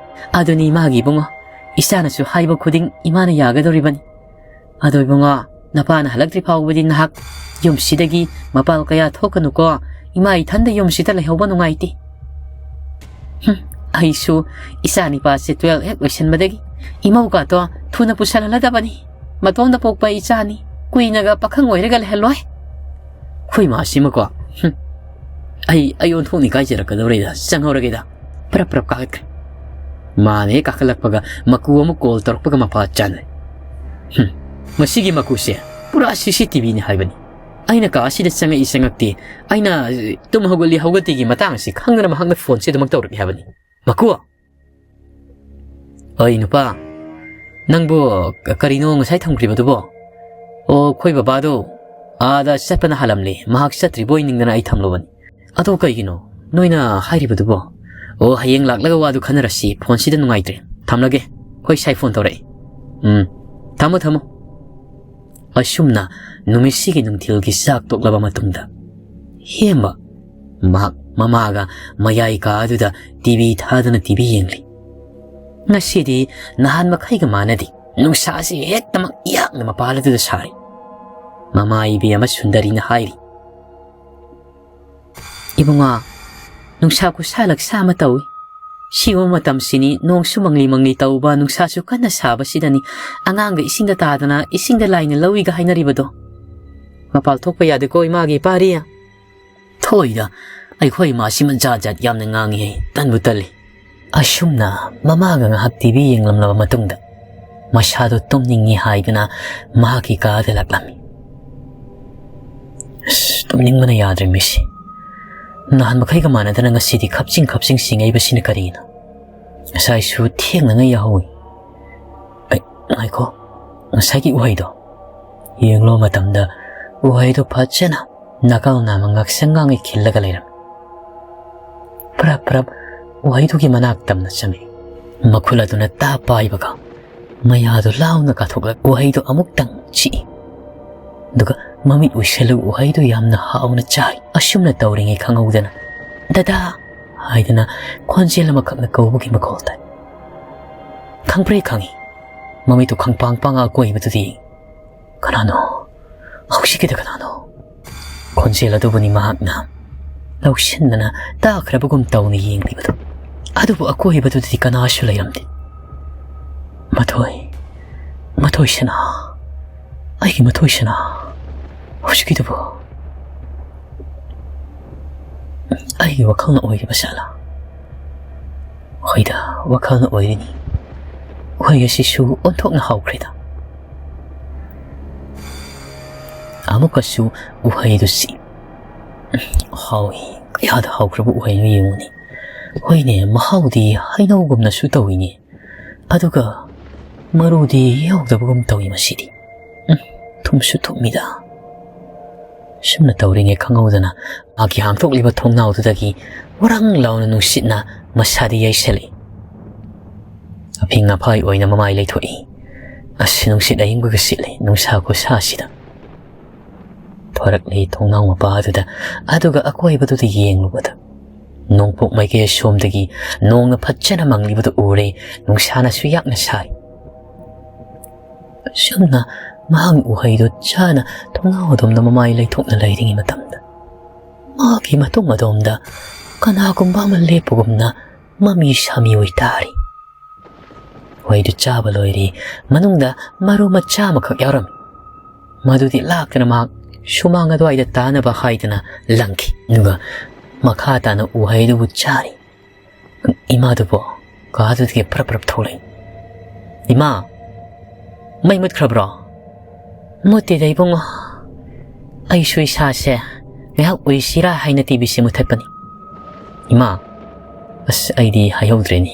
ꯑꯗꯨꯅꯤ ꯏꯃꯥꯒꯤ ꯏꯕꯨꯡꯉꯣ꯫ ꯏꯆꯥꯅꯁꯨ ꯍꯥꯏꯕ ꯈꯨꯗꯤꯡ ꯏꯃꯥꯅ ꯌꯥꯒꯗꯧꯔꯤꯕꯅꯤ꯫ ꯑꯗꯣ ꯏꯕꯨꯡꯉꯣ, ꯅꯄꯥꯅ ꯍꯜꯂꯛꯇ꯭ꯔꯤ ꯐꯥꯎꯕꯗꯤ ꯅꯍꯥꯛ ꯌꯨꯝꯁꯤꯗꯒꯤ ꯃꯄꯥꯜ ꯀꯌꯥ ꯊꯣꯛꯀꯅꯨꯀꯣ꯫ ꯏꯃꯥ ꯏꯊꯟꯗ ꯌꯨꯝꯁꯤꯗ ꯂꯩꯍꯧꯕ ꯅꯨꯡꯉꯥꯏꯇꯦ꯫ ꯍꯨꯝ, ꯑꯩꯁꯨ ꯏꯆꯥ ꯅꯤꯄꯥꯁꯦ ꯇꯨꯋꯦꯜꯐ ꯍꯦꯛ ꯂꯣꯏꯁꯟꯕꯗꯒꯤ ꯏꯃꯧꯒꯥꯗꯣ ꯊꯨꯅ ꯄꯨꯁꯜꯍꯜꯂꯗꯕꯅꯤ꯫ ꯃꯇꯣꯝꯗ ꯄꯣꯛꯄ ꯏꯆꯥꯅꯤ, ꯀꯨꯏꯅꯒ ꯄꯥꯈꯪ ꯑꯣꯏꯔꯒ ꯂꯩꯍꯜꯂꯣꯏ꯫ ꯑꯩꯈꯣꯏ ꯃꯥꯁꯤꯃꯀꯣ, ꯍꯨꯝ, ꯑꯩ, ꯑꯩ ꯑꯣꯟꯊꯣꯛꯅ ꯏꯀꯥꯏꯖꯔꯛꯀꯗꯧꯔꯦꯗ, ꯆꯪꯍꯧꯔꯒꯦꯗ꯫ ꯄ꯭ꯔꯞ ꯄ꯭ꯔꯞ ꯀꯥꯈꯠꯈ꯭ꯔꯦ꯫ ꯃꯥꯅ ꯍꯦꯛ ꯀꯥꯈꯠꯂꯛꯄꯒ ꯃꯀꯨ ꯑꯃ ꯀꯣꯜ ꯇꯧꯔꯛꯄꯒ ꯃꯄꯥ ꯆꯥꯅꯔꯦ꯫ ꯍꯨꯝ, ꯃꯁꯤꯒꯤ ꯃꯀꯨꯁꯦ ꯄꯨꯔꯥ ꯁꯤ ꯁꯤ ꯇꯤ ꯚꯤꯅꯤ ꯍꯥꯏꯕꯅꯤ꯫ ꯑꯩꯅ ꯀꯥ ꯑꯁꯤꯗ ꯆꯪꯉꯛꯏ ꯆꯪꯉꯛꯇꯦ, ꯑꯩꯅ, ꯑ, ꯇꯨꯝ ꯍꯧꯒꯠꯂꯤ ꯍꯧꯒꯠꯇꯦꯒꯤ ꯃꯇꯥꯡꯁꯤ ꯈꯪꯗꯅ ꯃꯍꯥꯛꯅ ꯐꯣꯟꯁꯦ ꯑꯗꯨꯃꯛ ꯇꯧꯔꯛꯏ ꯍꯥꯏꯕꯅꯤ꯫ ꯃꯀꯨ! ꯑꯩ ꯅꯨꯄꯥ, ꯅꯪꯕꯨ ꯀ-, ꯀꯔꯤꯅꯣ ꯉꯁꯥꯏ ꯊꯝꯈ꯭ꯔꯤꯕꯗꯨꯕꯣ? ꯑꯣ, ꯑꯩꯈꯣꯏ ꯕꯕꯥꯗꯣ ꯑꯥꯗ ꯆꯠꯄꯅ ꯍꯥꯜꯂꯝꯂꯦ, ꯃꯍꯥꯛ ꯆꯠꯇ꯭ꯔꯤꯕꯣꯏ ꯅꯤꯡꯗꯅ ꯑꯩ ꯊꯝꯂꯨꯕꯅꯤ꯫ ꯑꯗꯣ ꯀꯩꯒꯤꯅꯣ ꯅꯣꯏꯅ ꯍꯥꯏꯔꯤꯕꯗꯨꯕꯣ? ꯑꯣ, ꯍꯌꯦꯡ ꯂꯥꯛꯂꯒ ꯋꯥꯗꯨ ꯈꯟꯅꯔꯁꯤ, ꯐꯣꯟꯁꯤꯗ ꯅꯨꯡꯉꯥꯏꯇ꯭ꯔꯦ, ꯊꯝꯂꯒꯦ, ꯑꯩꯈꯣꯏ ꯁꯥꯏ ꯐꯣꯟ ꯇꯧꯔꯛꯑꯦ꯫ ꯎꯝ, ꯊꯝꯃꯣ, ꯊꯝꯃꯣ꯫ ꯑꯁꯨꯝꯅ ꯅꯨꯃꯤꯠꯁꯤꯒꯤ ꯅꯨꯡꯊꯤꯜꯒꯤ ꯆꯥꯛ ꯇꯣꯛꯂꯕ ꯃꯇꯨꯡꯗ, ꯍꯦꯝꯕ ꯃꯍꯥꯛ ꯃꯃꯥꯒ ꯃꯌꯥꯏ ꯀꯥ ꯑꯗꯨꯗ ꯇꯤꯚꯤ ꯊꯥꯗꯨꯅ ꯇꯤꯚꯤ ꯌꯦꯡꯂꯤ꯫ ꯉꯁꯤꯗꯤ ꯅꯍꯥꯟ ꯃꯈꯩꯒ ꯃꯥꯟꯅꯗꯦ꯫ ꯅꯨꯡꯁꯥꯁꯤ ꯍꯦꯛꯇꯃꯛ ꯌꯥꯛꯅ ꯃꯄꯥꯜ ꯑꯗꯨꯗ ꯁꯥꯔꯤ꯫ ꯃꯃꯥ ꯏꯕꯦꯝꯃ ꯁꯨꯟꯗꯔꯤꯅ ꯍꯥꯏꯔꯤ, "ꯏꯕꯨꯡꯉꯣ, ꯅꯨꯡꯁꯥ ꯈꯨꯁꯥ ꯂꯛꯁꯥ ꯑꯃ ꯇꯧꯏ꯫ ꯁꯤꯒꯨꯝꯕ ꯃꯇꯝꯁꯤꯅꯤ ꯅꯣꯡꯁꯨ ꯃꯪꯂꯤ ꯃꯪꯂꯤ ꯇꯧꯕ, ꯅꯨꯡꯁꯥꯁꯨ ꯀꯟꯅ ꯁꯥꯕꯁꯤꯗꯅꯤ ꯑꯉꯥꯡꯒ ꯏꯁꯤꯡꯗ ꯇꯥꯗꯅ ꯏꯁꯤꯡꯗ ꯂꯥꯏꯅ ꯂꯧꯏꯒ ꯍꯥꯏꯅꯔꯤꯕꯗꯣ꯫ ꯃꯄꯥꯜ ꯊꯣꯛꯄ ꯌꯥꯗꯦꯀꯣ ꯏꯃꯥꯒꯤ ꯏꯄꯥꯔꯤ꯫ ꯊꯣꯛꯏꯗ, ꯑꯩꯈꯣꯏ ꯏꯃꯥꯁꯤꯃ ꯖꯥꯠ ꯖꯥꯠ ꯌꯥꯝꯅ ꯉꯥꯡꯉꯤ, ꯇꯟꯕꯨ ꯇꯜꯂꯤ꯫" ꯑꯁꯨꯝꯅ ꯃꯃꯥꯒ ꯉꯥꯏꯍꯥꯛ ꯇꯤꯚꯤ ꯌꯦꯡꯂꯝꯂꯕ ꯃꯇꯨꯡꯗ ꯃꯁꯥꯗꯣ ꯇꯨꯝꯅꯤꯡꯉꯤ ꯍꯥꯏꯗꯨꯅ ꯃꯍꯥꯛꯀꯤ ꯀꯥꯗ ꯂꯥꯛꯂꯝꯃꯤ꯫ "ꯑꯁ, ꯇꯨꯝꯅꯤꯡꯕꯅ ꯌꯥꯗ꯭ꯔꯦ ꯃꯤꯁꯤ꯫ ꯅꯍꯥꯟ ꯃꯈꯩꯒ ꯃꯥꯟꯅꯗꯅ ꯉꯁꯤꯗꯤ ꯈꯞꯆꯤꯡ ꯈꯞꯆꯤꯡ ꯁꯤꯡꯉꯛꯏꯕꯁꯤꯅ ꯀꯔꯤꯅꯣ? ꯉꯁꯥꯏꯁꯨ ꯊꯦꯡꯅꯉꯩ ꯌꯥꯍꯧꯏ꯫ ꯑꯩ, ꯉꯥꯏꯈꯣ, ꯉꯁꯥꯏꯒꯤ ꯎꯍꯩꯗꯣ?" ꯌꯦꯡꯂꯨꯕ ꯃꯇꯝꯗ ꯎꯍꯩꯗꯣ ꯐꯖꯅ ꯅꯥꯀꯜ ꯅꯥꯝꯃ ꯉꯥꯛꯁꯪ ꯉꯥꯡꯉꯩ ꯈꯤꯜꯂꯒ ꯂꯩꯔꯝꯃꯤ꯫ ꯄ꯭ꯔꯞ ꯄ꯭ꯔꯞ ꯎꯍꯩꯗꯨꯒꯤ ꯃꯅꯥꯛ ꯇꯝꯅ ꯆꯪꯉꯛꯏ꯫ ꯃꯈꯨꯜ ꯑꯗꯨꯅ ꯇꯥ ꯄꯥꯏꯕꯒ ꯃꯌꯥꯗꯨ ꯂꯥꯎꯅ ꯀꯥꯊꯣꯛꯂꯒ ꯎꯍꯩꯗꯨ ꯑꯃꯨꯛꯇꯪ ꯆꯤꯛꯏ꯫ ꯑꯗꯨꯒ ꯃꯃꯤꯠ ꯎꯏꯁꯜꯂꯒ ꯎꯍꯩꯗꯨ ꯌꯥꯝꯅ ꯍꯥꯎꯅ ꯆꯥꯏ꯫ ꯑꯁꯨꯝꯅ ꯇꯧꯔꯤꯉꯩ ꯈꯪꯍꯧꯗꯅ, "ꯗꯗꯥ!" ꯍꯥꯏꯗꯅ ꯈꯣꯟꯖꯦꯜ ꯑꯃꯈꯛꯅ ꯀꯧꯕꯒꯤ ꯃꯈꯣꯜ ꯇꯥꯏ꯫ ꯈꯪꯄ꯭ꯔꯦ ꯈꯪꯉꯤ꯫ ꯃꯃꯤꯠꯇꯨ ꯈꯪꯄꯥꯡ ꯄꯥꯡꯉ ꯑꯀꯣꯏꯕꯗꯨꯗꯤ, "ꯀꯅꯥꯅꯣ? ꯍꯧꯖꯤꯛꯀꯤꯗ ꯀꯅꯥꯅꯣ?" ꯈꯣꯟꯖꯦꯜ ꯑꯗꯨꯕꯨꯅꯤ ꯃꯍꯥꯛꯅ ꯂꯧꯁꯤꯟꯗꯅ ꯇꯥꯈ꯭ꯔꯕꯒꯨꯝ ꯇꯧꯅ ꯌꯦꯡꯂꯤꯕꯗꯨ꯫ ꯑꯗꯨꯕꯨ ꯑꯀꯣꯏꯕꯗꯨꯗꯗꯤ ꯀꯅꯥꯁꯨ ꯂꯩꯔꯝꯗꯦ꯫ "ꯃꯊꯣꯏ, ꯃꯊꯣꯏ ꯁꯅꯥ, ꯑꯩꯒꯤ ꯃꯊꯣꯏ ꯁꯅꯥ, ꯍꯧꯖꯤꯛꯀꯤꯗꯨꯕꯨ ꯑꯩꯒꯤ ꯋꯥꯈꯜꯅ ꯑꯣꯏꯔꯤꯕ ꯖꯥꯠꯂꯥ?" ꯍꯣꯏꯗ, ꯋꯥꯈꯜꯅ ꯑꯣꯏꯔꯤꯅꯤ꯫ ꯎꯍꯩ ꯑꯁꯤꯁꯨ ꯑꯣꯟꯊꯣꯛꯅ ꯍꯥꯎꯈ꯭ꯔꯦꯗ꯫ ꯑꯃꯨꯛꯀꯁꯨ ꯎꯍꯩꯗꯨ ꯆꯤꯛꯏ꯫ ꯍꯥꯎꯏ, ꯀꯌꯥꯗ ꯍꯥꯎꯈ꯭ꯔꯕ ꯎꯍꯩꯅꯣ ꯌꯦꯡꯉꯨꯅꯦ꯫ ꯍꯣꯏꯅꯦ, ꯃꯍꯥꯎꯗꯤ ꯍꯩꯅꯧꯒꯨꯝꯅꯁꯨ ꯇꯧꯏꯅꯦ꯫ ꯑꯗꯨꯒ ꯃꯔꯨꯗꯤ ꯌꯥꯎꯗꯕꯒꯨꯝ ꯇꯧꯏ ꯃꯁꯤꯗꯤ꯫ ꯎꯝ, ꯊꯨꯝꯁꯨ ꯊꯨꯝꯃꯤꯗ꯫ ꯁꯨꯝꯅ ꯇꯧꯔꯤꯉꯩ ꯈꯪꯍꯧꯗꯅ ꯃꯍꯥꯛꯀꯤ ꯍꯥꯡꯗꯣꯛꯂꯤꯕ ꯊꯣꯡꯅꯥꯎꯗꯨꯗꯒꯤ ꯋꯥꯔꯪ ꯂꯥꯎꯅ ꯅꯨꯡꯁꯤꯠꯅ ꯃꯁꯥꯗ ꯌꯩꯁꯜꯂꯤ꯫ ꯑꯐꯤꯡ ꯑꯐꯥꯏ ꯑꯣꯏꯅ ꯃꯃꯥꯏ ꯂꯩꯊꯣꯛꯏ꯫ ꯑꯁ, ꯅꯨꯡꯁꯤꯠ ꯑꯏꯪꯕꯒ ꯁꯤꯠꯂꯤ ꯅꯨꯡꯁꯥ ꯈꯨꯁꯥꯁꯤꯗ꯫ ꯊꯣꯔꯛꯂꯤ ꯊꯣꯡꯅꯥꯎ ꯃꯄꯥ ꯑꯗꯨꯗ, ꯑꯗꯨꯒ ꯑꯀꯣꯏꯕꯗꯨꯗ ꯌꯦꯡꯂꯨꯕꯗ ꯅꯣꯡꯄꯣꯛ ꯃꯥꯏꯀꯩ ꯑꯁꯣꯝꯗꯒꯤ ꯅꯣꯡꯅ ꯐꯖꯅ ꯃꯪꯂꯤꯕꯗꯨ ꯎꯔꯦ, ꯅꯨꯡꯁꯥꯅꯁꯨ ꯌꯥꯛꯅ ꯁꯥꯔꯤ꯫ ꯑꯁꯨꯝꯅ ꯃꯍꯥꯛ ꯎꯍꯩꯗꯨ ꯆꯥꯅ ꯊꯣꯡꯅꯥꯎ ꯑꯗꯣꯝꯗ ꯃꯃꯥꯏ ꯂꯩꯊꯣꯛꯅ ꯂꯩꯔꯤꯉꯩ ꯃꯇꯝꯗ, ꯃꯍꯥꯛꯀꯤ ꯃꯇꯨꯡ ꯑꯗꯣꯝꯗ ꯀꯅꯥꯒꯨꯝꯕ ꯑꯃ ꯂꯦꯞꯄꯒꯨꯝꯅ ꯃꯃꯤ ꯁꯥꯃꯤ ꯑꯣꯏ ꯇꯥꯔꯤ꯫ ꯎꯍꯩꯗꯨ ꯆꯥꯕ ꯂꯣꯏꯔꯦ, ꯃꯅꯨꯡꯗ ꯃꯔꯨ ꯃꯆꯥ ꯑꯃꯈꯛ ꯌꯥꯎꯔꯝꯃꯤ꯫ ꯃꯗꯨꯗꯤ ꯂꯥꯛꯇꯅ ꯃꯍꯥꯛ ꯁꯨꯃꯥꯡ ꯑꯗꯨꯋꯥꯏꯗ ꯇꯥꯅꯕ ꯍꯥꯏꯗꯅ ꯂꯪꯈꯤ꯫ ꯑꯗꯨꯒ ꯃꯈꯥ ꯇꯥꯅ ꯎꯍꯩꯗꯨꯕꯨ ꯆꯥꯔꯤ꯫ ꯏꯃꯥꯗꯨꯕꯨ ꯀꯥꯗꯨꯗꯒꯤ ꯄꯔꯞ ꯄꯔꯞ ꯊꯣꯛꯂꯛꯏ꯫ "ꯏꯃꯥ, ꯃꯩ ꯃꯨꯠꯈ꯭ꯔꯕ꯭ꯔꯣ?" "ꯃꯨꯠꯇꯦꯗ ꯏꯕꯨꯡꯉꯣ, ꯑꯩꯁꯨ ꯏꯁꯥꯁꯦ ꯉꯥꯏꯍꯥꯛ ꯎꯏꯁꯤꯔꯥ ꯍꯥꯏꯅ ꯇꯤꯚꯤꯁꯦ ꯃꯨꯊꯠꯄꯅꯤ꯫ ꯏꯃꯥ, ꯑꯁ, ꯑꯩꯗꯤ ꯍꯥꯏꯍꯧꯗ꯭ꯔꯦꯅꯦ꯫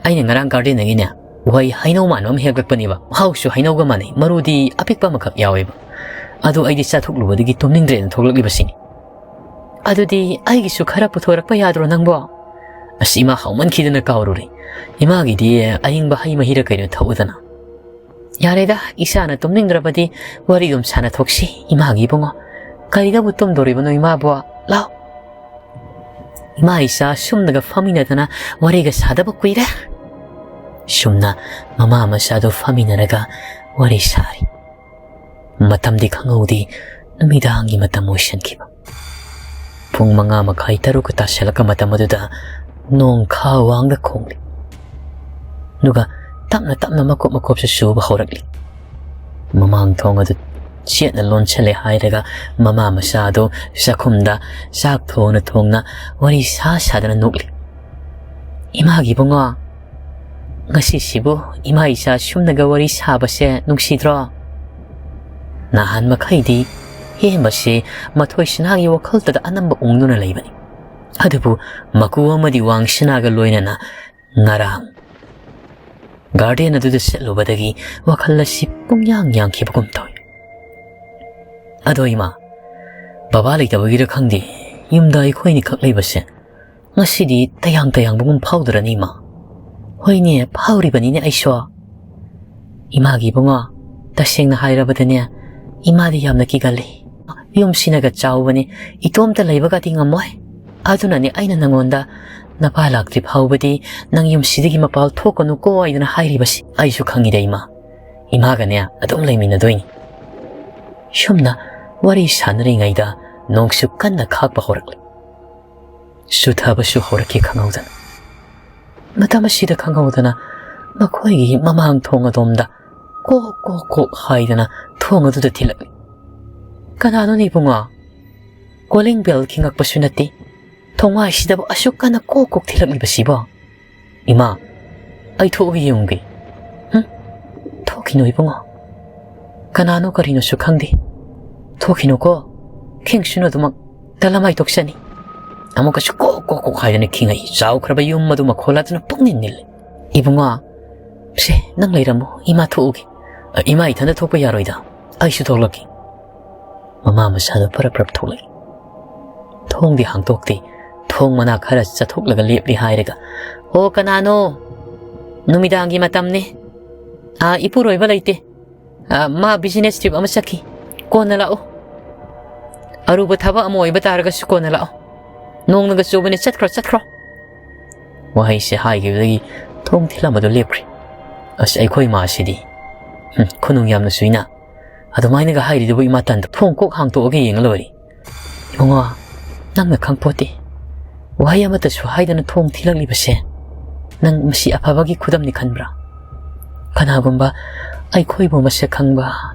ꯑꯩꯅ ꯉꯔꯥꯡ ꯒꯥꯔꯗꯦꯟꯗꯒꯤꯅꯦ ꯎꯍꯩ ꯍꯩꯅꯧ ꯃꯥꯟꯕ ꯑꯃ ꯍꯦꯛꯂꯛꯄꯅꯦꯕ꯫ ꯃꯍꯥꯎꯁꯨ ꯍꯩꯅꯧꯒ ꯃꯥꯟꯅꯩ, ꯃꯔꯨꯗꯤ ꯑꯄꯤꯛꯄ ꯑꯃꯈꯛ ꯌꯥꯎꯋꯦꯕ꯫ ꯑꯗꯨ ꯑꯩꯗꯤ ꯆꯥꯊꯣꯛꯂꯨꯕꯗꯒꯤ ꯇꯨꯝꯅꯤꯡꯗ꯭ꯔꯦꯅ ꯊꯣꯛꯂꯛꯂꯤꯕꯁꯤꯅꯤ꯫ ꯑꯗꯨꯗꯤ ꯑꯩꯒꯤꯁꯨ ꯈꯔ ꯄꯨꯊꯣꯔꯛꯄ ꯌꯥꯗ꯭ꯔꯣ ꯅꯪꯕꯣ?" "ꯑꯁ, ꯏꯃꯥ, ꯍꯥꯎꯃꯟꯈꯤꯗꯅ ꯀꯥꯎꯔꯨꯔꯦ꯫ ꯏꯃꯥꯒꯤꯗꯤ ꯑꯏꯪꯕ ꯍꯩ ꯃꯍꯤꯔ ꯀꯩꯅꯣ ꯊꯛꯎꯗꯅ꯫" "ꯌꯥꯔꯦꯗ, ꯏꯆꯥꯅ ꯇꯨꯝꯅꯤꯡꯗ꯭ꯔꯕꯗꯤ ꯋꯥꯔꯤ ꯑꯗꯨꯝ ꯁꯥꯟꯅꯊꯣꯛꯁꯤ ꯏꯃꯥꯒꯤ ꯏꯕꯨꯡꯉꯣ꯫ ꯀꯔꯤꯗꯕꯨ ꯇꯨꯝꯗꯣꯔꯤꯕꯅꯣ ꯏꯃꯥꯕꯣ? ꯂꯥꯎ, ꯏꯃꯥ ꯏꯆꯥ ꯁꯨꯝꯅꯒ ꯐꯝꯃꯤꯟꯅꯗꯅ ꯋꯥꯔꯤꯒ ꯁꯥꯗꯕ ꯀꯨꯏꯔꯦ꯫" ꯁꯨꯝꯅ ꯃꯃꯥ ꯃꯆꯥꯗꯨ ꯐꯝꯃꯤꯟꯅꯔꯒ ꯋꯥꯔꯤ ꯁꯥꯔꯤ꯫ ꯃꯇꯝꯗꯤ ꯈꯪꯍꯧꯗꯦ, ꯅꯨꯃꯤꯗꯥꯡꯒꯤ ꯃꯇꯝ ꯑꯣꯏꯁꯤꯟꯈꯤꯕ꯫ ꯄꯨꯡ ꯃꯉꯥ ꯃꯈꯥꯏ, ꯇꯔꯨꯛꯀ ꯇꯥꯁꯤꯜꯂꯛꯄ ꯃꯇꯝ ꯑꯗꯨꯗ ꯅꯣꯡ ꯈꯥ ꯋꯥꯡꯗ ꯈꯣꯡꯂꯤ꯫ ꯑꯗꯨꯒ ꯇꯞꯅ ꯇꯞꯅ ꯃꯀꯨꯞ ꯃꯀꯨꯞꯁꯨ ꯆꯨꯕ ꯍꯧꯔꯛꯂꯤ꯫ ꯃꯃꯥꯡ ꯊꯣꯡ ꯑꯗꯨ ꯆꯦꯠꯅ ꯂꯣꯟꯁꯤꯜꯂꯦ ꯍꯥꯏꯔꯒ ꯃꯃꯥ ꯃꯆꯥ ꯑꯗꯨ ꯆꯥꯛꯈꯨꯝꯗ ꯆꯥꯛ ꯊꯣꯡꯅ ꯊꯣꯡꯅ ꯋꯥꯔꯤ ꯁꯥ ꯁꯥꯗꯅ ꯅꯣꯛꯂꯤ꯫ "ꯏꯃꯥꯒꯤ ꯏꯕꯨꯡꯉꯣ, ꯉꯁꯤꯁꯤꯕꯨ ꯏꯃꯥ ꯏꯆꯥ ꯁꯨꯝꯅꯒ ꯋꯥꯔꯤ ꯁꯥꯕꯁꯦ ꯅꯨꯡꯁꯤꯗ꯭ꯔꯣ?" ꯅꯍꯥꯟ ꯃꯈꯩꯗꯤ ꯍꯦꯟꯕꯁꯦ ꯃꯊꯣꯏ ꯁꯅꯥꯒꯤ ꯋꯥꯈꯜꯗꯗ ꯑꯅꯝꯕ ꯎꯡꯗꯨꯅ ꯂꯩꯕꯅꯤ꯫ ꯑꯗꯨꯕꯨ ꯃꯀꯨ ꯑꯃꯗꯤ ꯋꯥꯡ ꯁꯅꯥꯒ ꯂꯣꯏꯅꯅ ꯉꯔꯥꯡ ꯒꯥꯔꯗꯦꯟ ꯑꯗꯨꯗ ꯆꯠꯂꯨꯕꯗꯒꯤ ꯋꯥꯈꯜ ꯑꯁꯤ ꯄꯨꯡꯌꯥꯡ ꯌꯥꯡꯈꯤꯕꯒꯨꯝ ꯇꯧꯏ꯫ "ꯑꯗꯣ ꯏꯃꯥ, ꯕꯕꯥ ꯂꯩꯇꯕꯒꯤꯔ ꯈꯪꯗꯦ, ꯌꯨꯝꯗ ꯑꯩꯈꯣꯏꯅꯤꯈꯛ ꯂꯩꯕꯁꯦ ꯉꯁꯤꯗꯤ ꯇꯌꯥꯡ ꯇꯌꯥꯡꯕꯒꯨꯝ ꯐꯥꯎꯗ꯭ꯔꯅꯤ ꯏꯃꯥ?" "ꯍꯣꯏꯅꯦ, ꯐꯥꯎꯔꯤꯕꯅꯤꯅꯦ ꯑꯩꯁꯨ꯫ ꯏꯃꯥꯒꯤ ꯏꯕꯨꯡꯉꯣ, ꯇꯁꯦꯡꯅ ꯍꯥꯏꯔꯕꯗꯅꯦ, ꯏꯃꯥꯗꯤ ꯌꯥꯝꯅ ꯀꯤꯒꯜꯂꯤ꯫ ꯌꯨꯝꯁꯤꯅꯒ ꯆꯥꯎꯕꯅꯤ, ꯏꯇꯣꯝꯇ ꯂꯩꯕꯒꯗꯤ ꯉꯝꯃꯣꯏ꯫ ꯑꯗꯨꯅꯅꯦ ꯑꯩꯅ ꯅꯪꯉꯣꯟꯗ ꯅꯄꯥ ꯂꯥꯛꯇ꯭ꯔꯤ ꯐꯥꯎꯕꯗꯤ ꯅꯪ ꯌꯨꯝꯁꯤꯗꯒꯤ ꯃꯄꯥꯜ ꯊꯣꯛꯀꯅꯨꯀꯣ ꯍꯥꯏꯗꯅ ꯍꯥꯏꯔꯤꯕꯁꯤ꯫ ꯑꯩꯁꯨ ꯈꯪꯉꯤꯗ ꯏꯃꯥ, ꯏꯃꯥꯒꯅꯦ ꯑꯗꯨꯝ ꯂꯩꯃꯤꯟꯅꯗꯣꯏꯅꯤ꯫ ꯁꯨꯝꯅ ꯋꯥꯔꯤ ꯁꯥꯟꯅꯔꯤꯉꯩꯗ ꯅꯣꯡꯁꯨ ꯀꯟꯅ ꯈꯥꯛꯄ ꯍꯧꯔꯛꯂꯦ꯫ ꯆꯨꯊꯕꯁꯨ ꯍꯧꯔꯛꯈꯤ ꯈꯪꯍꯧꯗꯅ꯫ ꯃꯇꯝ ꯑꯁꯤꯗ ꯈꯪꯍꯧꯗꯅ ꯃꯈꯣꯏꯒꯤ ꯃꯃꯥꯡ ꯊꯣꯡ ꯑꯗꯣꯝꯗ ꯀꯣꯛ ꯀꯣꯛ ꯀꯣꯛ ꯍꯥꯏꯗꯅ ꯊꯣꯡ ꯑꯗꯨꯗ ꯊꯤꯜꯂꯛꯂꯤ꯫ "ꯀꯅꯥꯅꯣꯅꯦ ꯏꯕꯨꯡꯉꯣ? ꯀꯣꯂꯤꯡ ꯕꯦꯜ ꯈꯤꯡꯉꯛꯄꯁꯨ ꯅꯠꯇꯦ, ꯊꯣꯡꯋꯥꯏꯁꯤꯗꯕꯨ ꯑꯁꯨꯛ ꯀꯟꯅ ꯀꯣꯛ ꯀꯣꯛ ꯊꯤꯜꯂꯛꯂꯤꯕꯁꯤꯕꯣ?" "ꯏꯃꯥ, ꯑꯩ ꯊꯣꯛꯑꯒ ꯌꯦꯡꯉꯨꯒꯦ꯫" "ꯍꯨꯝ? ꯊꯣꯛꯈꯤꯅꯨ ꯏꯕꯨꯡꯉꯣ, ꯀꯅꯥꯅꯣ ꯀꯔꯤꯅꯣꯁꯨ ꯈꯪꯗꯦ꯫ ꯊꯣꯛꯈꯤꯅꯨꯀꯣ, ꯈꯤꯡꯁꯅꯨ ꯑꯗꯨꯃꯛ, ꯇꯂꯃꯥꯏ ꯇꯣꯛꯆꯅꯤ꯫" ꯑꯃꯨꯛꯀꯁꯨ ꯀꯣꯛ ꯀꯣꯛ ꯀꯣꯛ ꯍꯥꯏꯗꯅ ꯈꯤꯡꯉꯛꯏ꯫ ꯆꯥꯎꯈ꯭ꯔꯕ ꯌꯨꯝ ꯑꯗꯨ ꯃꯈꯣꯜ ꯑꯗꯨꯅ ꯄꯨꯡꯅꯤꯜ ꯅꯤꯜꯂꯤ꯫ "ꯏꯕꯨꯡꯉꯣ, ꯁꯦ, ꯅꯪ ꯂꯩꯔꯝꯃꯣ, ꯏꯃꯥ ꯊꯣꯛꯎꯒꯦ꯫" "ꯑ, ꯏꯃꯥ, ꯏꯊꯟꯗ ꯊꯣꯛꯄ ꯌꯥꯔꯣꯏꯗ, ꯑꯩꯁꯨ ꯊꯣꯛꯂꯛꯀꯦ꯫" ꯃꯃꯥ ꯃꯆꯥꯗꯣ ꯄꯔꯞ ꯄꯔꯞ ꯊꯣꯛꯂꯛꯏ꯫ ꯊꯣꯡꯗꯤ ꯍꯥꯡꯗꯣꯛꯇꯦ꯫ ꯊꯣꯡ ꯃꯅꯥꯛ ꯈꯔ ꯆꯠꯊꯣꯛꯂꯒ ꯂꯦꯞꯂꯤ ꯍꯥꯏꯔꯒ, "ꯑꯣ, ꯀꯅꯥꯅꯣ? ꯅꯨꯃꯤꯗꯥꯡꯒꯤ ꯃꯇꯝꯅꯤ꯫ ꯑꯥ, ꯏꯄꯨꯔꯣꯏꯕ ꯂꯩꯇꯦ꯫ ꯑꯥ, ꯃꯥ business trip ꯑꯃ ꯆꯠꯈꯤ꯫ ꯀꯣꯟꯅ ꯂꯥꯛꯎ꯫ ꯑꯔꯨꯕ ꯊꯕꯛ ꯑꯃ ꯑꯣꯏꯕ ꯇꯥꯔꯒꯁꯨ ꯀꯣꯟꯅ ꯂꯥꯛꯎ꯫ ꯅꯣꯡꯅꯒ ꯆꯨꯕꯅꯦ, ꯆꯠꯈ꯭ꯔꯣ, ꯆꯠꯈ꯭ꯔꯣ꯫" ꯋꯥꯍꯩꯁꯦ ꯍꯥꯏꯈꯤꯕꯗꯒꯤ ꯊꯣꯡ ꯊꯤꯜꯂꯝꯕꯗꯨ ꯂꯦꯞꯈ꯭ꯔꯦ꯫ ꯑꯁ, ꯑꯩꯈꯣꯏ ꯃꯥꯁꯤꯗꯤ, ꯍꯨꯝ, ꯈꯨꯅꯨꯡ ꯌꯥꯝꯅ ꯆꯨꯏꯅ꯫ ꯑꯗꯨꯃꯥꯏꯅꯒ ꯍꯥꯏꯔꯤꯗꯨꯕꯨ ꯏꯃꯥ ꯇꯟꯗ ꯊꯣꯡ ꯀꯣꯛ ꯍꯥꯡꯇꯣꯛꯑꯒ ꯌꯦꯡꯉ ꯂꯣꯏꯔꯦ꯫ "ꯏꯕꯨꯡꯉꯣ, ꯅꯪꯅ ꯈꯪꯄꯣꯠꯇꯦ꯫ ꯋꯥꯍꯩ ꯑꯃꯠꯇꯁꯨ ꯍꯥꯏꯗꯅ ꯊꯣꯡ ꯊꯤꯜꯂꯛꯂꯤꯕꯁꯦ ꯅꯪ ꯃꯁꯤ ꯑꯐꯕꯒꯤ ꯈꯨꯗꯝꯅꯤ ꯈꯟꯕ꯭ꯔꯥ? ꯀꯅꯥꯒꯨꯝꯕ ꯑꯩꯈꯣꯏꯕꯨ ꯃꯁꯛ ꯈꯪꯕ,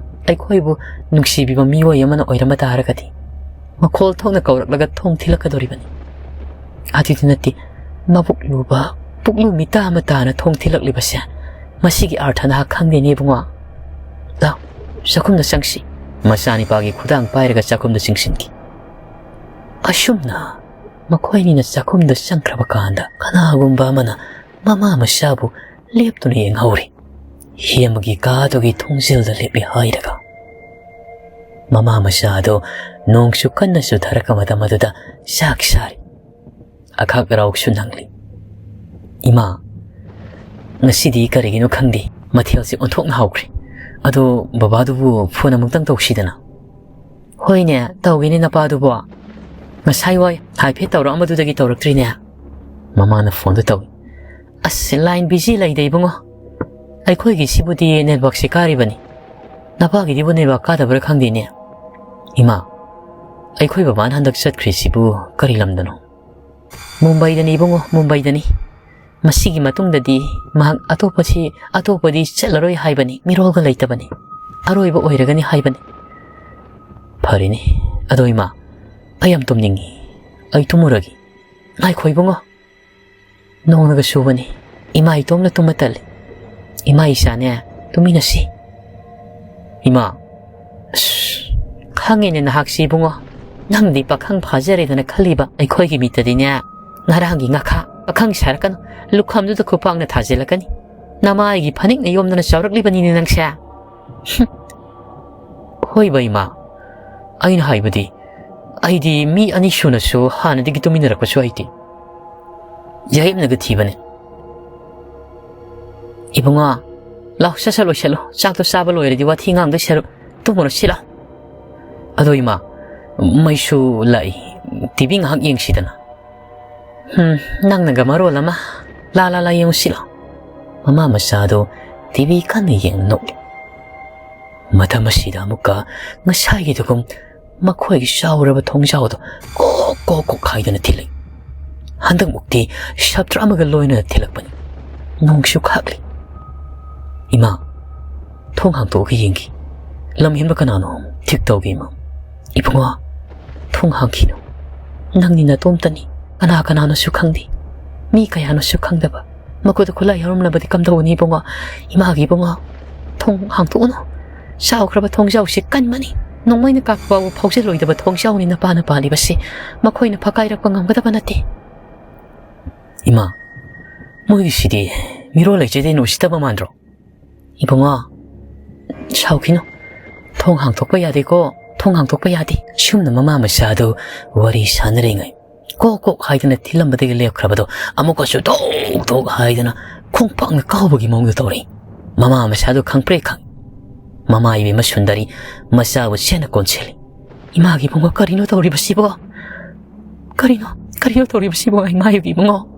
ꯑꯩꯈꯣꯏꯕꯨ ꯅꯨꯡꯁꯤꯕꯤꯕ ꯃꯤꯑꯣꯏ ꯑꯃꯅ ꯑꯣꯏꯔꯝꯕ ꯇꯥꯔꯒꯗꯤ ꯃꯈꯣꯜ ꯊꯣꯛꯅ ꯀꯧꯔꯛꯂꯒ ꯊꯣꯡ ꯊꯤꯜꯂꯛꯀꯗꯧꯔꯤꯕꯅꯤ꯫ ꯑꯗꯨꯗꯤ ꯅꯠꯇꯦ, ꯃꯕꯨꯛ ꯂꯨꯕ, ꯄꯨꯛꯂꯨ ꯃꯤꯇꯥ ꯑꯃ ꯇꯥꯅ ꯊꯣꯡ ꯊꯤꯜꯂꯛꯂꯤꯕꯁꯦ꯫ ꯃꯁꯤꯒꯤ ꯑꯥꯔꯊ ꯅꯍꯥꯛ ꯈꯪꯗꯦꯅꯦ ꯏꯕꯨꯡꯉꯣ꯫ ꯂꯥꯎ, ꯆꯥꯛꯈꯨꯝꯗ ꯆꯪꯁꯤ꯫" ꯃꯆꯥꯅꯤꯄꯥꯒꯤ ꯈꯨꯗꯥꯡ ꯄꯥꯏꯔꯒ ꯆꯥꯛꯈꯨꯝꯗ ꯆꯪꯁꯤꯟꯈꯤ꯫ ꯑꯁꯨꯝꯅ ꯃꯈꯣꯏꯅꯤꯅ ꯆꯥꯛꯈꯨꯝꯗ ꯆꯪꯈ꯭ꯔꯕ ꯀꯥꯟꯗ ꯀꯅꯥꯒꯨꯝꯕ ꯑꯃꯅ ꯃꯃꯥ ꯃꯆꯥꯕꯨ ꯂꯦꯞꯇꯨꯅ ꯌꯦꯡꯍꯧꯔꯤ꯫ ꯍꯤ ꯑꯃꯒꯤ ꯀꯥꯗꯨꯒꯤ ꯊꯣꯡꯖꯤꯜꯗ ꯂꯦꯞꯂꯤ ꯍꯥꯏꯔꯒ ꯃꯃꯥ ꯃꯆꯥ ꯑꯗꯨ ꯅꯣꯡꯁꯨ ꯀꯟꯅ ꯆꯨꯊꯔꯛꯄ ꯃꯇꯝ ꯑꯗꯨꯗ ꯆꯥꯛ ꯆꯥꯔꯤ꯫ ꯑꯈꯥꯛ ꯑꯔꯥꯎꯁꯨ ꯅꯪꯂꯤ꯫ "ꯏꯃꯥ, ꯉꯁꯤꯗꯤ ꯀꯔꯤꯒꯤꯅꯣ ꯈꯪꯗꯦ, ꯃꯊꯦꯜꯁꯦ ꯑꯣꯟꯊꯣꯛꯅ ꯍꯥꯎꯈ꯭ꯔꯦ꯫ ꯑꯗꯣ ꯕꯕꯥꯗꯨꯕꯨ ꯐꯣꯟ ꯑꯃꯨꯛꯇꯪ ꯇꯧꯁꯤꯗꯅ꯫" "ꯍꯣꯏꯅꯦ, ꯇꯧꯒꯦꯅꯦ ꯅꯄꯥꯗꯨꯕꯣ꯫ "ꯉꯁꯥꯏ ꯋꯥꯏ ꯍꯥꯏꯐꯦꯠ ꯇꯧꯔꯛꯑꯝꯕꯗꯨꯗꯒꯤ ꯇꯧꯔꯛꯇ꯭ꯔꯤꯅꯦ?" ꯃꯃꯥꯅ ꯐꯣꯟꯗꯣ ꯇꯧꯏ꯫ "ꯑꯁ, line busy ꯂꯩꯗ ꯏꯕꯨꯡꯉꯣ꯫ ꯑꯩꯈꯣꯏꯒꯤ ꯁꯤꯕꯨꯗꯤ networkꯁꯦ ꯀꯥꯔꯤꯕꯅꯤ꯫ ꯅꯄꯥꯒꯤꯗꯤꯕꯨ network ꯀꯥꯗꯕ꯭ꯔꯥ ꯈꯪꯗꯦꯅꯦ꯫ ꯏꯃꯥ, ꯑꯩꯈꯣꯏ ꯕꯕꯥꯅ ꯍꯟꯗꯛ ꯆꯠꯈ꯭ꯔꯤꯁꯤꯕꯨ ꯀꯔꯤ ꯂꯝꯗꯅꯣ?" "ꯃꯨꯝꯕꯥꯏꯗꯅꯤ ꯏꯕꯨꯡꯉꯣ, ꯃꯨꯝꯕꯥꯏꯗꯅꯤ꯫ ꯃꯁꯤꯒꯤ ꯃꯇꯨꯡꯗꯗꯤ ꯃꯍꯥꯛ ꯑꯇꯣꯞꯄꯁꯤ, ꯑꯇꯣꯞꯄꯗꯤ ꯆꯠꯂꯔꯣꯏ ꯍꯥꯏꯕꯅꯤ, ꯃꯤꯔꯣꯜꯒ ꯂꯩꯇꯕꯅꯤ꯫ ꯑꯔꯣꯏꯕ ꯑꯣꯏꯔꯒꯅꯤ ꯍꯥꯏꯕꯅꯤ꯫" "ꯐꯔꯦꯅꯦ꯫ ꯑꯗꯣ ꯏꯃꯥ, ꯑꯩ ꯌꯥꯝ ꯇꯨꯝꯅꯤꯡꯉꯤ꯫ ꯑꯩ ꯇꯨꯝꯃꯨꯔꯒꯦ꯫" "ꯉꯥꯏꯈꯣ ꯏꯕꯨꯡꯉꯣ꯫ ꯅꯣꯡꯅꯒ ꯆꯨꯕꯅꯤ꯫ ꯏꯃꯥ ꯏꯇꯣꯝꯅ ꯇꯨꯝꯕ ꯇꯜꯂꯤ꯫ ꯏꯃꯥ ꯏꯆꯥꯅꯦ, ꯇꯨꯃꯤꯟꯅꯁꯤ꯫" "ꯏꯃꯥ, ꯑꯁ, ꯈꯪꯉꯤꯅꯦ ꯅꯍꯥꯛꯁꯤ ꯏꯕꯨꯡꯉꯣ꯫ ꯅꯪꯗꯤ ꯄꯥꯈꯪ ꯐꯥꯖꯔꯦꯗꯅ ꯈꯜꯂꯤꯕ꯫ ꯑꯩꯈꯣꯏꯒꯤ ꯃꯤꯠꯇꯗꯤꯅꯦ, ꯉꯔꯥꯡꯒꯤ ꯉꯥꯈꯥ ꯄꯥꯈꯪ ꯁꯥꯔꯛꯀꯅꯨ꯫ ꯂꯨꯈꯝꯗꯨꯗ ꯈꯨꯄꯥꯛꯅ ꯊꯥꯖꯤꯜꯂꯛꯀꯅꯤ꯫ ꯅꯃꯥꯏꯒꯤ ꯐꯅꯦꯛꯅ ꯌꯣꯝꯗꯅ ꯆꯥꯎꯔꯛꯂꯤꯕꯅꯤꯅꯦ ꯅꯪꯁꯦ꯫" "ꯍꯣꯏꯕ ꯏꯃꯥ, ꯑꯩꯅ ꯍꯥꯏꯕꯗꯤ, ꯑꯩꯗꯤ ꯃꯤ ꯑꯅꯤ ꯁꯨꯅꯁꯨ ꯍꯥꯟꯅꯗꯒꯤ ꯇꯨꯃꯤꯟꯅꯔꯛꯄꯁꯨ ꯍꯩꯇꯦ꯫ ꯌꯥꯍꯤꯞꯅꯒ ꯊꯤꯕꯅꯦ꯫" "ꯏꯕꯨꯡꯉꯣ, ꯂꯥꯎ, ꯁꯠ ꯁꯠ ꯂꯣꯏꯁꯜꯂꯣ꯫ ꯆꯥꯛꯇꯣ ꯆꯥꯕ ꯂꯣꯏꯔꯗꯤ ꯋꯥꯊꯤ ꯉꯥꯡꯗꯣꯏ ꯁꯔꯨꯛ ꯇꯨꯝꯃꯨꯔꯣ ꯁꯤ ꯂꯥꯎ꯫" "ꯑꯗꯣ ꯏꯃꯥ, ꯃꯩꯁꯨ ꯂꯥꯛꯏ, ꯇꯤꯚꯤ ꯉꯥꯏꯍꯥꯛ ꯌꯦꯡꯁꯤꯗꯅ꯫" "ꯍꯨꯝ, ꯅꯪꯅꯒ ꯃꯔꯣꯜ ꯑꯃ꯫ ꯂꯥ, ꯂꯥ, ꯂꯥ, ꯌꯦꯡꯉꯨꯁꯤ ꯂꯥꯎ꯫" ꯃꯃꯥ ꯃꯆꯥꯗꯣ ꯇꯤꯚꯤ ꯀꯟꯅ ꯌꯦꯡ ꯅꯣꯛꯂꯤ꯫ ꯃꯇꯝ ꯑꯁꯤꯗ ꯑꯃꯨꯛꯀ ꯉꯁꯥꯏꯒꯤꯗꯨꯒꯨꯝ ꯃꯈꯣꯏꯒꯤ ꯆꯥꯎꯔꯕ ꯊꯣꯡꯖꯥꯎꯗꯣ ꯀꯣꯛ ꯀꯣꯛ ꯀꯣꯛ ꯍꯥꯏꯗꯨꯅ ꯊꯤꯜꯂꯛꯏ꯫ ꯍꯟꯗꯛꯃꯨꯛꯇꯤ ꯁꯥꯇ꯭ꯔ ꯑꯃꯒ ꯂꯣꯏꯅꯅ ꯊꯤꯜꯂꯛꯄꯅꯤ꯫ ꯅꯣꯡꯁꯨ ꯈꯥꯛꯂꯤ꯫ "ꯏꯃꯥ, ꯊꯣꯡ ꯍꯥꯡꯇꯣꯛꯑꯒ ꯌꯦꯡꯈꯤ꯫ ꯂꯝ ꯍꯦꯟꯕ ꯀꯅꯥꯅꯣ ꯊꯤꯛ ꯇꯧꯒꯦ ꯏꯃꯥ꯫" "ꯏꯕꯨꯡꯉꯣ, ꯊꯣꯡ ꯍꯥꯡꯈꯤꯅꯨ꯫ ꯅꯪꯗꯤ ꯅꯇꯣꯝꯇꯅꯤ꯫ ꯀꯅꯥ ꯀꯅꯥꯅꯣꯁꯨ ꯈꯪꯗꯦ꯫ ꯃꯤ ꯀꯌꯥꯅꯣꯁꯨ ꯈꯪꯗꯕ꯫ ꯃꯈꯨꯠꯇ ꯈꯨꯠꯂꯥꯏ ꯌꯥꯎꯔꯝꯂꯕꯗꯤ ꯀꯝꯗꯧꯒꯅꯤ ꯏꯕꯨꯡꯉꯣ? ꯏꯃꯥꯒꯤ ꯏꯕꯨꯡꯉꯣ, ꯊꯣꯡ ꯍꯥꯡꯇꯣꯛꯎꯅꯨ꯫ ꯆꯥꯎꯈ꯭ꯔꯕ ꯊꯣꯡꯖꯥꯎꯁꯤ ꯀꯟꯕꯅꯤ꯫ ꯅꯣꯡꯃꯩꯅ ꯀꯥꯞꯄ ꯐꯥꯎꯕ ꯐꯥꯎꯖꯤꯜꯂꯣꯏꯗꯕ ꯊꯣꯡꯖꯥꯎꯅꯤ ꯅꯄꯥꯅ ꯄꯥꯜꯂꯤꯕꯁꯤ꯫ ꯃꯈꯣꯏꯅ ꯐꯀꯥꯏꯔꯛꯄ ꯉꯝꯒꯗꯕ ꯅꯠꯇꯦ꯫" "ꯏꯃꯥ, ꯃꯣꯏꯒꯤꯁꯤꯗꯤ ꯃꯤꯔꯣꯜ ꯂꯩꯖꯗꯦꯅ ꯎꯁꯤꯠꯇꯕ ꯃꯥꯟꯗ꯭ꯔꯣ?" "ꯏꯕꯨꯡꯉꯣ, ꯁꯥꯎꯈꯤꯅꯨ꯫ ꯊꯣꯡ ꯍꯥꯡꯇꯣꯛꯄ ꯌꯥꯗꯦꯀꯣ, ꯊꯣꯡ ꯍꯥꯡꯇꯣꯛꯄ ꯌꯥꯗꯦ꯫" ꯁꯨꯝꯅ ꯃꯃꯥ ꯃꯆꯥꯗꯨ ꯋꯥꯔꯤ ꯁꯥꯟꯅꯔꯤꯉꯩ ꯀꯣꯛ ꯀꯣꯛ ꯍꯥꯏꯗꯅ ꯊꯤꯜꯂꯝꯕꯗꯒꯤ ꯂꯦꯞꯈ꯭ꯔꯕꯗꯣ ꯑꯃꯨꯛꯀꯁꯨ ꯊꯣꯛ ꯊꯣꯛ ꯍꯥꯏꯗꯅ ꯈꯣꯡꯄꯥꯛꯅ ꯀꯥꯎꯕꯒꯤ ꯃꯑꯣꯡꯗ ꯇꯧꯔꯛꯏ꯫ ꯃꯃꯥ ꯃꯆꯥꯗꯨ ꯈꯪꯄ꯭ꯔꯦꯛ ꯈꯪꯏ꯫ ꯃꯃꯥ ꯏꯕꯦꯝꯃ ꯁꯨꯟꯗꯔꯤ ꯃꯆꯥꯕꯨ ꯆꯦꯟꯅ ꯀꯣꯟꯁꯤꯜꯂꯤ꯫ "ꯏꯃꯥꯒꯤ ꯏꯕꯨꯡꯉꯣ, ꯀꯔꯤꯅꯣ ꯇꯧꯔꯤꯕꯁꯤꯕꯣ? "ꯀꯔꯤꯅꯣ, ꯀꯔꯤꯅꯣ ꯇꯧꯔꯤꯕꯁꯤꯕꯨ, ꯏꯃꯥ ꯏꯕꯨꯡꯉꯣ?"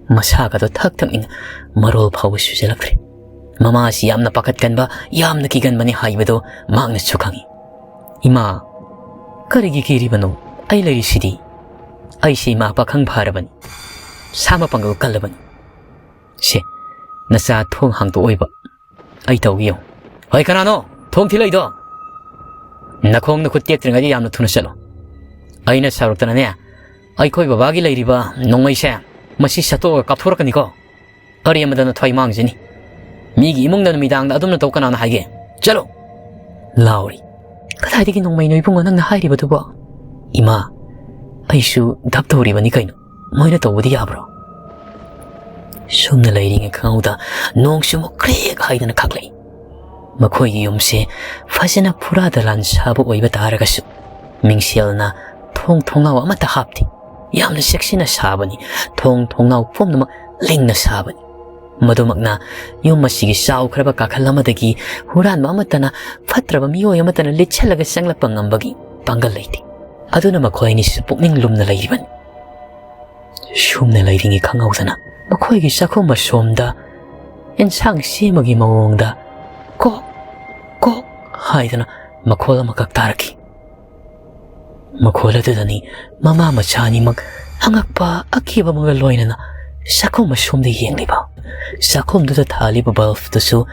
ꯃꯁꯥꯒꯗꯣ ꯊꯛ ꯊꯛꯅꯤꯡ, ꯃꯔꯣꯜ ꯐꯥꯎꯕ ꯁꯨꯖꯜꯂꯛꯇ꯭ꯔꯦ꯫ ꯃꯃꯥꯁꯤ ꯌꯥꯝꯅ ꯄꯥꯈꯠꯀꯟꯕ, ꯌꯥꯝꯅ ꯀꯤꯒꯟꯕꯅꯤ ꯍꯥꯏꯕꯗꯣ ꯃꯍꯥꯛꯅꯁꯨ ꯈꯪꯏ꯫ "ꯏꯃꯥ, ꯀꯔꯤꯒꯤ ꯀꯤꯔꯤꯕꯅꯣ? ꯑꯩ ꯂꯩꯔꯤꯁꯤꯗꯤ꯫ ꯑꯩꯁꯤ ꯏꯃꯥ ꯄꯥꯈꯪ ꯐꯥꯔꯕꯅꯤ, ꯁꯥ ꯃꯄꯥꯡꯒꯜ ꯀꯜꯂꯕꯅꯤ꯫ ꯁꯦ, ꯅꯆꯥ ꯊꯣꯡ ꯍꯥꯡꯗꯣꯛꯑꯣꯏꯕ꯫ ꯑꯩ ꯇꯧꯒꯦ ꯌꯦꯡꯉꯨ꯫" "ꯍꯣꯏ, ꯀꯅꯥꯅꯣ ꯊꯣꯡ ꯊꯤꯜꯂꯛꯏꯗꯣ? ꯅꯈꯣꯡ ꯅꯈꯨꯠ ꯇꯦꯛꯇ꯭ꯔꯤꯉꯩꯗ ꯌꯥꯝꯅ ꯊꯨꯅ ꯆꯠꯂꯣ꯫ ꯑꯩꯅ ꯁꯥꯎꯔꯛꯇꯅꯅꯦ, ꯑꯩꯈꯣꯏ ꯕꯕꯥꯒꯤ ꯂꯩꯔꯤꯕ ꯅꯣꯡꯃꯩꯁꯦ ꯃꯁꯤ ꯁꯠꯇꯣꯛꯑꯒ ꯀꯥꯞꯊꯣꯔꯛꯀꯅꯤꯀꯣ꯫ ꯑꯔꯦꯝꯕꯗ ꯅꯊ꯭ꯋꯥꯏ ꯃꯥꯡꯖꯅꯤ꯫ ꯃꯤꯒꯤ ꯏꯃꯨꯡꯗ ꯅꯨꯃꯤꯗꯥꯡꯗ ꯑꯗꯨꯝꯅ ꯇꯧ ꯀꯅꯥꯅ ꯍꯥꯏꯒꯦ? ꯆꯠꯂꯣ!" ꯂꯥꯎꯔꯤ꯫ "ꯀꯗꯥꯏꯗꯒꯤ ꯅꯣꯡꯃꯩꯅꯣ ꯏꯕꯨꯡꯉꯣ ꯅꯪꯅ ꯍꯥꯏꯔꯤꯕꯗꯨꯕꯣ?" "ꯏꯃꯥ, ꯑꯩꯁꯨ ꯙꯞ ꯇꯧꯔꯤꯕꯅꯤ ꯀꯩꯅꯣ꯫ ꯃꯣꯏꯅ ꯇꯧꯕꯗꯤ ꯌꯥꯕ꯭ꯔꯣ?" ꯁꯨꯝꯅ ꯂꯩꯔꯤꯉꯩ ꯈꯪꯍꯧꯗ ꯅꯣꯡꯁꯨ ꯑꯃꯨꯛ ꯀ꯭ꯔꯦꯛ ꯍꯥꯏꯗꯅ ꯈꯥꯛꯂꯛꯏ꯫ ꯃꯈꯣꯏꯒꯤ ꯌꯨꯝꯁꯦ ꯐꯖꯅ ꯐꯨꯔꯥ ꯗꯂꯥꯟ ꯁꯥꯕ ꯑꯣꯏꯕ ꯇꯥꯔꯒꯁꯨ, ꯃꯤꯡꯁꯦꯜꯅ ꯊꯣꯡ ꯊꯣꯡꯅꯥꯎ ꯑꯃꯠꯇ ꯍꯥꯞꯇꯦ꯫ ꯌꯥꯝꯅ ꯆꯦꯛꯁꯤꯟꯅ ꯁꯥꯕꯅꯤ꯫ ꯊꯣꯡ ꯊꯣꯡꯅꯥꯎ ꯄꯨꯝꯅꯃꯛ ꯂꯤꯡꯅ ꯁꯥꯕꯅꯤ꯫ ꯃꯗꯨꯃꯛꯅ ꯌꯨꯝ ꯑꯁꯤꯒꯤ ꯆꯥꯎꯈ꯭ꯔꯕ ꯀꯥꯈꯜ ꯑꯃꯗꯒꯤ ꯍꯨꯔꯥꯟꯕ ꯑꯃꯠꯇꯅ ꯐꯠꯇ꯭ꯔꯕ ꯃꯤꯑꯣꯏ ꯑꯃꯠꯇꯅ ꯂꯤꯠꯁꯜꯂꯒ ꯆꯪꯂꯛꯄ ꯉꯝꯕꯒꯤ ꯄꯥꯡꯒꯜ ꯂꯩꯇꯦ꯫ ꯑꯗꯨꯅ ꯃꯈꯣꯏ ꯑꯅꯤꯁꯨ ꯄꯨꯛꯅꯤꯡ ꯂꯨꯝꯅ ꯂꯩꯔꯤꯕꯅꯤ꯫ ꯁꯨꯝꯅ ꯂꯩꯔꯤꯉꯩ ꯈꯪꯍꯧꯗꯅ ꯃꯈꯣꯏꯒꯤ ꯆꯥꯛꯈꯨꯝ ꯑꯁꯣꯝꯗ ꯑꯦꯟꯁꯥꯡ ꯁꯦꯝꯕꯒꯤ ꯃꯑꯣꯡꯗ ꯀꯣꯛ ꯀꯣꯛ ꯍꯥꯏꯗꯅ ꯃꯈꯣꯜ ꯑꯃꯈꯛ ꯇꯥꯔꯛꯈꯤ꯫ ꯃꯈꯣꯜ ꯑꯗꯨꯗꯅꯤ ꯃꯃꯥ ꯃꯆꯥ ꯑꯅꯤꯃꯛ ꯑꯉꯛꯄ ꯑꯀꯤꯕ ꯑꯃꯒ ꯂꯣꯏꯅꯅ ꯆꯥꯛꯈꯨꯝ ꯑꯁꯣꯝꯗ ꯌꯦꯡꯂꯤꯕ꯫ ꯆꯥꯛꯈꯨꯝꯗꯨꯗ ꯊꯥꯜꯂꯤꯕ ꯕꯜꯕꯇꯨꯁꯨ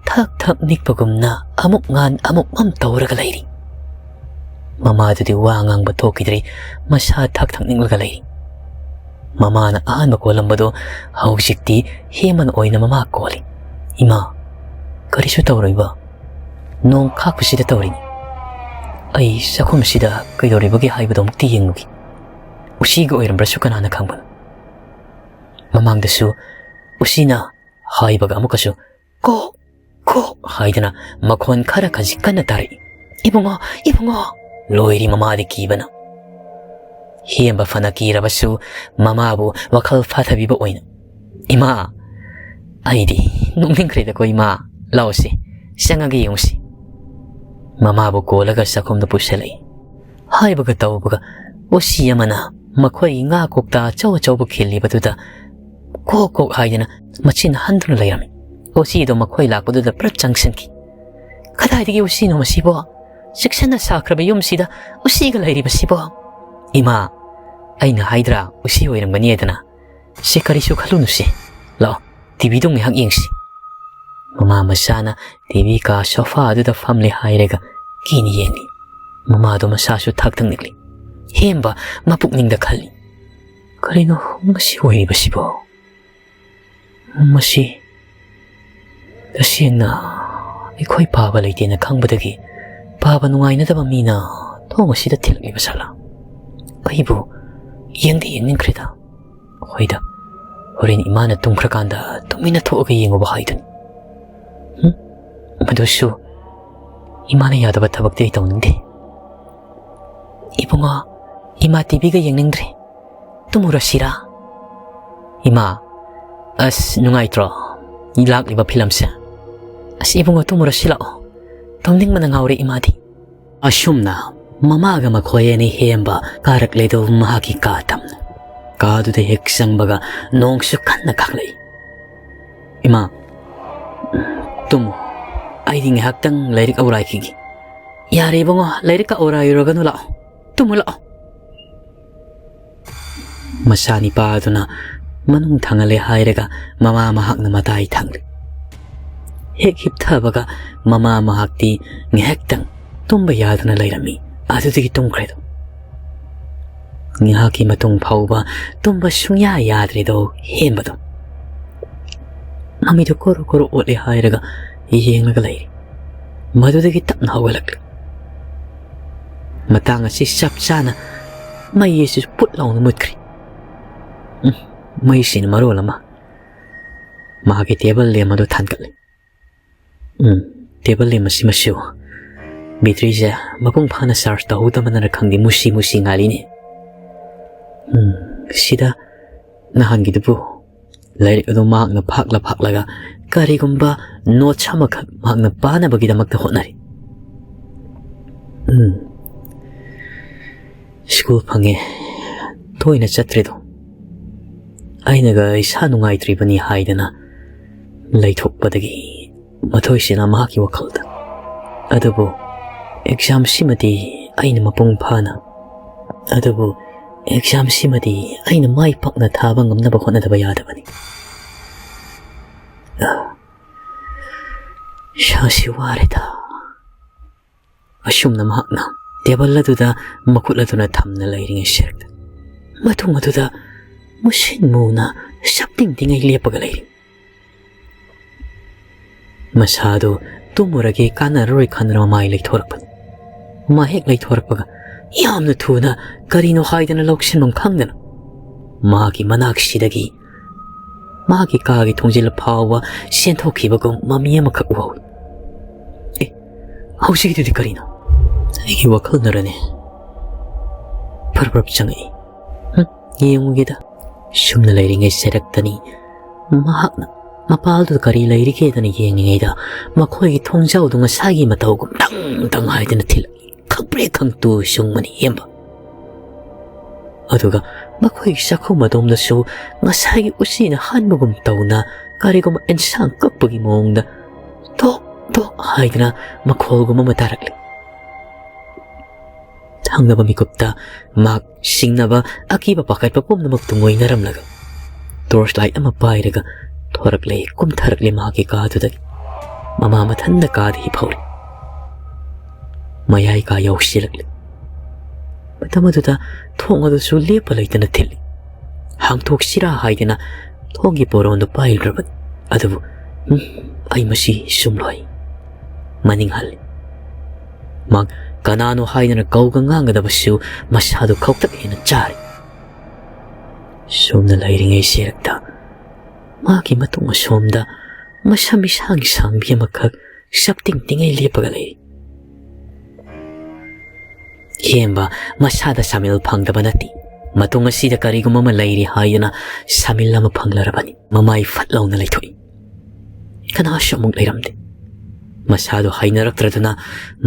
ꯊꯛ ꯊꯛ ꯅꯤꯛꯄꯒꯨꯝꯅ ꯑꯃꯨꯛ ꯉꯥꯟ ꯑꯃꯨꯛ ꯃꯝ ꯇꯧꯔꯒ ꯂꯩꯔꯤ꯫ ꯃꯃꯥꯗꯨꯗꯤ ꯋꯥ ꯉꯥꯡꯕ ꯊꯣꯛꯈꯤꯗ꯭ꯔꯦ, ꯃꯁꯥ ꯊꯛ ꯊꯛ ꯅꯤꯛꯂꯒ ꯂꯩꯔꯤ꯫ ꯃꯃꯥꯅ ꯑꯍꯥꯟꯕ ꯀꯣꯜꯂꯝꯕꯗꯣ ꯍꯧꯖꯤꯛꯇꯤ ꯍꯦꯃꯟ ꯑꯣꯏꯅ ꯃꯃꯥ ꯀꯣꯜꯂꯤ꯫ "ꯏꯃꯥ, ꯀꯔꯤꯁꯨ ꯇꯧꯔꯣꯏꯕ꯫ ꯅꯣꯡ ꯈꯥꯛꯄꯁꯤꯗ ꯇꯧꯔꯤꯅꯤ꯫ ꯑꯩ ꯆꯥꯛꯈꯨꯝꯁꯤꯗ ꯀꯩꯗꯧꯔꯤꯕꯒꯦ ꯍꯥꯏꯕꯗꯣ ꯑꯃꯨꯛꯇ ꯌꯦꯡꯉꯨꯒꯦ꯫ ꯎꯆꯤꯒ ꯑꯣꯏꯔꯝꯕ꯭ꯔꯁꯨ ꯀꯅꯥꯅ ꯈꯪꯕꯅꯣ?" ꯃꯃꯥꯡꯗꯁꯨ ꯎꯆꯤꯅ ꯍꯥꯏꯕꯒ ꯑꯃꯨꯛꯀꯁꯨ "ꯀꯣꯛ ꯀꯣꯛ" ꯍꯥꯏꯗꯅ ꯃꯈꯣꯟ ꯈꯔ ꯈꯖꯤꯛ ꯀꯟꯅ ꯇꯥꯔꯛꯏ꯫ "ꯏꯕꯨꯡꯉꯣ, ꯏꯕꯨꯡꯉꯣ!" ꯂꯣꯏꯔꯤ ꯃꯃꯥꯗꯤ ꯀꯤꯕꯅ꯫ ꯍꯦꯝꯕ ꯐꯅ ꯀꯤꯔꯕꯁꯨ ꯃꯃꯥꯕꯨ ꯋꯥꯈꯜ ꯐꯥꯊꯕꯤꯕ ꯑꯣꯏꯅ, "ꯏꯃꯥ, ꯑꯩꯗꯤ ꯅꯣꯛꯅꯤꯡꯈ꯭ꯔꯦꯗꯀꯣ ꯏꯃꯥ꯫ ꯂꯥꯛꯑꯣꯁꯦ, ꯆꯪꯉꯒ ꯌꯦꯡꯉꯨꯁꯤ꯫" ꯃꯃꯥꯕꯨ ꯀꯣꯜꯂꯒ ꯆꯥꯛꯈꯨꯝꯗ ꯄꯨꯁꯜꯂꯛꯏ꯫ ꯍꯥꯏꯕꯒ ꯇꯧꯕꯒ ꯎꯆꯤ ꯑꯃꯅ ꯃꯈꯣꯏꯒꯤ ꯉꯥ ꯀꯧꯇꯥ ꯑꯆꯧ ꯑꯆꯧꯕ ꯈꯤꯜꯂꯤꯕꯗꯨꯗ ꯀꯣꯛ ꯀꯣꯛ ꯍꯥꯏꯗꯅ ꯃꯆꯤꯟ ꯍꯟꯗꯨꯅ ꯂꯩꯔꯝꯃꯤ꯫ ꯎꯆꯤꯗꯣ ꯃꯈꯣꯏ ꯂꯥꯛꯄꯗꯨꯗ ꯄꯨꯔꯥ ꯆꯪꯁꯤꯟꯈꯤ꯫ "ꯀꯗꯥꯏꯗꯒꯤ ꯎꯆꯤꯅꯣ ꯃꯁꯤꯕꯣ? ꯆꯦꯛꯁꯤꯟꯅ ꯁꯥꯈ꯭ꯔꯕ ꯌꯨꯝꯁꯤꯗ ꯎꯆꯤꯒ ꯂꯩꯔꯤꯕꯁꯤꯕꯣ?" "ꯏꯃꯥ, ꯑꯩꯅ ꯍꯥꯏꯗ꯭ꯔꯥ ꯎꯆꯤ ꯑꯣꯏꯔꯝꯒꯅꯤ ꯍꯥꯏꯗꯅ? ꯁꯦ, ꯀꯔꯤꯁꯨ ꯈꯜꯂꯨꯅꯨꯁꯦ꯫ ꯂꯥꯛꯑꯣ, ꯇꯤꯚꯤꯗꯨ ꯉꯥꯏꯍꯥꯛ ꯌꯦꯡꯁꯤ꯫" ꯃꯃꯥ ꯃꯆꯥꯅ ꯇꯤꯚꯤ ꯀꯥ ꯁꯣꯐꯥ ꯑꯗꯨꯗ ꯐꯝꯂꯦ ꯍꯥꯏꯔꯒ ꯀꯤꯅ ꯌꯦꯡꯂꯤ꯫ ꯃꯃꯥꯗꯣ ꯃꯁꯥꯁꯨ ꯊꯛ ꯊꯛ ꯅꯤꯛꯂꯤ꯫ ꯍꯦꯝꯕ ꯃꯄꯨꯛꯅꯤꯡꯗ ꯈꯜꯂꯤ, "ꯀꯔꯤꯅꯣ ꯃꯁꯤ ꯑꯣꯏꯔꯤꯕꯁꯤꯕꯣ? ꯃꯁꯤ ꯇꯁꯦꯡꯅ ꯑꯩꯈꯣꯏ ꯄꯥꯕ ꯂꯩꯇꯦꯅ ꯈꯪꯕꯗꯒꯤ ꯄꯥꯕ ꯅꯨꯡꯉꯥꯏꯅꯗꯕ ꯃꯤꯅ ꯊꯣꯡ ꯑꯁꯤꯗ ꯊꯤꯜꯂꯛꯂꯤꯕ ꯖꯥꯠꯂꯥ? ꯑꯩꯕꯨ ꯌꯦꯡꯗꯤ ꯌꯦꯡꯅꯤꯡꯈ꯭ꯔꯦꯗ꯫ ꯍꯣꯏꯗ, ꯍꯣꯔꯦꯟ ꯏꯃꯥꯅ ꯇꯨꯝꯈ꯭ꯔꯀꯥꯟꯗ ꯇꯨꯃꯤꯟꯅ ꯊꯣꯛꯑꯒ ꯌꯦꯡꯉꯨꯕ ꯍꯥꯏꯗꯨꯅꯤ꯫ ꯍꯨꯝ? ꯃꯗꯨꯁꯨ ꯏꯃꯥꯅ ꯌꯥꯗꯕ ꯊꯕꯛꯇꯤ ꯑꯩ ꯇꯧꯅꯤꯡꯗꯦ꯫ ꯏꯕꯨꯡꯉꯣ, ꯏꯃꯥ ꯇꯤꯚꯤꯒ ꯌꯦꯡꯅꯤꯡꯗ꯭ꯔꯦ꯫ ꯇꯨꯝꯃꯨꯔꯁꯤꯔꯥ?" "ꯏꯃꯥ, ꯑꯁ, ꯅꯨꯡꯉꯥꯏꯇ꯭ꯔꯣ ꯂꯥꯛꯂꯤꯕ ꯐꯤꯂꯝꯁꯦ? ꯑꯁ, ꯏꯕꯨꯡꯉꯣ, ꯇꯨꯝꯃꯨꯔꯁꯤ ꯂꯥꯛꯑꯣ꯫ ꯇꯨꯝꯅꯤꯡꯕꯅ ꯉꯥꯎꯔꯦ ꯏꯃꯥꯗꯤ꯫" ꯑꯁꯨꯝꯅ ꯃꯃꯥꯒ ꯃꯈꯣꯏ ꯑꯅꯤ ꯍꯦꯝꯕ ꯀꯥꯔꯛꯂꯦꯗꯣ ꯃꯍꯥꯛꯀꯤ ꯀꯥ ꯇꯝꯅ꯫ ꯀꯥꯗꯨꯗ ꯍꯦꯛ ꯆꯪꯕꯒ ꯅꯣꯡꯁꯨ ꯀꯟꯅ ꯈꯥꯛꯂꯛꯏ꯫ "ꯏꯃꯥ, ꯇꯨꯝꯃꯨ꯫ ꯑꯩꯗꯤ ꯉꯥꯏꯍꯥꯛꯇꯪ ꯂꯥꯏꯔꯤꯛ ꯑꯧꯔꯥꯏꯈꯤꯒꯦ꯫" "ꯌꯥꯔꯦ ꯏꯕꯨꯡꯉꯣ, ꯂꯥꯏꯔꯤꯛꯀ ꯑꯧꯔꯥꯏꯔꯨꯔꯒꯅꯨ, ꯂꯥꯛꯑꯣ꯫ ꯇꯨꯝꯃꯨ ꯂꯥꯛꯑꯣ꯫" ꯃꯆꯥꯅꯤꯄꯥ ꯑꯗꯨꯅ ꯃꯅꯨꯡ ꯊꯪꯍꯜꯂꯦ ꯍꯥꯏꯔꯒ ꯃꯃꯥ ꯃꯍꯥꯛꯅ ꯃꯇꯥꯏ ꯊꯪꯂꯤ꯫ ꯍꯦꯛ ꯍꯤꯞꯊꯕꯒ ꯃꯃꯥ ꯃꯍꯥꯛꯇꯤ ꯉꯥꯏꯍꯥꯛꯇꯪ ꯇꯨꯝꯕ ꯌꯥꯗꯅ ꯂꯩꯔꯝꯃꯤ꯫ ꯑꯗꯨꯗꯒꯤ ꯇꯨꯝꯈ꯭ꯔꯦꯗꯣ꯫ ꯉꯥꯏꯍꯥꯛꯀꯤ ꯃꯇꯨꯡ ꯐꯥꯎꯕ ꯇꯨꯝꯕ ꯁꯨꯡꯌꯥ ꯌꯥꯗ꯭ꯔꯦꯗꯣ ꯍꯦꯟꯕꯗꯣ꯫ ꯃꯃꯤꯗꯣ ꯀꯣꯔꯣ ꯀꯣꯔꯣ ꯑꯣꯠꯂꯦ ꯍꯥꯏꯔꯒ ꯌꯦꯡꯂꯒ ꯂꯩꯔꯤ꯫ ꯃꯗꯨꯗꯒꯤ ꯇꯞꯅ ꯍꯧꯒꯠꯂꯛꯂꯤ꯫ ꯃꯇꯥꯡ ꯑꯁꯤ ꯆꯞ ꯆꯥꯅ ꯃꯩ ꯑꯁꯤꯁꯨ ꯄꯨꯠ ꯂꯥꯎꯅ ꯃꯨꯠꯈ꯭ꯔꯤ꯫ ꯎꯝ, ꯃꯩꯁꯤꯅ ꯃꯔꯣꯜ ꯑꯃ꯫ ꯃꯍꯥꯛꯀꯤ ꯇꯦꯕꯜ ꯂꯦꯝ ꯑꯗꯨ ꯊꯥꯟꯒꯠꯂꯤ꯫ ꯎꯝ, ꯇꯦꯕꯜ ꯂꯦꯝ ꯑꯁꯤꯃꯁꯨ ꯕꯦꯇ꯭ꯔꯤꯁꯦ ꯃꯄꯨꯡ ꯐꯥꯅ ꯆꯥꯔꯖ ꯇꯧꯍꯧꯗꯕꯅꯔ ꯈꯪꯗꯦ, ꯃꯨꯁꯤ ꯃꯨꯁꯤ ꯉꯥꯜꯂꯤꯅꯦ꯫ ꯎꯝ, ꯁꯤꯗ ꯅꯍꯥꯟꯒꯤꯗꯨꯕꯨ ꯂꯥꯏꯔꯤꯛ ꯑꯗꯨ ꯃꯍꯥꯛꯅ ꯐꯥꯛꯂ ꯐꯥꯛꯂꯒ ꯀꯔꯤꯒꯨꯝꯕ ꯅꯣꯠꯁ ꯑꯃꯈꯛ ꯃꯍꯥꯛꯅ ꯄꯥꯅꯕꯒꯤꯗꯃꯛꯇ ꯍꯣꯠꯅꯔꯤ꯫ ꯎꯝ꯫ "ꯁ꯭ꯀꯨꯜ ꯐꯪꯉꯦ, ꯇꯣꯏꯅ ꯆꯠꯇ꯭ꯔꯦꯗꯣ꯫ ꯑꯩꯅꯒ ꯏꯁꯥ ꯅꯨꯡꯉꯥꯏꯇ꯭ꯔꯤꯕꯅꯤ ꯍꯥꯏꯗꯅ ꯂꯩꯊꯣꯛꯄꯗꯒꯤ ꯃꯊꯣꯏꯁꯤꯅ ꯃꯍꯥꯛꯀꯤ ꯋꯥꯈꯜꯗ꯫ ꯑꯗꯨꯕꯨ ꯑꯦꯛꯖꯥꯝꯁꯤꯃꯗꯤ ꯑꯩꯅ ꯃꯄꯨꯡ ꯐꯥꯅ, ꯑꯗꯨꯕꯨ ꯑꯦꯛꯖꯥꯝꯁꯤꯃꯗꯤ ꯑꯩꯅ ꯃꯥꯏ ꯄꯥꯛꯅ ꯊꯥꯕ ꯉꯝꯅꯕ ꯍꯣꯠꯅꯗꯕ ꯌꯥꯗꯕꯅꯤ꯫ ꯏꯁꯥꯁꯤ ꯋꯥꯔꯦꯗ꯫" ꯑꯁꯨꯝꯅ ꯃꯍꯥꯛꯅ ꯇꯦꯕꯜ ꯑꯗꯨꯗ ꯃꯈꯨꯠ ꯑꯗꯨꯅ ꯊꯝꯅ ꯂꯩꯔꯤꯉꯩ ꯁꯦꯔꯛꯇ ꯃꯇꯨꯡ ꯑꯗꯨꯗ ꯃꯨꯁꯤꯟ ꯃꯨꯅ ꯁꯞꯇꯤꯡ ꯇꯤꯡꯉꯩ ꯂꯦꯞꯄꯒ ꯂꯩꯔꯤ꯫ ꯃꯁꯥꯗꯨ ꯇꯨꯝꯃꯨꯔꯒꯦ ꯀꯥꯟꯅꯔꯔꯣꯏ ꯈꯟꯗꯨꯅ ꯃꯃꯥꯏ ꯂꯩꯊꯣꯔꯛꯄꯅꯤ꯫ ꯃꯥ ꯍꯦꯛ ꯂꯩꯊꯣꯔꯛꯄꯒ ꯌꯥꯝꯅ ꯊꯨꯅ ꯀꯔꯤꯅꯣ ꯍꯥꯏꯗꯅ ꯂꯧꯁꯤꯟꯐꯝ ꯈꯪꯗꯅ ꯃꯍꯥꯛꯀꯤ ꯃꯅꯥꯛꯁꯤꯗꯒꯤ ꯃꯍꯥꯛꯀꯤ ꯀꯥꯒꯤ ꯊꯣꯡꯖꯤꯜ ꯐꯥꯎꯕ ꯆꯦꯟꯊꯣꯛꯈꯤꯕꯒꯨꯝ ꯃꯃꯤ ꯑꯃꯈꯛ ꯎꯍꯧꯏ꯫ "ꯑꯦ, ꯍꯧꯖꯤꯛꯀꯤꯗꯨꯗꯤ ꯀꯔꯤꯅꯣ? ꯑꯩꯒꯤ ꯋꯥꯈꯜꯅꯔꯅꯦ?" ꯐꯔ ꯐꯔ ꯆꯪꯉꯛꯏ꯫ "ꯍꯨꯝ, ꯌꯦꯡꯉꯨꯒꯦꯗ꯫" ꯁꯨꯝꯅ ꯂꯩꯔꯤꯉꯩ ꯁꯦꯔꯛꯇꯅꯤ ꯃꯍꯥꯛꯅ ꯃꯄꯥꯜꯗꯨꯗ ꯀꯔꯤ ꯂꯩꯔꯤꯒꯦꯗꯅ ꯌꯦꯡꯂꯤꯉꯩꯗ ꯃꯈꯣꯏꯒꯤ ꯊꯣꯡꯖꯥꯎꯗꯨ ꯉꯁꯥꯏꯒꯤ ꯃꯇꯧꯒꯨꯝ ꯇꯪ ꯇꯪ ꯍꯥꯏꯗꯅ ꯊꯤꯜꯂꯛꯏ꯫ ꯈꯪꯄ꯭ꯔꯦꯛ ꯈꯪꯇꯨ ꯁꯨꯡꯕꯅꯤ ꯍꯦꯝꯕ꯫ ꯑꯗꯨꯒ ꯃꯈꯣꯏꯒꯤ ꯆꯥꯛꯈꯨꯝ ꯑꯗꯣꯝꯗꯁꯨ ꯉꯁꯥꯏꯒꯤ ꯎꯆꯤꯅ ꯍꯥꯟꯕꯒꯨꯝ ꯇꯧꯅ ꯀꯔꯤꯒꯨꯝꯕ ꯑꯦꯟꯁꯥꯡ ꯀꯛꯄꯒꯤ ꯃꯑꯣꯡꯗ ꯇꯣꯛ ꯇꯣꯛ ꯍꯥꯏꯗꯅ ꯃꯈꯣꯜꯒꯨꯝ ꯑꯃ ꯇꯥꯔꯛꯂꯤ꯫ ꯊꯪꯅꯕ ꯃꯤꯀꯨꯞꯇ ꯃꯍꯥꯛ ꯁꯤꯡꯅꯕ ꯑꯀꯤꯕ ꯄꯥꯈꯠꯄ ꯄꯨꯝꯅꯃꯛꯇꯨ ꯉꯣꯏꯅꯔꯝꯂꯒ ꯇꯣꯔꯆ ꯂꯥꯏꯠ ꯑꯃ ꯄꯥꯏꯔꯒ ꯊꯣꯔꯛꯂꯦ, ꯀꯨꯝꯊꯔꯛꯂꯦ ꯃꯍꯥꯛꯀꯤ ꯀꯥꯗꯨꯗꯒꯤ꯫ ꯃꯃꯥ ꯃꯊꯟꯗ ꯀꯥꯗ ꯍꯤꯞꯍꯧꯔꯤ꯫ ꯃꯌꯥꯏ ꯀꯥ ꯌꯧꯁꯤꯜꯂꯛꯂꯦ꯫ ꯃꯇꯝ ꯑꯗꯨꯗ ꯊꯣꯡ ꯑꯗꯨꯁꯨ ꯂꯦꯞꯄ ꯂꯩꯇꯅ ꯊꯤꯜꯂꯤ꯫ ꯍꯥꯡꯗꯣꯛꯁꯤꯔꯥ ꯍꯥꯏꯗꯅ ꯊꯣꯡꯒꯤ ꯄꯣꯔꯣꯟꯗꯨ ꯄꯥꯏꯔꯨꯔꯕꯅꯤ꯫ ꯑꯗꯨꯕꯨ, ꯎꯝ, ꯑꯩ ꯃꯁꯤ ꯆꯨꯝꯂꯣꯏ꯫ ꯃꯅꯤꯡ ꯍꯜꯂꯤ꯫ ꯃꯍꯥꯛ ꯀꯅꯥꯅꯣ ꯍꯥꯏꯗꯅ ꯀꯧꯒ ꯉꯥꯡꯒꯗꯕꯁꯨ ꯃꯁꯥꯗꯨ ꯈꯧꯇꯛ ꯍꯦꯟꯅ ꯆꯥꯔꯤ꯫ ꯁꯣꯝꯅ ꯂꯩꯔꯤꯉꯩ ꯁꯦꯔꯛꯇ ꯃꯍꯥꯛꯀꯤ ꯃꯇꯨꯡ ꯑꯁꯣꯝꯗ ꯃꯁꯝ ꯏꯁꯥꯡ ꯁꯥꯡꯕꯤ ꯑꯃꯈꯛ ꯁꯞꯇꯤꯡ ꯇꯤꯡꯉꯩ ꯂꯦꯞꯄꯒ ꯂꯩꯔꯤ꯫ ꯍꯦꯝꯕ ꯃꯁꯥꯗ ꯁꯥꯃꯤꯜ ꯐꯪꯗꯕ ꯅꯠꯇꯦ꯫ ꯃꯇꯨꯡ ꯑꯁꯤꯗ ꯀꯔꯤꯒꯨꯝꯕ ꯑꯃ ꯂꯩꯔꯤ ꯍꯥꯏꯗꯨꯅ ꯁꯥꯃꯤꯜ ꯑꯃ ꯐꯪꯂꯔꯕꯅꯤ꯫ ꯃꯃꯥꯏ ꯐꯠ ꯂꯥꯎꯅ ꯂꯩꯊꯣꯛꯏ꯫ ꯀꯅꯥꯁꯨ ꯑꯃꯨꯛ ꯂꯩꯔꯝꯗꯦ꯫ ꯃꯁꯥꯗꯨ ꯍꯩꯅꯔꯛꯇ꯭ꯔꯗꯨꯅ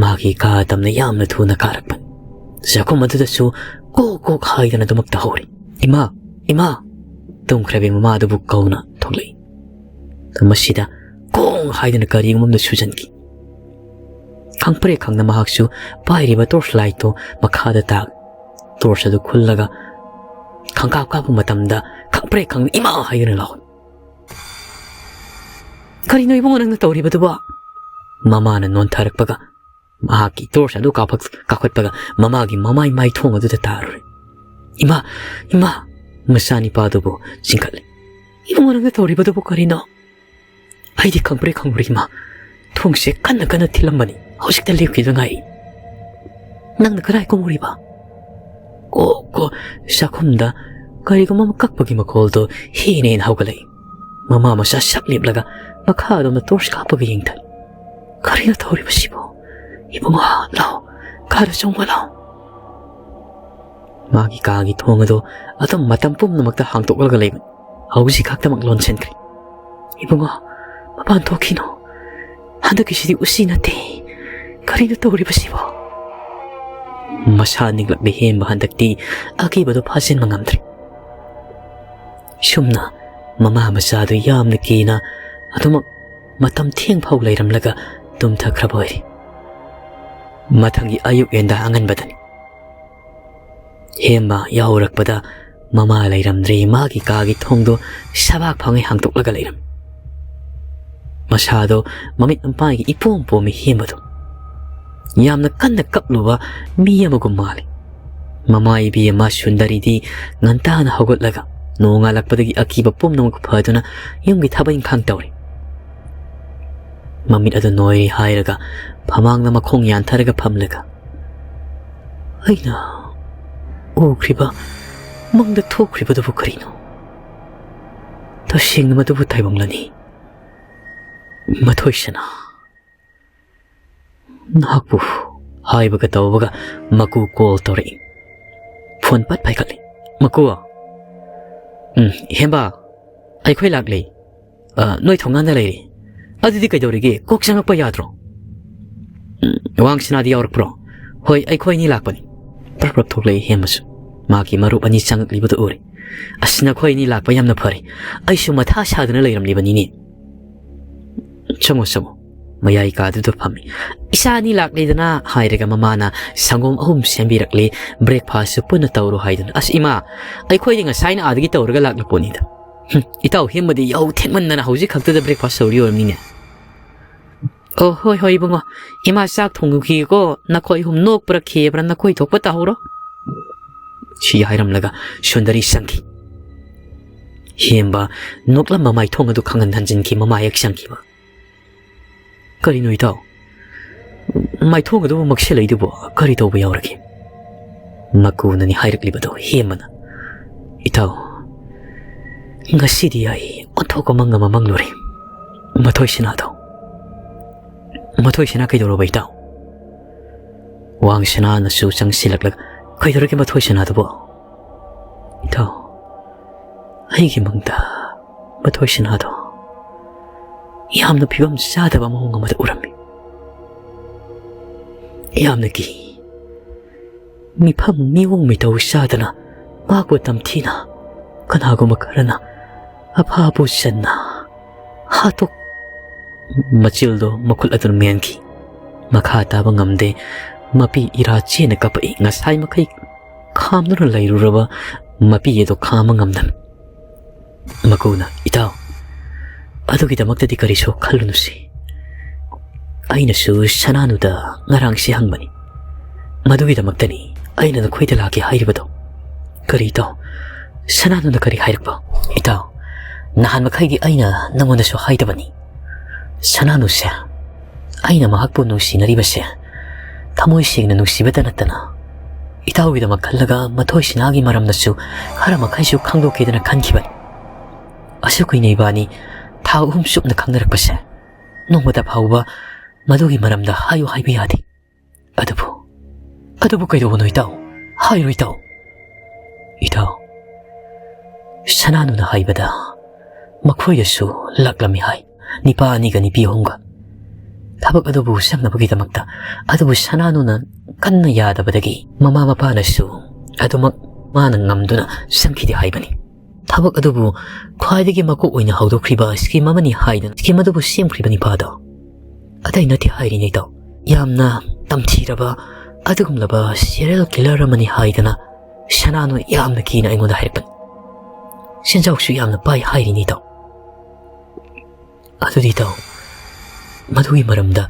ꯃꯥꯒꯤ ꯀꯥ ꯇꯝꯅ ꯌꯥꯝꯅ ꯊꯨꯅ ꯀꯥꯔꯛꯄꯅꯤ꯫ ꯆꯥꯛꯈꯨꯝ ꯑꯗꯨꯗꯁꯨ ꯀꯣꯛ ꯀꯣꯛ ꯍꯥꯏꯗꯅ ꯑꯗꯨꯃꯛ ꯇꯧꯍꯧꯔꯤ꯫ "ꯏꯃꯥ! ꯏꯃꯥ!" ꯇꯨꯝꯈ꯭ꯔꯕꯤ ꯃꯃꯥ ꯑꯗꯨꯕꯨ ꯀꯧꯅ ꯊꯣꯛꯂꯛꯏ꯫ ꯃꯁꯤꯗ ꯀꯣꯡ ꯍꯥꯏꯗꯨꯅ ꯀꯔꯤꯒꯨꯝꯕ ꯑꯃꯗ ꯁꯨꯖꯟꯈꯤ꯫ ꯈꯪꯄ꯭ꯔꯦꯛ ꯈꯪꯅ ꯃꯍꯥꯛꯁꯨ ꯄꯥꯏꯔꯤꯕ torch lightꯇꯨ ꯃꯈꯥꯗ ꯇꯥꯈꯤ꯫ Torch ꯑꯗꯨ ꯈꯨꯜꯂꯒ ꯈꯪꯀꯥꯞ ꯀꯥꯞꯄ ꯃꯇꯝꯗ ꯈꯪꯄ꯭ꯔꯦꯛ ꯈꯪꯅ "ꯏꯃꯥ!" ꯍꯥꯏꯗꯨꯅ ꯂꯥꯎꯍꯟ꯫ "ꯀꯔꯤꯅꯣ ꯏꯕꯨꯡꯉꯣ ꯅꯪꯅ ꯇꯧꯔꯤꯕꯗꯨꯕꯣ?" ꯃꯃꯥꯅ ꯅꯣꯟꯊꯔꯛꯄꯒ ꯃꯍꯥꯛꯀꯤ torch ꯑꯗꯨ ꯀꯥꯞꯈꯠ-, ꯀꯥꯞꯈꯠꯄꯒ ꯃꯃꯥꯒꯤ ꯃꯃꯥꯏ ꯃꯥꯏꯊꯣꯡ ꯑꯗꯨꯗ ꯇꯥꯔꯨꯔꯦ꯫ "ꯏꯃꯥ! ꯏꯃꯥ!" ꯃꯆꯥꯅꯤꯄꯥꯗꯨꯕꯨ ꯆꯤꯡꯈꯠꯂꯦ꯫ "ꯏꯕꯨꯡꯉꯣ ꯅꯪꯅ ꯇꯧꯔꯤꯕꯗꯨꯕꯨ ꯀꯔꯤꯅꯣ?" "ꯑꯩꯗꯤ ꯈꯪꯄ꯭ꯔꯦꯛ ꯈꯪꯂꯨꯔꯦ ꯏꯃꯥ꯫ ꯊꯣꯡꯁꯦ ꯀꯟꯅ ꯀꯟꯅ ꯊꯤꯜꯂꯝꯕꯅꯤ, ꯍꯧꯖꯤꯛꯇ ꯂꯦꯞꯈꯤꯗ ꯉꯥꯏꯔꯤ꯫ ꯅꯪꯅ ꯀꯗꯥꯏ ꯀꯨꯝꯃꯨꯔꯤꯕ?" ꯀꯣ ꯀꯣ ꯆꯥꯛꯈꯨꯝꯗ ꯀꯔꯤꯒꯨꯝꯕ ꯑꯃ ꯀꯛꯄꯒꯤ ꯃꯈꯣꯜꯗꯣ ꯍꯦꯟꯅ ꯍꯦꯟꯅ ꯍꯧꯒꯠꯂꯛꯏ꯫ ꯃꯃꯥ ꯃꯆꯥ ꯁꯛ ꯂꯦꯞꯂꯒ ꯃꯈꯥ ꯑꯗꯣꯝꯗ torch ꯀꯥꯞꯄꯒ ꯌꯦꯡꯊꯔꯤ꯫ "ꯀꯔꯤꯅꯣ ꯇꯧꯔꯤꯕꯁꯤꯕꯣ? ꯏꯕꯨꯡꯉꯣ, ꯂꯥꯎ, ꯈꯔ ꯆꯪꯉꯣ ꯂꯥꯎ꯫" ꯃꯥꯒꯤ ꯀꯥꯒꯤ ꯊꯣꯡ ꯑꯗꯨ ꯑꯗꯨꯝ ꯃꯇꯝ ꯄꯨꯝꯅꯃꯛꯇ ꯍꯥꯡꯗꯣꯛꯂꯒ ꯂꯩꯕꯅꯤ꯫ ꯍꯧꯖꯤꯛ ꯈꯛꯇꯃꯛ ꯂꯣꯟꯁꯤꯟꯈ꯭ꯔꯦ꯫ "ꯏꯕꯨꯡꯉꯣ, ꯃꯄꯥꯟ ꯊꯣꯛꯈꯤꯅꯣ꯫ ꯍꯟꯗꯛꯀꯤꯁꯤꯗꯤ ꯎꯆꯤ ꯅꯠꯇꯦ꯫ ꯀꯔꯤꯅꯣ ꯇꯧꯔꯤꯕꯁꯤꯕꯣ?" ꯃꯁꯥ ꯅꯤꯛꯂꯛꯂꯦ ꯍꯦꯝꯕ ꯍꯟꯗꯛꯇꯤ ꯑꯀꯤꯕꯗꯣ ꯐꯥꯖꯤꯟꯕ ꯉꯝꯗ꯭ꯔꯦ꯫ ꯁꯨꯝꯅ ꯃꯃꯥ ꯃꯆꯥꯗꯨ ꯌꯥꯝꯅ ꯀꯤꯅ ꯑꯗꯨꯃꯛ ꯃꯇꯝ ꯊꯦꯡ ꯐꯥꯎ ꯂꯩꯔꯝꯂꯒ ꯇꯨꯝꯊꯈ꯭ꯔꯕ ꯑꯣꯏꯔꯦ꯫ ꯃꯊꯪꯒꯤ ꯑꯌꯨꯛ ꯌꯦꯟꯗꯥ ꯑꯉꯟꯕꯗꯅꯤ꯫ ꯍꯦꯝꯕ ꯌꯥꯍꯧꯔꯛꯄꯗ ꯃꯃꯥ ꯂꯩꯔꯝꯗ꯭ꯔꯦ꯫ ꯃꯥꯒꯤ ꯀꯥꯒꯤ ꯊꯣꯡꯗꯣ ꯁꯕꯥꯛ ꯐꯪꯉꯦ ꯍꯥꯡꯗꯣꯛꯂꯒ ꯂꯩꯔꯝꯃꯤ꯫ ꯃꯁꯥꯗꯣ ꯃꯃꯤꯠ ꯃꯄꯥꯟꯒꯤ ꯏꯄꯣꯝ ꯄꯣꯝꯃꯤ ꯍꯦꯝꯕꯗꯣ꯫ ꯌꯥꯝꯅ ꯀꯟꯅ ꯀꯞꯂꯨꯕ ꯃꯤ ꯑꯃꯒꯨꯝ ꯃꯥꯜꯂꯤ꯫ ꯃꯃꯥ ꯏꯕꯦꯝꯃ ꯁꯨꯟꯗꯔꯤꯗꯤ ꯉꯟꯇꯥꯅ ꯍꯧꯒꯠꯂꯒ ꯅꯣꯡꯉꯥꯜꯂꯛꯄꯗꯒꯤ ꯑꯀꯤꯕ ꯄꯨꯝꯅꯃꯛ ꯐꯗꯨꯅ ꯌꯨꯝꯒꯤ ꯊꯕꯛ ꯏꯪꯈꯥꯡ ꯇꯧꯔꯤ꯫ ꯃꯃꯤꯠ ꯑꯗꯨ ꯅꯣꯏꯔꯦ ꯍꯥꯏꯔꯒ ꯐꯃꯥꯡꯗ ꯃꯈꯣꯡ ꯌꯥꯟꯊꯔꯒ ꯐꯝꯂꯒ, "ꯑꯩꯅ ꯎꯈ꯭ꯔꯤꯕ, ꯃꯪꯗ ꯊꯣꯛꯈ꯭ꯔꯤꯕꯗꯨꯕꯨ ꯀꯔꯤꯅꯣ? ꯇꯁꯦꯡꯅ ꯃꯗꯨꯕꯨ ꯇꯥꯏꯕꯪꯂꯅꯤ꯫ ꯃꯊꯣꯏꯁꯅꯥ, ꯅꯍꯥꯛꯄꯨ" ꯍꯥꯏꯕꯒ ꯇꯧꯕꯒ ꯃꯀꯨ call ꯇꯧꯔꯛꯏ꯫ Phone ꯄꯠ ꯄꯥꯏꯈꯠꯂꯤ꯫ "ꯃꯀꯨ?" "ꯎꯝ, ꯍꯦꯝꯕꯥ, ꯑꯩꯈꯣꯏ ꯂꯥꯛꯂꯦ꯫ ꯑ, ꯅꯣꯏ ꯊꯣꯡꯒꯥꯟꯗ ꯂꯩꯔꯦ꯫ ꯑꯗꯨꯗꯤ ꯀꯩꯗꯧꯔꯤꯒꯦ? ꯀꯣꯛ ꯆꯪꯉꯛꯄ ꯌꯥꯗ꯭ꯔꯣ?" "ꯎꯝ, ꯋꯥꯡꯁꯅꯥꯗꯤ ꯌꯥꯎꯔꯛꯄ꯭ꯔꯣ?" "ꯍꯣꯏ, ꯑꯩꯈꯣꯏ ꯑꯅꯤ ꯂꯥꯛꯄꯅꯤ꯫" ꯄ꯭ꯔꯞ ꯄ꯭ꯔꯞ ꯊꯣꯛꯂꯛꯏ ꯍꯦꯝꯕꯁꯨ꯫ ꯃꯥꯒꯤ ꯃꯔꯨꯞ ꯑꯅꯤ ꯆꯪꯉꯛꯂꯤꯕꯗꯨ ꯎꯔꯦ꯫ "ꯑꯁ, ꯅꯈꯣꯏ ꯑꯅꯤ ꯂꯥꯛꯄ ꯌꯥꯝꯅ ꯐꯔꯦ꯫ ꯑꯩꯁꯨ ꯃꯊꯥ ꯁꯥꯗꯨꯅ ꯂꯩꯔꯝꯂꯤꯕꯅꯤꯅꯦ꯫ ꯆꯪꯉꯣ, ꯆꯪꯉꯣ꯫" ꯃꯌꯥꯏ ꯀꯥꯗꯨꯗ ꯐꯝꯃꯤ꯫ "ꯏꯆꯥ ꯑꯅꯤ ꯂꯥꯛꯂꯦꯗꯅ" ꯍꯥꯏꯔꯒ ꯃꯃꯥꯅ ꯁꯪꯒꯣꯝ ꯑꯍꯨꯝ ꯁꯦꯝꯕꯤꯔꯛꯂꯦ꯫ "Breakfast ꯄꯨꯟꯅ ꯇꯧꯔꯣ" ꯍꯥꯏꯗꯨꯅ꯫ "ꯑꯁ ꯏꯃꯥ, ꯑꯩꯈꯣꯏꯗꯤ ꯉꯁꯥꯏꯅ ꯑꯥꯗꯒꯤ ꯇꯧꯔꯒ ꯂꯥꯛꯂ ꯄꯣꯠꯅꯤꯗ꯫ ꯍꯨꯝ, ꯏꯇꯥꯎ ꯍꯦꯝꯕꯗꯤ ꯌꯥꯍꯧ ꯊꯦꯡꯃꯟꯗꯅ ꯍꯧꯖꯤꯛ ꯈꯛꯇꯗ breakfast ꯇꯧꯔꯤ ꯑꯣꯏꯔꯝꯅꯤꯅꯦ꯫" "ꯑꯣ, ꯍꯣꯏ, ꯍꯣꯏ, ꯏꯕꯨꯡꯉꯣ, ꯏꯃꯥ ꯆꯥꯛ ꯊꯣꯡꯉꯨꯈꯤꯒꯦꯀꯣ, ꯅꯈꯣꯏ ꯑꯍꯨꯝ ꯅꯣꯛꯄ꯭ꯔꯥ ꯈꯦꯕ꯭ꯔꯥ ꯅꯈꯣꯏ ꯊꯣꯛꯄ ꯇꯧꯍꯧꯔꯣ꯫" ꯁꯤ ꯍꯥꯏꯔꯝꯂꯒ ꯁꯨꯟꯗꯔꯤ ꯆꯪꯈꯤ꯫ ꯍꯦꯝꯕ ꯅꯣꯛꯂꯝꯕ ꯃꯥꯏꯊꯣꯡ ꯑꯗꯨ ꯈꯪꯍꯟ ꯍꯟꯖꯤꯟꯈꯤ, ꯃꯃꯥꯌꯦꯛ ꯆꯪꯈꯤꯕ꯫ "ꯀꯔꯤꯅꯣ ꯏꯇꯥꯎ? ꯃꯥꯏꯊꯣꯡ ꯑꯗꯨꯕꯨ ꯃꯛꯁꯤꯜꯂꯛꯏꯗꯨꯕꯨ ꯀꯔꯤ ꯇꯧꯕ ꯌꯥꯎꯔꯒꯦ?" ꯃꯀꯨꯅꯅꯤ ꯍꯥꯏꯔꯛꯂꯤꯕꯗꯣ ꯍꯦꯝꯕꯅ꯫ "ꯏꯇꯥꯎ, ꯉꯁꯤꯗꯤ ꯑꯩ ꯑꯣꯟꯊꯣꯛꯄ ꯃꯪ ꯑꯃ ꯃꯪꯂꯨꯔꯦ꯫ ꯃꯊꯣꯏ ꯁꯅꯥꯗꯣ꯫" "ꯃꯊꯣꯏ ꯁꯅꯥ ꯀꯩꯗꯧꯔꯕ ꯏꯇꯥꯎ?" ꯋꯥꯡ ꯁꯅꯥꯅꯁꯨ ꯆꯪꯁꯤꯜꯂꯛꯂꯒ, "ꯀꯩꯗꯧꯔꯒꯦ ꯃꯊꯣꯏ ꯁꯅꯥꯗꯨꯕꯣ?" "ꯏꯇꯥꯎ, ꯑꯩꯒꯤ ꯃꯪꯗ ꯃꯊꯣꯏ ꯁꯅꯥꯗꯣ ꯌꯥꯝꯅ ꯐꯤꯕꯝ ꯆꯥꯗꯕ ꯃꯑꯣꯡ ꯑꯃꯗ ꯎꯔꯝꯃꯤ꯫ ꯌꯥꯝꯅ ꯀꯤ꯫ ꯃꯤꯐꯝ ꯃꯤꯑꯣꯡ ꯃꯤꯇꯧ ꯆꯥꯗꯅ ꯃꯍꯥꯛꯄꯨ ꯇꯝꯊꯤꯅ ꯀꯅꯥꯒꯨꯝꯕ ꯈꯔꯅ ꯑꯐꯥꯕꯨ ꯆꯟꯅ ꯍꯥꯠꯇꯣꯛ" ꯃꯆꯤꯜꯗꯣ ꯃꯈꯨꯠ ꯑꯗꯨꯅ ꯃꯦꯟꯈꯤ꯫ ꯃꯈꯥ ꯇꯥꯕ ꯉꯝꯗꯦ꯫ ꯃꯄꯤ ꯏꯔꯥ ꯆꯦꯅ ꯀꯞꯄꯛꯏ꯫ ꯉꯁꯥꯏ ꯃꯈꯩ ꯈꯥꯝꯗꯨꯅ ꯂꯩꯔꯨꯔꯕ ꯃꯄꯤ ꯑꯗꯨ ꯈꯥꯝꯕ ꯉꯝꯗꯅ꯫ ꯃꯀꯨꯅ, "ꯏꯇꯥꯎ, ꯑꯗꯨꯒꯤꯗꯃꯛꯇꯗꯤ ꯀꯔꯤꯁꯨ ꯈꯜꯂꯨꯅꯨꯁꯤ꯫ ꯑꯩꯅꯁꯨ ꯁꯅꯥꯅꯨꯗ ꯉꯔꯥꯡꯁꯤ ꯍꯪꯕꯅꯤ꯫ ꯃꯗꯨꯒꯤꯗꯃꯛꯇꯅꯤ ꯑꯩꯅ ꯅꯈꯣꯏꯗ ꯂꯥꯛꯀꯦ ꯍꯥꯏꯔꯤꯕꯗꯣ꯫" "ꯀꯔꯤ ꯏꯇꯥꯎ? ꯁꯅꯥꯅꯨꯅ ꯀꯔꯤ ꯍꯥꯏꯔꯛꯄ?" "ꯏꯇꯥꯎ, ꯅꯍꯥꯟ ꯃꯈꯩꯗꯤ ꯑꯩꯅ ꯅꯉꯣꯟꯗꯁꯨ ꯍꯥꯏꯗꯕꯅꯤ꯫ ꯁꯅꯥꯅꯨꯁꯦ, ꯑꯩꯅ ꯃꯍꯥꯛꯄꯨ ꯅꯨꯡꯁꯤꯅꯔꯤꯕꯁꯦ ꯊꯃꯣꯏ ꯁꯦꯡꯅ ꯅꯨꯡꯁꯤꯕꯇ ꯅꯠꯇꯅ ꯏꯇꯥꯎꯒꯤꯗꯃꯛ ꯈꯜꯂꯒ ꯃꯊꯣꯏ ꯁꯤꯅꯥꯒꯤ ꯃꯔꯝꯗꯁꯨ ꯈꯔ ꯃꯈꯩꯁꯨ ꯈꯪꯗꯣꯛꯀꯦꯗꯅ ꯈꯟꯈꯤꯕꯅꯤ꯫ ꯑꯁꯨꯛ ꯀꯨꯏꯅ ꯏꯕꯥꯅꯤ ꯊꯥ ꯑꯍꯨꯝ ꯆꯨꯞꯅ ꯈꯪꯅꯔꯛꯄꯁꯦ ꯅꯣꯡꯃꯇ ꯐꯥꯎꯕ ꯃꯗꯨꯒꯤ ꯃꯔꯝꯗ ꯍꯥꯏꯌꯨ ꯍꯥꯏꯕ ꯌꯥꯗꯦ꯫ ꯑꯗꯨꯕꯨ, ꯑꯗꯨꯕꯨ ꯀꯩꯗꯧꯕꯅꯣ ꯏꯇꯥꯎ? ꯍꯥꯏꯔꯣ ꯏꯇꯥꯎ꯫" "ꯏꯇꯥꯎ, ꯁꯅꯥꯅꯨꯅ ꯍꯥꯏꯕꯗ ꯃꯈꯣꯏꯗꯁꯨ ꯂꯥꯛꯂꯝꯃꯤ ꯍꯥꯏ, ꯅꯤꯄꯥ ꯑꯅꯤꯒ ꯅꯨꯄꯤ ꯑꯍꯨꯝꯒ꯫ ꯊꯕꯛ ꯑꯗꯨꯕꯨ ꯆꯪꯅꯕꯒꯤꯗꯃꯛꯇ꯫ ꯑꯗꯨꯕꯨ ꯁꯅꯥꯅꯨꯅ ꯀꯟꯅ ꯌꯥꯗꯕꯗꯒꯤ ꯃꯃꯥ ꯃꯄꯥꯅꯁꯨ ꯑꯗꯨꯃꯛ ꯃꯥꯅ ꯉꯝꯗꯨꯅ ꯆꯪꯈꯤꯗꯦ ꯍꯥꯏꯕꯅꯤ꯫ ꯊꯕꯛ ꯑꯗꯨꯕꯨ ꯈ꯭ꯋꯥꯏꯗꯒꯤ ꯃꯀꯣꯛ ꯑꯣꯏꯅ ꯍꯧꯗꯣꯛꯈ꯭ꯔꯤꯕ ꯁ꯭ꯀꯤꯝ ꯑꯃꯅꯤ ꯍꯥꯏꯗꯅ ꯁ꯭ꯀꯤꯝ ꯑꯗꯨꯕꯨ ꯁꯦꯝꯈ꯭ꯔꯤꯕ ꯅꯤꯄꯥꯗꯣ ꯑꯇꯩ ꯅꯠꯇꯦ ꯍꯥꯏꯔꯤꯅꯦ ꯏꯇꯥꯎ꯫ ꯌꯥꯝꯅ ꯇꯝꯊꯤꯔꯕ ꯑꯗꯨꯒꯨꯝꯂꯕ ꯁꯦꯔꯤꯌꯦꯜ ꯀꯤꯂꯔ ꯑꯃꯅꯤ ꯍꯥꯏꯗꯅ ꯁꯅꯥꯅꯨ ꯌꯥꯝꯅ ꯀꯤꯅ ꯑꯩꯉꯣꯟꯗ ꯍꯥꯏꯔꯛꯄꯅꯤ꯫ ꯁꯦꯟꯖꯥꯎꯁꯨ ꯌꯥꯝꯅ ꯄꯥꯏ ꯍꯥꯏꯔꯤꯅꯤ ꯏꯇꯥꯎ꯫ ꯑꯗꯨꯗꯤ ꯏꯇꯥꯎ, ꯃꯗꯨꯒꯤ ꯃꯔꯝꯗ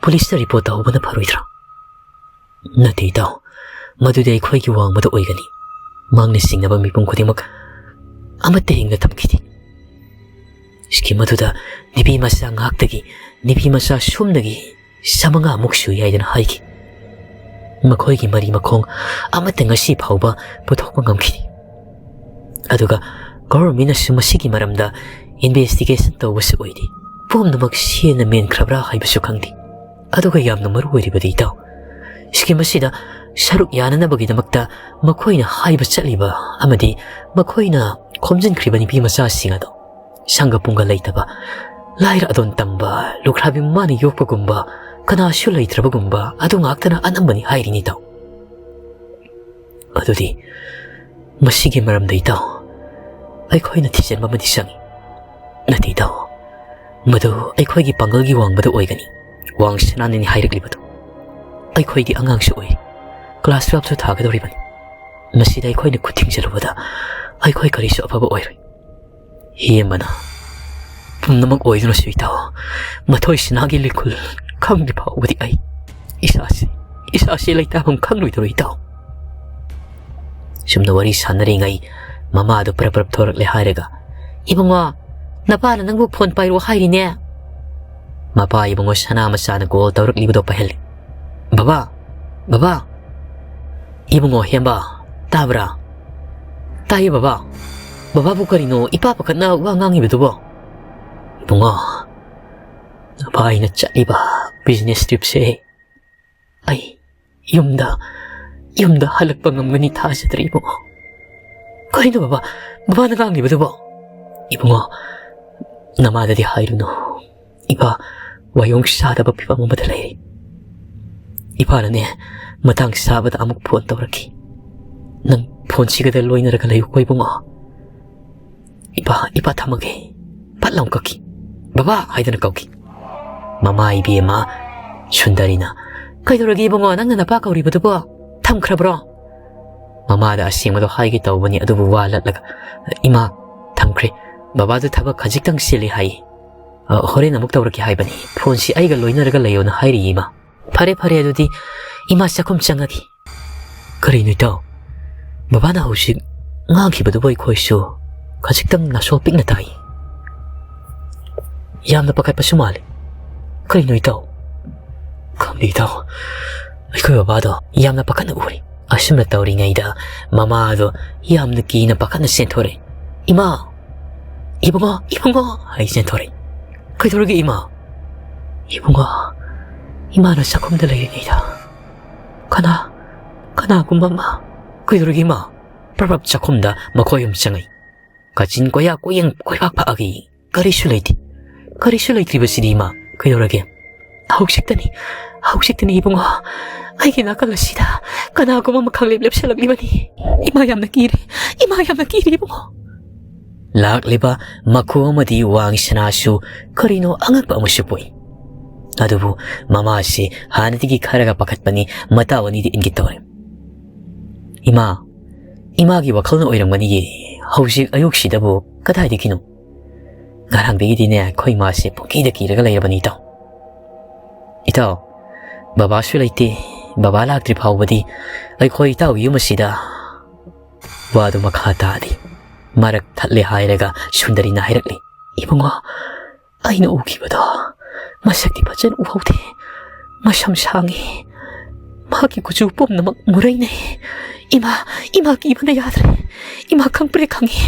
ꯄꯨꯂꯤꯁꯇ ꯔꯤꯄꯣꯔꯠ ꯇꯧꯍꯧꯕꯅ ꯐꯔꯣꯏꯗ꯭ꯔꯥ? ꯅꯠꯇꯦ ꯏꯇꯥꯎ, ꯃꯗꯨꯗꯤ ꯑꯩꯈꯣꯏꯒꯤ ꯋꯥꯡꯃꯗ ꯑꯣꯏꯒꯅꯤ꯫ ꯃꯍꯥꯛꯅ ꯆꯤꯡꯅꯕ ꯃꯤꯄꯨꯝ ꯈꯨꯗꯤꯡꯃꯛ ꯑꯃꯠꯇ ꯍꯤꯡꯅ ꯊꯝꯈꯤꯗꯦ꯫ ꯁ꯭ꯀꯤꯝ ꯑꯗꯨꯗ ꯅꯨꯄꯤ ꯃꯆꯥ ꯉꯥꯛꯇꯒꯤ ꯅꯨꯄꯤ ꯃꯆꯥ ꯁꯨꯝꯅꯒꯤ ꯆꯥꯃꯉꯥꯃꯨꯛ ꯁꯨꯏ ꯍꯥꯏꯗꯅ ꯍꯥꯏꯈꯤ꯫ ꯃꯈꯣꯏꯒꯤ ꯃꯔꯤ ꯃꯈꯣꯡ ꯑꯃꯠꯇ ꯉꯁꯤ ꯐꯥꯎꯕ ꯄꯨꯊꯣꯛꯄ ꯉꯝꯈꯤꯗꯦ꯫ ꯑꯗꯨꯒ ꯒꯣꯚꯔꯟꯃꯦꯟꯠꯅꯁꯨ ꯃꯁꯤꯒꯤ ꯃꯔꯝꯗ ꯏꯟꯚꯦꯁꯇꯤꯒꯦꯁꯟ ꯇꯧꯕꯁꯨ ꯑꯣꯏꯗꯦ꯫ ꯄꯨꯝꯅꯃꯛ ꯁꯦꯟꯅ ꯃꯦꯟꯈ꯭ꯔꯕ꯭ꯔꯥ ꯍꯥꯏꯕꯁꯨ ꯈꯪꯗꯦ꯫ ꯑꯗꯨꯒ ꯌꯥꯝꯅ ꯃꯔꯨ ꯑꯣꯏꯔꯤꯕꯗꯤ ꯏꯇꯥꯎ, ꯁ꯭ꯀꯤꯝ ꯑꯁꯤꯗ ꯁꯔꯨꯛ ꯌꯥꯅꯅꯕꯒꯤꯗꯃꯛꯇ ꯃꯈꯣꯏꯅ ꯍꯥꯏꯕ ꯆꯠꯂꯤꯕ ꯑꯃꯗꯤ ꯃꯈꯣꯏꯅ ꯈꯣꯝꯖꯤꯟꯈ꯭ꯔꯤꯕ ꯅꯨꯄꯤ ꯃꯆꯥꯁꯤꯡ ꯑꯗꯣ ꯁꯪꯒ ꯄꯨꯡꯒ ꯂꯩꯇꯕ, ꯂꯥꯏꯔ ꯑꯗꯣꯟ ꯇꯝꯕ, ꯂꯨꯈ꯭ꯔꯥꯕꯤ ꯃꯃꯥꯅ ꯌꯣꯛꯄꯒꯨꯝꯕ, ꯀꯅꯥꯁꯨ ꯂꯩꯇ꯭ꯔꯕꯒꯨꯝꯕ ꯑꯗꯨ ꯉꯥꯛꯇꯅ ꯑꯅꯝꯕꯅꯤ ꯍꯥꯏꯔꯤꯅꯤ ꯏꯇꯥꯎ꯫ ꯑꯗꯨꯗꯤ ꯃꯁꯤꯒꯤ ꯃꯔꯝꯗ ꯏꯇꯥꯎ, ꯑꯩꯈꯣꯏꯅ ꯊꯤꯖꯤꯟꯕ ꯑꯃꯗꯤ ꯆꯪꯏ꯫ ꯅꯠꯇꯦ ꯏꯇꯥꯎ, ꯃꯗꯨ ꯑꯩꯈꯣꯏꯒꯤ ꯄꯥꯡꯒꯜꯒꯤ ꯋꯥꯡꯃꯗ ꯑꯣꯏꯒꯅꯤ꯫ ꯋꯥꯡ ꯁꯅꯥꯅꯤꯅꯤ ꯍꯥꯏꯔꯛꯂꯤꯕꯗꯨ꯫ ꯑꯩꯈꯣꯏꯗꯤ ꯑꯉꯥꯡꯁꯨ ꯑꯣꯏ, ꯀ꯭ꯂꯥꯁ ꯇꯨꯋꯦꯜꯐꯁꯨ ꯊꯥꯒꯗꯧꯔꯤꯕꯅꯤ꯫ ꯃꯁꯤꯗ ꯑꯩꯈꯣꯏꯅ ꯈꯨꯠ ꯊꯤꯡꯖꯤꯜꯂꯨꯕꯗ ꯑꯩꯈꯣꯏ ꯀꯔꯤꯁꯨ ꯑꯐꯕ ꯑꯣꯏꯔꯣꯏ꯫ ꯍꯦꯃꯅ ꯄꯨꯝꯅꯃꯛ ꯑꯣꯏꯗꯨꯅꯁꯨ ꯏꯇꯥꯎ, ꯃꯊꯣꯏ ꯁꯅꯥꯒꯤ ꯂꯤꯈꯨꯜ ꯈꯪꯗ꯭ꯔꯤ ꯐꯥꯎꯕꯗꯤ ꯑꯩ ꯏꯁꯥꯁꯤ, ꯏꯁꯥꯁꯤ ꯂꯩꯇꯥꯐꯝ ꯈꯪꯂꯣꯏꯗꯧꯔꯤ ꯏꯇꯥꯎ꯫ ꯁꯨꯝꯅ ꯋꯥꯔꯤ ꯁꯥꯟꯅꯔꯤꯉꯩ ꯃꯃꯥꯗꯨ ꯄꯔꯞ ꯄꯔꯞ ꯊꯣꯔꯛꯂꯦ ꯍꯥꯏꯔꯒ, "ꯏꯕꯨꯡꯉꯣ, ꯅꯄꯥꯅ ꯅꯪꯕꯨ ꯐꯣꯟ ꯄꯥꯏꯔꯛꯑꯣ ꯍꯥꯏꯔꯤꯅꯦ꯫" ꯃꯄꯥ ꯏꯕꯨꯡꯉꯣ ꯁꯅꯥ ꯃꯆꯥꯅ ꯀꯣꯜ ꯇꯧꯔꯛꯂꯤꯕꯗꯣ ꯄꯥꯏꯍꯜꯂꯤ꯫ "ꯕꯕꯥ, ꯕꯕꯥ, ꯏꯕꯨꯡꯉꯣ ꯍꯦꯝꯕ, ꯇꯥꯕ꯭ꯔꯥ?" "ꯇꯥꯏꯌꯦ ꯕꯕꯥ꯫ ꯕꯕꯥꯕꯨ ꯀꯔꯤꯅꯣ ꯏꯄꯥ ꯄꯥꯈꯠꯅ ꯋꯥ ꯉꯥꯡꯉꯤꯕꯗꯨꯕꯣ?" "ꯏꯕꯨꯡꯉꯣ, ꯅꯄꯥ ꯑꯩꯅ ꯆꯠꯂꯤꯕ ꯕꯤꯖꯤꯅꯦꯁ ꯇ꯭ꯔꯤꯞꯁꯦ ꯑꯩ ꯌꯨꯝꯗ, ꯌꯨꯝꯗ ꯍꯜꯂꯛꯄ ꯉꯝꯒꯅꯤ ꯊꯥꯖꯗ꯭ꯔꯦ ꯏꯕꯨꯡꯉꯣ꯫" "ꯀꯔꯤꯅꯣ ꯕꯕꯥ, ꯕꯕꯥꯅ ꯉꯥꯡꯂꯤꯕꯗꯨꯕꯣ?" "ꯏꯕꯨꯡꯉꯣ, ꯅꯃꯥꯗꯗꯤ ꯍꯥꯏꯔꯨꯅꯨ꯫ ꯏꯄꯥ ꯋꯥꯌꯣꯡ ꯆꯥꯗꯕ ꯐꯤꯕꯝ ꯑꯃꯗ ꯂꯩꯔꯤ꯫ ꯏꯄꯥꯅꯅꯦ, ꯃꯇꯥꯡ ꯆꯥꯕꯗ ꯑꯃꯨꯛ ꯐꯣꯟ ꯇꯧꯔꯛꯈꯤ꯫ "ꯅꯪ ꯐꯣꯟꯁꯤꯒꯗ ꯂꯣꯏꯅꯔꯒ ꯂꯩꯌꯨꯀꯣ ꯏꯕꯨꯡꯉꯣ꯫" "ꯏꯄꯥ, ꯏꯄꯥ ꯊꯝꯃꯒꯦ꯫" ꯐꯠ ꯂꯥꯎ ꯀꯛꯈꯤ꯫ "ꯕꯕꯥ" ꯍꯥꯏꯗꯨꯅ ꯀꯧꯈꯤ꯫ ꯃꯃꯥ ꯏꯕꯦꯝꯃ ꯁꯨꯟꯗꯔꯤꯅ, "ꯀꯩꯗꯧꯔꯒꯦ ꯏꯕꯨꯡꯉꯣ, ꯅꯪꯅ ꯅꯄꯥ ꯀꯧꯔꯤꯕꯗꯨꯕꯣ? ꯊꯝꯈ꯭ꯔꯕ꯭ꯔꯣ?" ꯃꯃꯥꯗ ꯑꯁꯦꯡꯕꯗꯣ ꯍꯥꯏꯒꯦ ꯇꯧꯕꯅꯤ, ꯑꯗꯨꯕꯨ ꯋꯥ ꯂꯠꯂꯒ, "ꯏꯃꯥ, ꯊꯝꯈ꯭ꯔꯦ꯫ ꯕꯕꯥꯗꯨ ꯊꯕꯛ ꯈꯖꯤꯛꯇꯪ ꯆꯤꯜꯂꯤ ꯍꯥꯏꯌꯦ꯫ ꯑ, ꯍꯣꯔꯦꯟ ꯑꯃꯨꯛ ꯇꯧꯔꯛꯀꯦ ꯍꯥꯏꯕꯅꯤ꯫ ꯐꯣꯟꯁꯤ ꯑꯩꯒ ꯂꯣꯏꯅꯔꯒ ꯂꯩꯌꯣꯅ ꯍꯥꯏꯔꯤꯌꯦ ꯏꯃꯥ꯫" "ꯐꯔꯦ, ꯐꯔꯦ, ꯑꯗꯨꯗꯤ ꯏꯃꯥ ꯆꯥꯛꯈꯨꯝ ꯆꯪꯉꯒꯦ꯫" "ꯀꯔꯤꯅꯣ ꯏꯇꯥꯎ? ꯕꯕꯥꯅ ꯍꯧꯖꯤꯛ ꯉꯥꯡꯈꯤꯕꯗꯨꯕꯨ ꯑꯩꯈꯣꯏꯁꯨ ꯈꯖꯤꯛꯇꯪ ꯅꯥꯁꯣ ꯄꯤꯛꯅ ꯇꯥꯏ꯫ ꯌꯥꯝꯅ ꯄꯥꯈꯠꯄꯁꯨ ꯃꯥꯜꯂꯤ꯫ ꯀꯔꯤꯅꯣ ꯏꯇꯥꯎ?" "ꯈꯪꯗꯦ ꯏꯇꯥꯎ, ꯑꯩꯈꯣꯏ ꯕꯕꯥꯗꯣ ꯌꯥꯝꯅ ꯄꯥꯈꯠꯅ ꯎꯔꯤ꯫" ꯑꯁꯨꯝꯅ ꯇꯧꯔꯤꯉꯩꯗ ꯃꯃꯥꯗꯣ ꯌꯥꯝꯅ ꯀꯤꯅ ꯄꯥꯈꯠꯅ ꯆꯦꯟꯊꯣꯔꯛꯏ꯫ "ꯏꯃꯥ! ꯏꯕꯨꯡꯉꯣ! ꯏꯕꯨꯡꯉꯣ!" ꯍꯥꯏ ꯆꯦꯟꯊꯣꯔꯛꯏ꯫ "ꯀꯩꯗꯧꯔꯒꯦ ꯏꯃꯥ?" "ꯏꯕꯨꯡꯉꯣ, ꯏꯃꯥꯅ ꯆꯥꯛꯈꯨꯝꯗ ꯂꯩꯔꯤꯉꯩꯗ ꯀꯅꯥ, ꯀꯅꯥꯒꯨꯝꯕ ꯑꯃ꯫" "ꯀꯩꯗꯧꯔꯒꯦ ꯏꯃꯥ?" ꯄ꯭ꯔꯞ ꯄ꯭ꯔꯞ ꯆꯥꯛꯈꯨꯝꯗ ꯃꯈꯣꯏ ꯑꯍꯨꯝ ꯆꯪꯉꯛꯏ꯫ ꯀꯥꯆꯤꯟ ꯀꯣꯌꯥ ꯀꯣꯌꯦꯡ ꯀꯣꯏꯄꯥꯛ ꯄꯥꯛꯑꯒ ꯌꯦꯡꯉꯤ꯫ ꯀꯔꯤꯁꯨ ꯂꯩꯇꯦ꯫ ꯀꯔꯤꯁꯨ ꯂꯩꯇ꯭ꯔꯤꯕꯁꯤꯗꯤ ꯏꯃꯥ꯫ "ꯀꯩꯗꯧꯔꯒꯦ?" "ꯍꯧꯖꯤꯛꯇꯅꯤ, ꯍꯧꯖꯤꯛꯇꯅꯤ ꯏꯕꯨꯡꯉꯣ, ꯑꯩꯒꯤ ꯅꯥꯀꯜ ꯑꯁꯤꯗ ꯀꯅꯥꯒꯨꯝꯕ ꯑꯃ ꯈꯪꯂꯦꯞ ꯂꯦꯞꯁꯜꯂꯛꯂꯤꯕꯅꯤ꯫ ꯏꯃꯥ ꯌꯥꯝꯅ ꯀꯤꯔꯦ, ꯏꯃꯥ ꯌꯥꯝꯅ ꯀꯤꯔꯦ ꯏꯕꯨꯡꯉꯣ꯫" ꯂꯥꯛꯂꯤꯕ ꯃꯈꯨ ꯑꯃꯗꯤ ꯋꯥꯡ ꯁꯅꯥꯁꯨ ꯀꯔꯤꯅꯣ ꯑꯉꯛꯄ ꯑꯃꯁꯨ ꯄꯣꯛꯏ꯫ ꯑꯗꯨꯕꯨ ꯃꯃꯥꯁꯤ ꯍꯥꯟꯅꯗꯒꯤ ꯈꯔꯒ ꯄꯥꯈꯠꯄꯅꯤ, ꯃꯇꯥꯎ ꯑꯅꯤꯗꯤ ꯏꯪꯒꯤꯠ ꯇꯧꯔꯦ꯫ "ꯏꯃꯥ, ꯏꯃꯥꯒꯤ ꯋꯥꯈꯜꯅ ꯑꯣꯏꯔꯝꯒꯅꯤꯌꯦ, ꯍꯧꯖꯤꯛ ꯑꯌꯨꯛꯁꯤꯗꯕꯨ ꯀꯗꯥꯏꯗꯒꯤꯅꯣ?" ꯉꯔꯥꯡꯗꯒꯤꯗꯤꯅꯦ ꯑꯩꯈꯣꯏ ꯏꯃꯥꯁꯦ ꯄꯨꯡꯀꯤꯗ ꯀꯤꯔꯒ ꯂꯩꯔꯕꯅꯤ ꯏꯇꯥꯎ꯫ "ꯏꯇꯥꯎ, ꯕꯕꯥꯁꯨ ꯂꯩꯇꯦ, ꯕꯕꯥ ꯂꯥꯛꯇ꯭ꯔꯤ ꯐꯥꯎꯕꯗꯤ ꯑꯩꯈꯣꯏ ꯏꯇꯥꯎꯒꯤ ꯌꯨꯝ ꯑꯁꯤꯗ ꯋꯥꯗꯨ ꯃꯈꯥ ꯇꯥꯗꯦ꯫" ꯃꯔꯛ ꯊꯠꯂꯦ ꯍꯥꯏꯔꯒ ꯁꯨꯟꯗꯔꯤꯅ ꯍꯥꯏꯔꯛꯂꯤ꯫ "ꯏꯕꯨꯡꯉꯣ, ꯑꯩꯅ ꯎꯈꯤꯕꯗꯣ ꯃꯁꯛꯇꯤ ꯐꯖꯅ ꯎꯍꯧꯗꯦ꯫ ꯃꯁꯝ ꯁꯥꯡꯉꯤ꯫ ꯃꯍꯥꯛꯀꯤ ꯀꯨꯆꯨ ꯄꯨꯝꯅꯃꯛ ꯃꯨꯔꯩꯅꯩ꯫ ꯏꯃꯥ, ꯏꯃꯥ ꯀꯤꯕꯅ ꯌꯥꯗ꯭ꯔꯦ꯫ ꯏꯃꯥ ꯈꯪꯄ꯭ꯔꯦꯛ ꯈꯪꯉꯤ꯫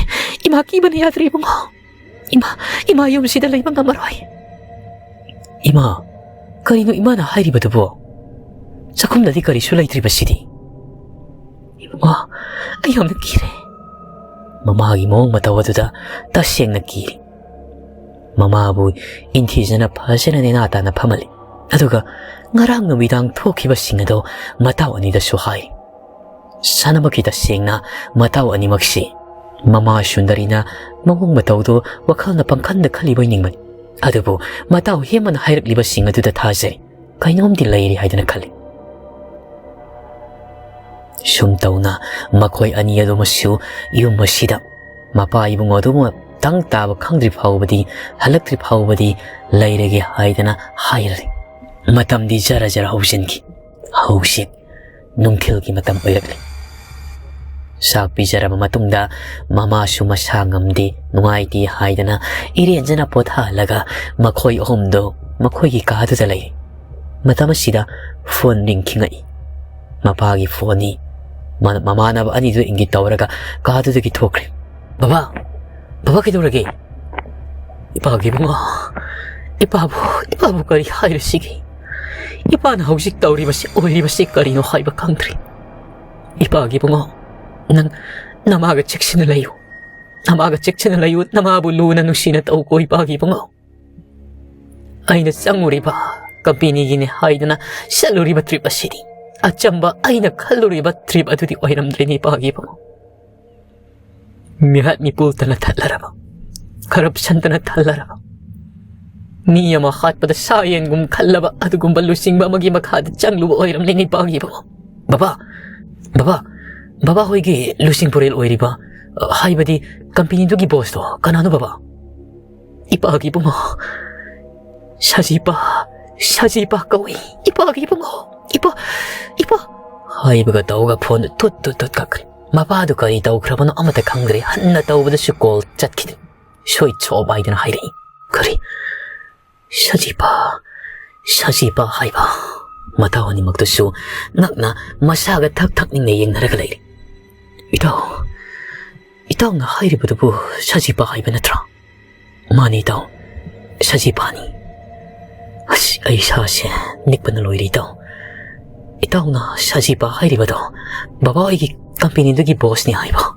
ꯏꯃꯥ ꯀꯤꯕꯅ ꯌꯥꯗ꯭ꯔꯦ ꯏꯕꯨꯡꯉꯣ꯫ ꯏꯃꯥ, ꯏꯃꯥ ꯌꯨꯝꯁꯤꯗ ꯂꯩꯕ ꯉꯝꯃꯔꯣꯏ꯫" "ꯏꯃꯥ, ꯀꯔꯤꯅꯣ ꯏꯃꯥꯅ ꯍꯥꯏꯔꯤꯕꯗꯨꯕꯣ? ꯆꯥꯛꯈꯨꯝꯗꯗꯤ ꯀꯔꯤꯁꯨ ꯂꯩꯇ꯭ꯔꯤꯕꯁꯤꯗꯤ?" "ꯏꯕꯨꯡꯉꯣ, ꯑꯩ ꯌꯥꯝꯅ ꯀꯤꯔꯦ꯫" ꯃꯃꯥꯒꯤ ꯃꯑꯣꯡ ꯃꯇꯧ ꯑꯗꯨꯗ ꯇꯁꯦꯡꯅ ꯀꯤꯔꯤ꯫ ꯃꯃꯥꯕꯨ ꯏꯟꯊꯤꯖꯅ ꯐꯖꯅ ꯅꯦꯅꯥ ꯇꯥꯅ ꯐꯝꯍꯜꯂꯤ꯫ ꯑꯗꯨꯒ ꯉꯔꯥꯡ ꯅꯨꯃꯤꯗꯥꯡ ꯊꯣꯛꯈꯤꯕꯁꯤꯡ ꯑꯗꯣ ꯃꯇꯥꯎ ꯑꯅꯤꯗꯁꯨ ꯍꯥꯏ꯫ ꯁꯥꯟꯅꯕꯒꯤ ꯇꯁꯦꯡꯅ ꯃꯇꯥꯎ ꯑꯅꯤꯃꯛꯁꯤ ꯃꯃꯥ ꯁꯨꯟꯗꯔꯤꯅ ꯃꯑꯣꯡ ꯃꯇꯧꯗꯣ ꯋꯥꯈꯜꯅ ꯄꯪꯈꯟꯗ ꯈꯜꯂꯤꯕꯣꯏ ꯅꯤꯡꯕꯅꯤ꯫ ꯑꯗꯨꯕꯨ ꯃꯇꯥꯎ ꯍꯦꯃꯅ ꯍꯥꯏꯔꯛꯂꯤꯕꯁꯤꯡ ꯑꯗꯨꯗ ꯊꯥꯖꯩ꯫ ꯀꯩꯅꯣꯝꯗꯤ ꯂꯩꯔꯤ ꯍꯥꯏꯗꯅ ꯈꯜꯂꯤ꯫ ꯁꯨꯝ ꯇꯧꯅ ꯃꯈꯣꯏ ꯑꯅꯤ ꯑꯗꯨꯃꯁꯨ ꯌꯨꯝ ꯑꯁꯤꯗ ꯃꯄꯥ ꯏꯕꯨꯡꯉꯣ ꯑꯗꯨꯃ ꯇꯪ ꯇꯥꯕ ꯈꯪꯗ꯭ꯔꯤ ꯐꯥꯎꯕꯗꯤ, ꯍꯜꯂꯛꯇ꯭ꯔꯤ ꯐꯥꯎꯕꯗꯤ ꯂꯩꯔꯒꯦ ꯍꯥꯏꯗꯅ ꯍꯥꯏꯔꯔꯦ꯫ ꯃꯇꯝꯗꯤ ꯖꯔ ꯖꯔ ꯍꯧꯖꯤꯟꯈꯤ꯫ ꯍꯧꯖꯤꯛ ꯅꯨꯡꯊꯤꯜꯒꯤ ꯃꯇꯝ ꯑꯣꯏꯔꯛꯂꯤ꯫ ꯆꯥꯛ ꯄꯤꯖꯔꯕ ꯃꯇꯨꯡꯗ ꯃꯃꯥꯁꯨ ꯃꯁꯥ ꯉꯝꯗꯦ, ꯅꯨꯡꯉꯥꯏꯇꯦ ꯍꯥꯏꯗꯅ ꯏꯔꯦꯟꯖꯅ ꯄꯣꯊꯥꯍꯜꯂꯒ ꯃꯈꯣꯏ ꯑꯍꯨꯝꯗꯣ ꯃꯈꯣꯏꯒꯤ ꯀꯥꯗꯨꯗ ꯂꯩꯔꯤ꯫ ꯃꯇꯝ ꯑꯁꯤꯗ ꯐꯣꯟ ꯔꯤꯡ ꯈꯤꯡꯉꯛꯏ꯫ ꯃꯄꯥꯒꯤ ꯐꯣꯟꯅꯤ꯫ ꯃ-, ꯃꯃꯥꯟꯅꯕ ꯑꯅꯤꯗꯨ ꯏꯪꯒꯤꯠ ꯇꯧꯔꯒ ꯀꯥꯗꯨꯗꯒꯤ ꯊꯣꯛꯈ꯭ꯔꯦ꯫ "ꯕꯕꯥ, ꯕꯕꯥ ꯀꯩꯗꯧꯔꯒꯦ?" "ꯏꯄꯥꯒꯤ ꯏꯕꯨꯡꯉꯣ, ꯏꯄꯥꯕꯨ, ꯏꯄꯥꯕꯨ ꯀꯔꯤ ꯍꯥꯏꯔꯁꯤꯒꯦ? ꯏꯄꯥꯅ ꯍꯧꯖꯤꯛ ꯇꯧꯔꯤꯕꯁꯤ, ꯑꯣꯏꯔꯤꯕꯁꯤ ꯀꯔꯤꯅꯣ ꯍꯥꯏꯕ ꯈꯪꯗ꯭ꯔꯦ꯫ ꯏꯄꯥꯒꯤ ꯏꯕꯨꯡꯉꯣ, ꯅꯪ ꯅꯃꯥꯒ ꯆꯦꯛꯁꯤꯟꯅ ꯂꯩꯌꯨ꯫ ꯅꯃꯥꯒ ꯆꯦꯛꯁꯤꯟꯅ ꯂꯩꯌꯨ꯫ ꯅꯃꯥꯕꯨ ꯂꯨꯅ ꯅꯨꯡꯁꯤꯅ ꯇꯧꯀꯣ ꯏꯄꯥꯒꯤ ꯏꯕꯨꯡꯉꯣ꯫ ꯑꯩꯅ ꯆꯪꯉꯨꯔꯤꯕ, ꯀꯝꯄꯦꯅꯤꯒꯤꯅꯦ ꯍꯥꯏꯗꯅ ꯆꯠꯂꯨꯔꯤꯕ ꯇ꯭ꯔꯤꯞ ꯑꯁꯤꯗꯤ ꯑꯆꯝꯕ ꯑꯩꯅ ꯈꯜꯂꯨꯔꯤꯕ ꯇ꯭ꯔꯤꯞ ꯑꯗꯨꯗꯤ ꯑꯣꯏꯔꯝꯗ꯭ꯔꯦꯅꯦ ꯏꯄꯥꯒꯤ ꯏꯕꯨꯡꯉꯣ꯫ ꯃꯤꯍꯥꯠ ꯃꯤꯄꯨꯜꯇꯅ ꯊꯜꯂꯔꯕ, ꯀꯔꯞꯁꯟꯇꯅ ꯊꯜꯂꯔꯕ, ꯃꯤ ꯑꯃ ꯍꯥꯠꯄꯗ ꯁꯥ ꯌꯦꯟꯒꯨꯝ ꯈꯜꯂꯕ ꯑꯗꯨꯒꯨꯝꯕ ꯂꯨꯆꯤꯡꯕ ꯑꯃꯒꯤ ꯃꯈꯥꯗ ꯆꯪꯂꯨꯕ ꯑꯣꯏꯔꯝꯂꯦꯅꯦ ꯏꯄꯥꯒꯤ ꯏꯕꯨꯡꯉꯣ꯫ ꯕꯕꯥ, ꯕꯕꯥ, ꯕꯕꯥ ꯍꯣꯏꯒꯤ ꯂꯨꯆꯤꯡ ꯄꯨꯔꯦꯜ ꯑꯣꯏꯔꯤꯕ, ꯑ, ꯍꯥꯏꯕꯗꯤ ꯀꯝꯄꯦꯅꯤꯗꯨꯒꯤ ꯕꯣꯁꯇꯣ ꯀꯅꯥꯅꯣ ꯕꯕꯥ?" "ꯏꯄꯥꯒꯤ ꯏꯕꯨꯡꯉꯣ, ꯁꯖꯤꯄꯥ, ꯁꯖꯤꯄꯥ ꯀꯧꯏ, ꯏꯄꯥꯒꯤ ꯏꯕꯨꯡꯉꯣ, ꯏꯄꯥ, ꯏꯄꯥ" ꯍꯥꯏꯕꯒ ꯇꯧꯒ ꯐꯣꯟꯗꯨ ꯇꯨꯠ ꯇꯨꯠ ꯇꯨꯠ ꯀꯛꯈ꯭ꯔꯦ꯫ ꯃꯄꯥꯗꯨ ꯀꯔꯤ ꯇꯧꯈ꯭ꯔꯕꯅꯣ ꯑꯃꯠꯇ ꯈꯪꯗ꯭ꯔꯦ꯫ ꯍꯟꯅ ꯇꯧꯕꯗꯁꯨ ꯀꯣꯜ ꯆꯠꯈꯤꯗꯦ꯫ "ꯁ꯭ꯋꯤꯠꯆ ꯑꯣꯐ" ꯍꯥꯏꯗꯅ ꯍꯥꯏꯔꯛꯏ꯫ "ꯀꯔꯤ? ꯁꯖꯤꯄꯥ, ꯁꯖꯤꯄꯥ ꯍꯥꯏꯕ?" ꯃꯇꯥꯎ ꯑꯅꯤꯃꯛꯇꯨꯁꯨ ꯉꯛꯅ ꯃꯁꯥꯒ ꯊꯛ ꯊꯛ ꯅꯤꯡꯅ ꯌꯦꯡꯅꯔꯒ ꯂꯩꯔꯤ꯫ "ꯏꯇꯥꯎ, ꯏꯇꯥꯎꯅ ꯍꯥꯏꯔꯤꯕꯗꯨꯕꯨ ꯁꯖꯤꯄꯥ ꯍꯥꯏꯕ ꯅꯠꯇ꯭ꯔꯥ?" "ꯃꯥꯅꯤ ꯏꯇꯥꯎ, ꯁꯖꯤꯄꯥꯅꯤ꯫" ꯑꯁ, ꯑꯩ ꯏꯁꯥꯁꯦ ꯅꯤꯛꯄꯅ ꯂꯣꯏꯔꯦ ꯏꯇꯥꯎ꯫ "ꯏꯇꯥꯎꯅ ꯁꯖꯤꯄꯥ ꯍꯥꯏꯔꯤꯕꯗꯣ ꯕꯕꯥ ꯍꯣꯏꯒꯤ ꯀꯝꯄꯦꯅꯤꯗꯨꯒꯤ ꯕꯣꯁꯅꯤ ꯍꯥꯏꯕ?"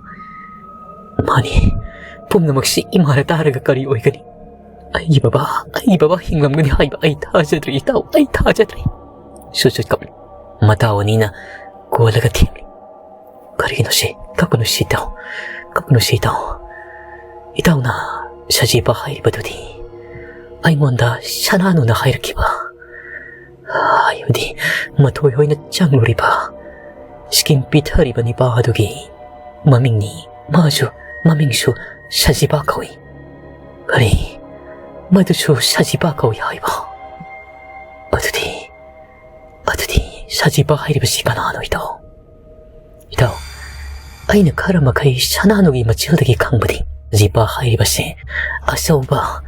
"ꯃꯥꯅꯤ꯫ ꯄꯨꯝꯅꯃꯛꯁꯤ ꯏꯃꯥꯅ ꯇꯥꯔꯒ ꯀꯔꯤ ꯑꯣꯏꯒꯅꯤ? ꯑꯩꯒꯤ ꯕꯕꯥ, ꯑꯩꯒꯤ ꯕꯕꯥ ꯍꯤꯡꯂꯝꯒꯅꯤ ꯍꯥꯏꯕ ꯑꯩ ꯊꯥꯖꯗ꯭ꯔꯦ, ꯏꯇꯥꯎ, ꯑꯩ ꯊꯥꯖꯗ꯭ꯔꯦ꯫ ꯁꯨꯠ ꯁꯨꯠ ꯀꯞꯂꯤ꯫ ꯃꯇꯥꯎ ꯑꯅꯤꯅ ꯀꯣꯜꯂꯒ ꯊꯦꯝꯂꯤ꯫ "ꯀꯔꯤꯒꯤꯅꯣ ꯁꯤ? ꯀꯞꯀꯅꯨ ꯁꯤ, ꯏꯇꯥꯎ, ꯀꯞꯀꯅꯨ ꯁꯤ, ꯏꯇꯥꯎ꯫ ꯏꯇꯥꯎꯅ ꯁꯖꯤꯕ ꯍꯥꯏꯔꯤꯕꯗꯨꯗꯤ ꯑꯩꯉꯣꯟꯗ ꯁꯅꯥꯅꯨꯅ ꯍꯥꯏꯔꯛꯈꯤꯕ, ꯍꯥꯏꯕꯗꯤ ꯃꯊꯣꯏ ꯍꯣꯏꯅ ꯆꯪꯂꯨꯔꯤꯕ, ꯁ꯭ꯀꯤꯝ ꯄꯤꯊꯔꯤꯕ ꯅꯤꯄꯥ ꯑꯗꯨꯒꯤ ꯃꯃꯤꯡꯅꯤ꯫ ꯃꯥꯁꯨ, ꯃꯃꯤꯡꯁꯨ ꯁꯖꯤꯕ ꯀꯧꯏ꯫ ꯀꯔꯤ? ꯃꯗꯨꯁꯨ ꯁꯖꯤꯕ ꯀꯧꯏ ꯍꯥꯏꯕ? ꯑꯗꯨꯗꯤ, ꯑꯗꯨꯗꯤ ꯁꯖꯤꯕ ꯍꯥꯏꯔꯤꯕꯁꯤ ꯀꯅꯥꯅꯣ, ꯏꯇꯥꯎ?" "ꯏꯇꯥꯎ, ꯑꯩꯅ ꯈꯔ ꯃꯈꯩ ꯁꯅꯥꯅꯨꯒꯤ ꯃꯆꯤꯜꯗꯒꯤ ꯈꯪꯕꯗꯤ, ꯁꯖꯤꯕ ꯍꯥꯏꯔꯤꯕꯁꯦ ꯑꯆꯧꯕ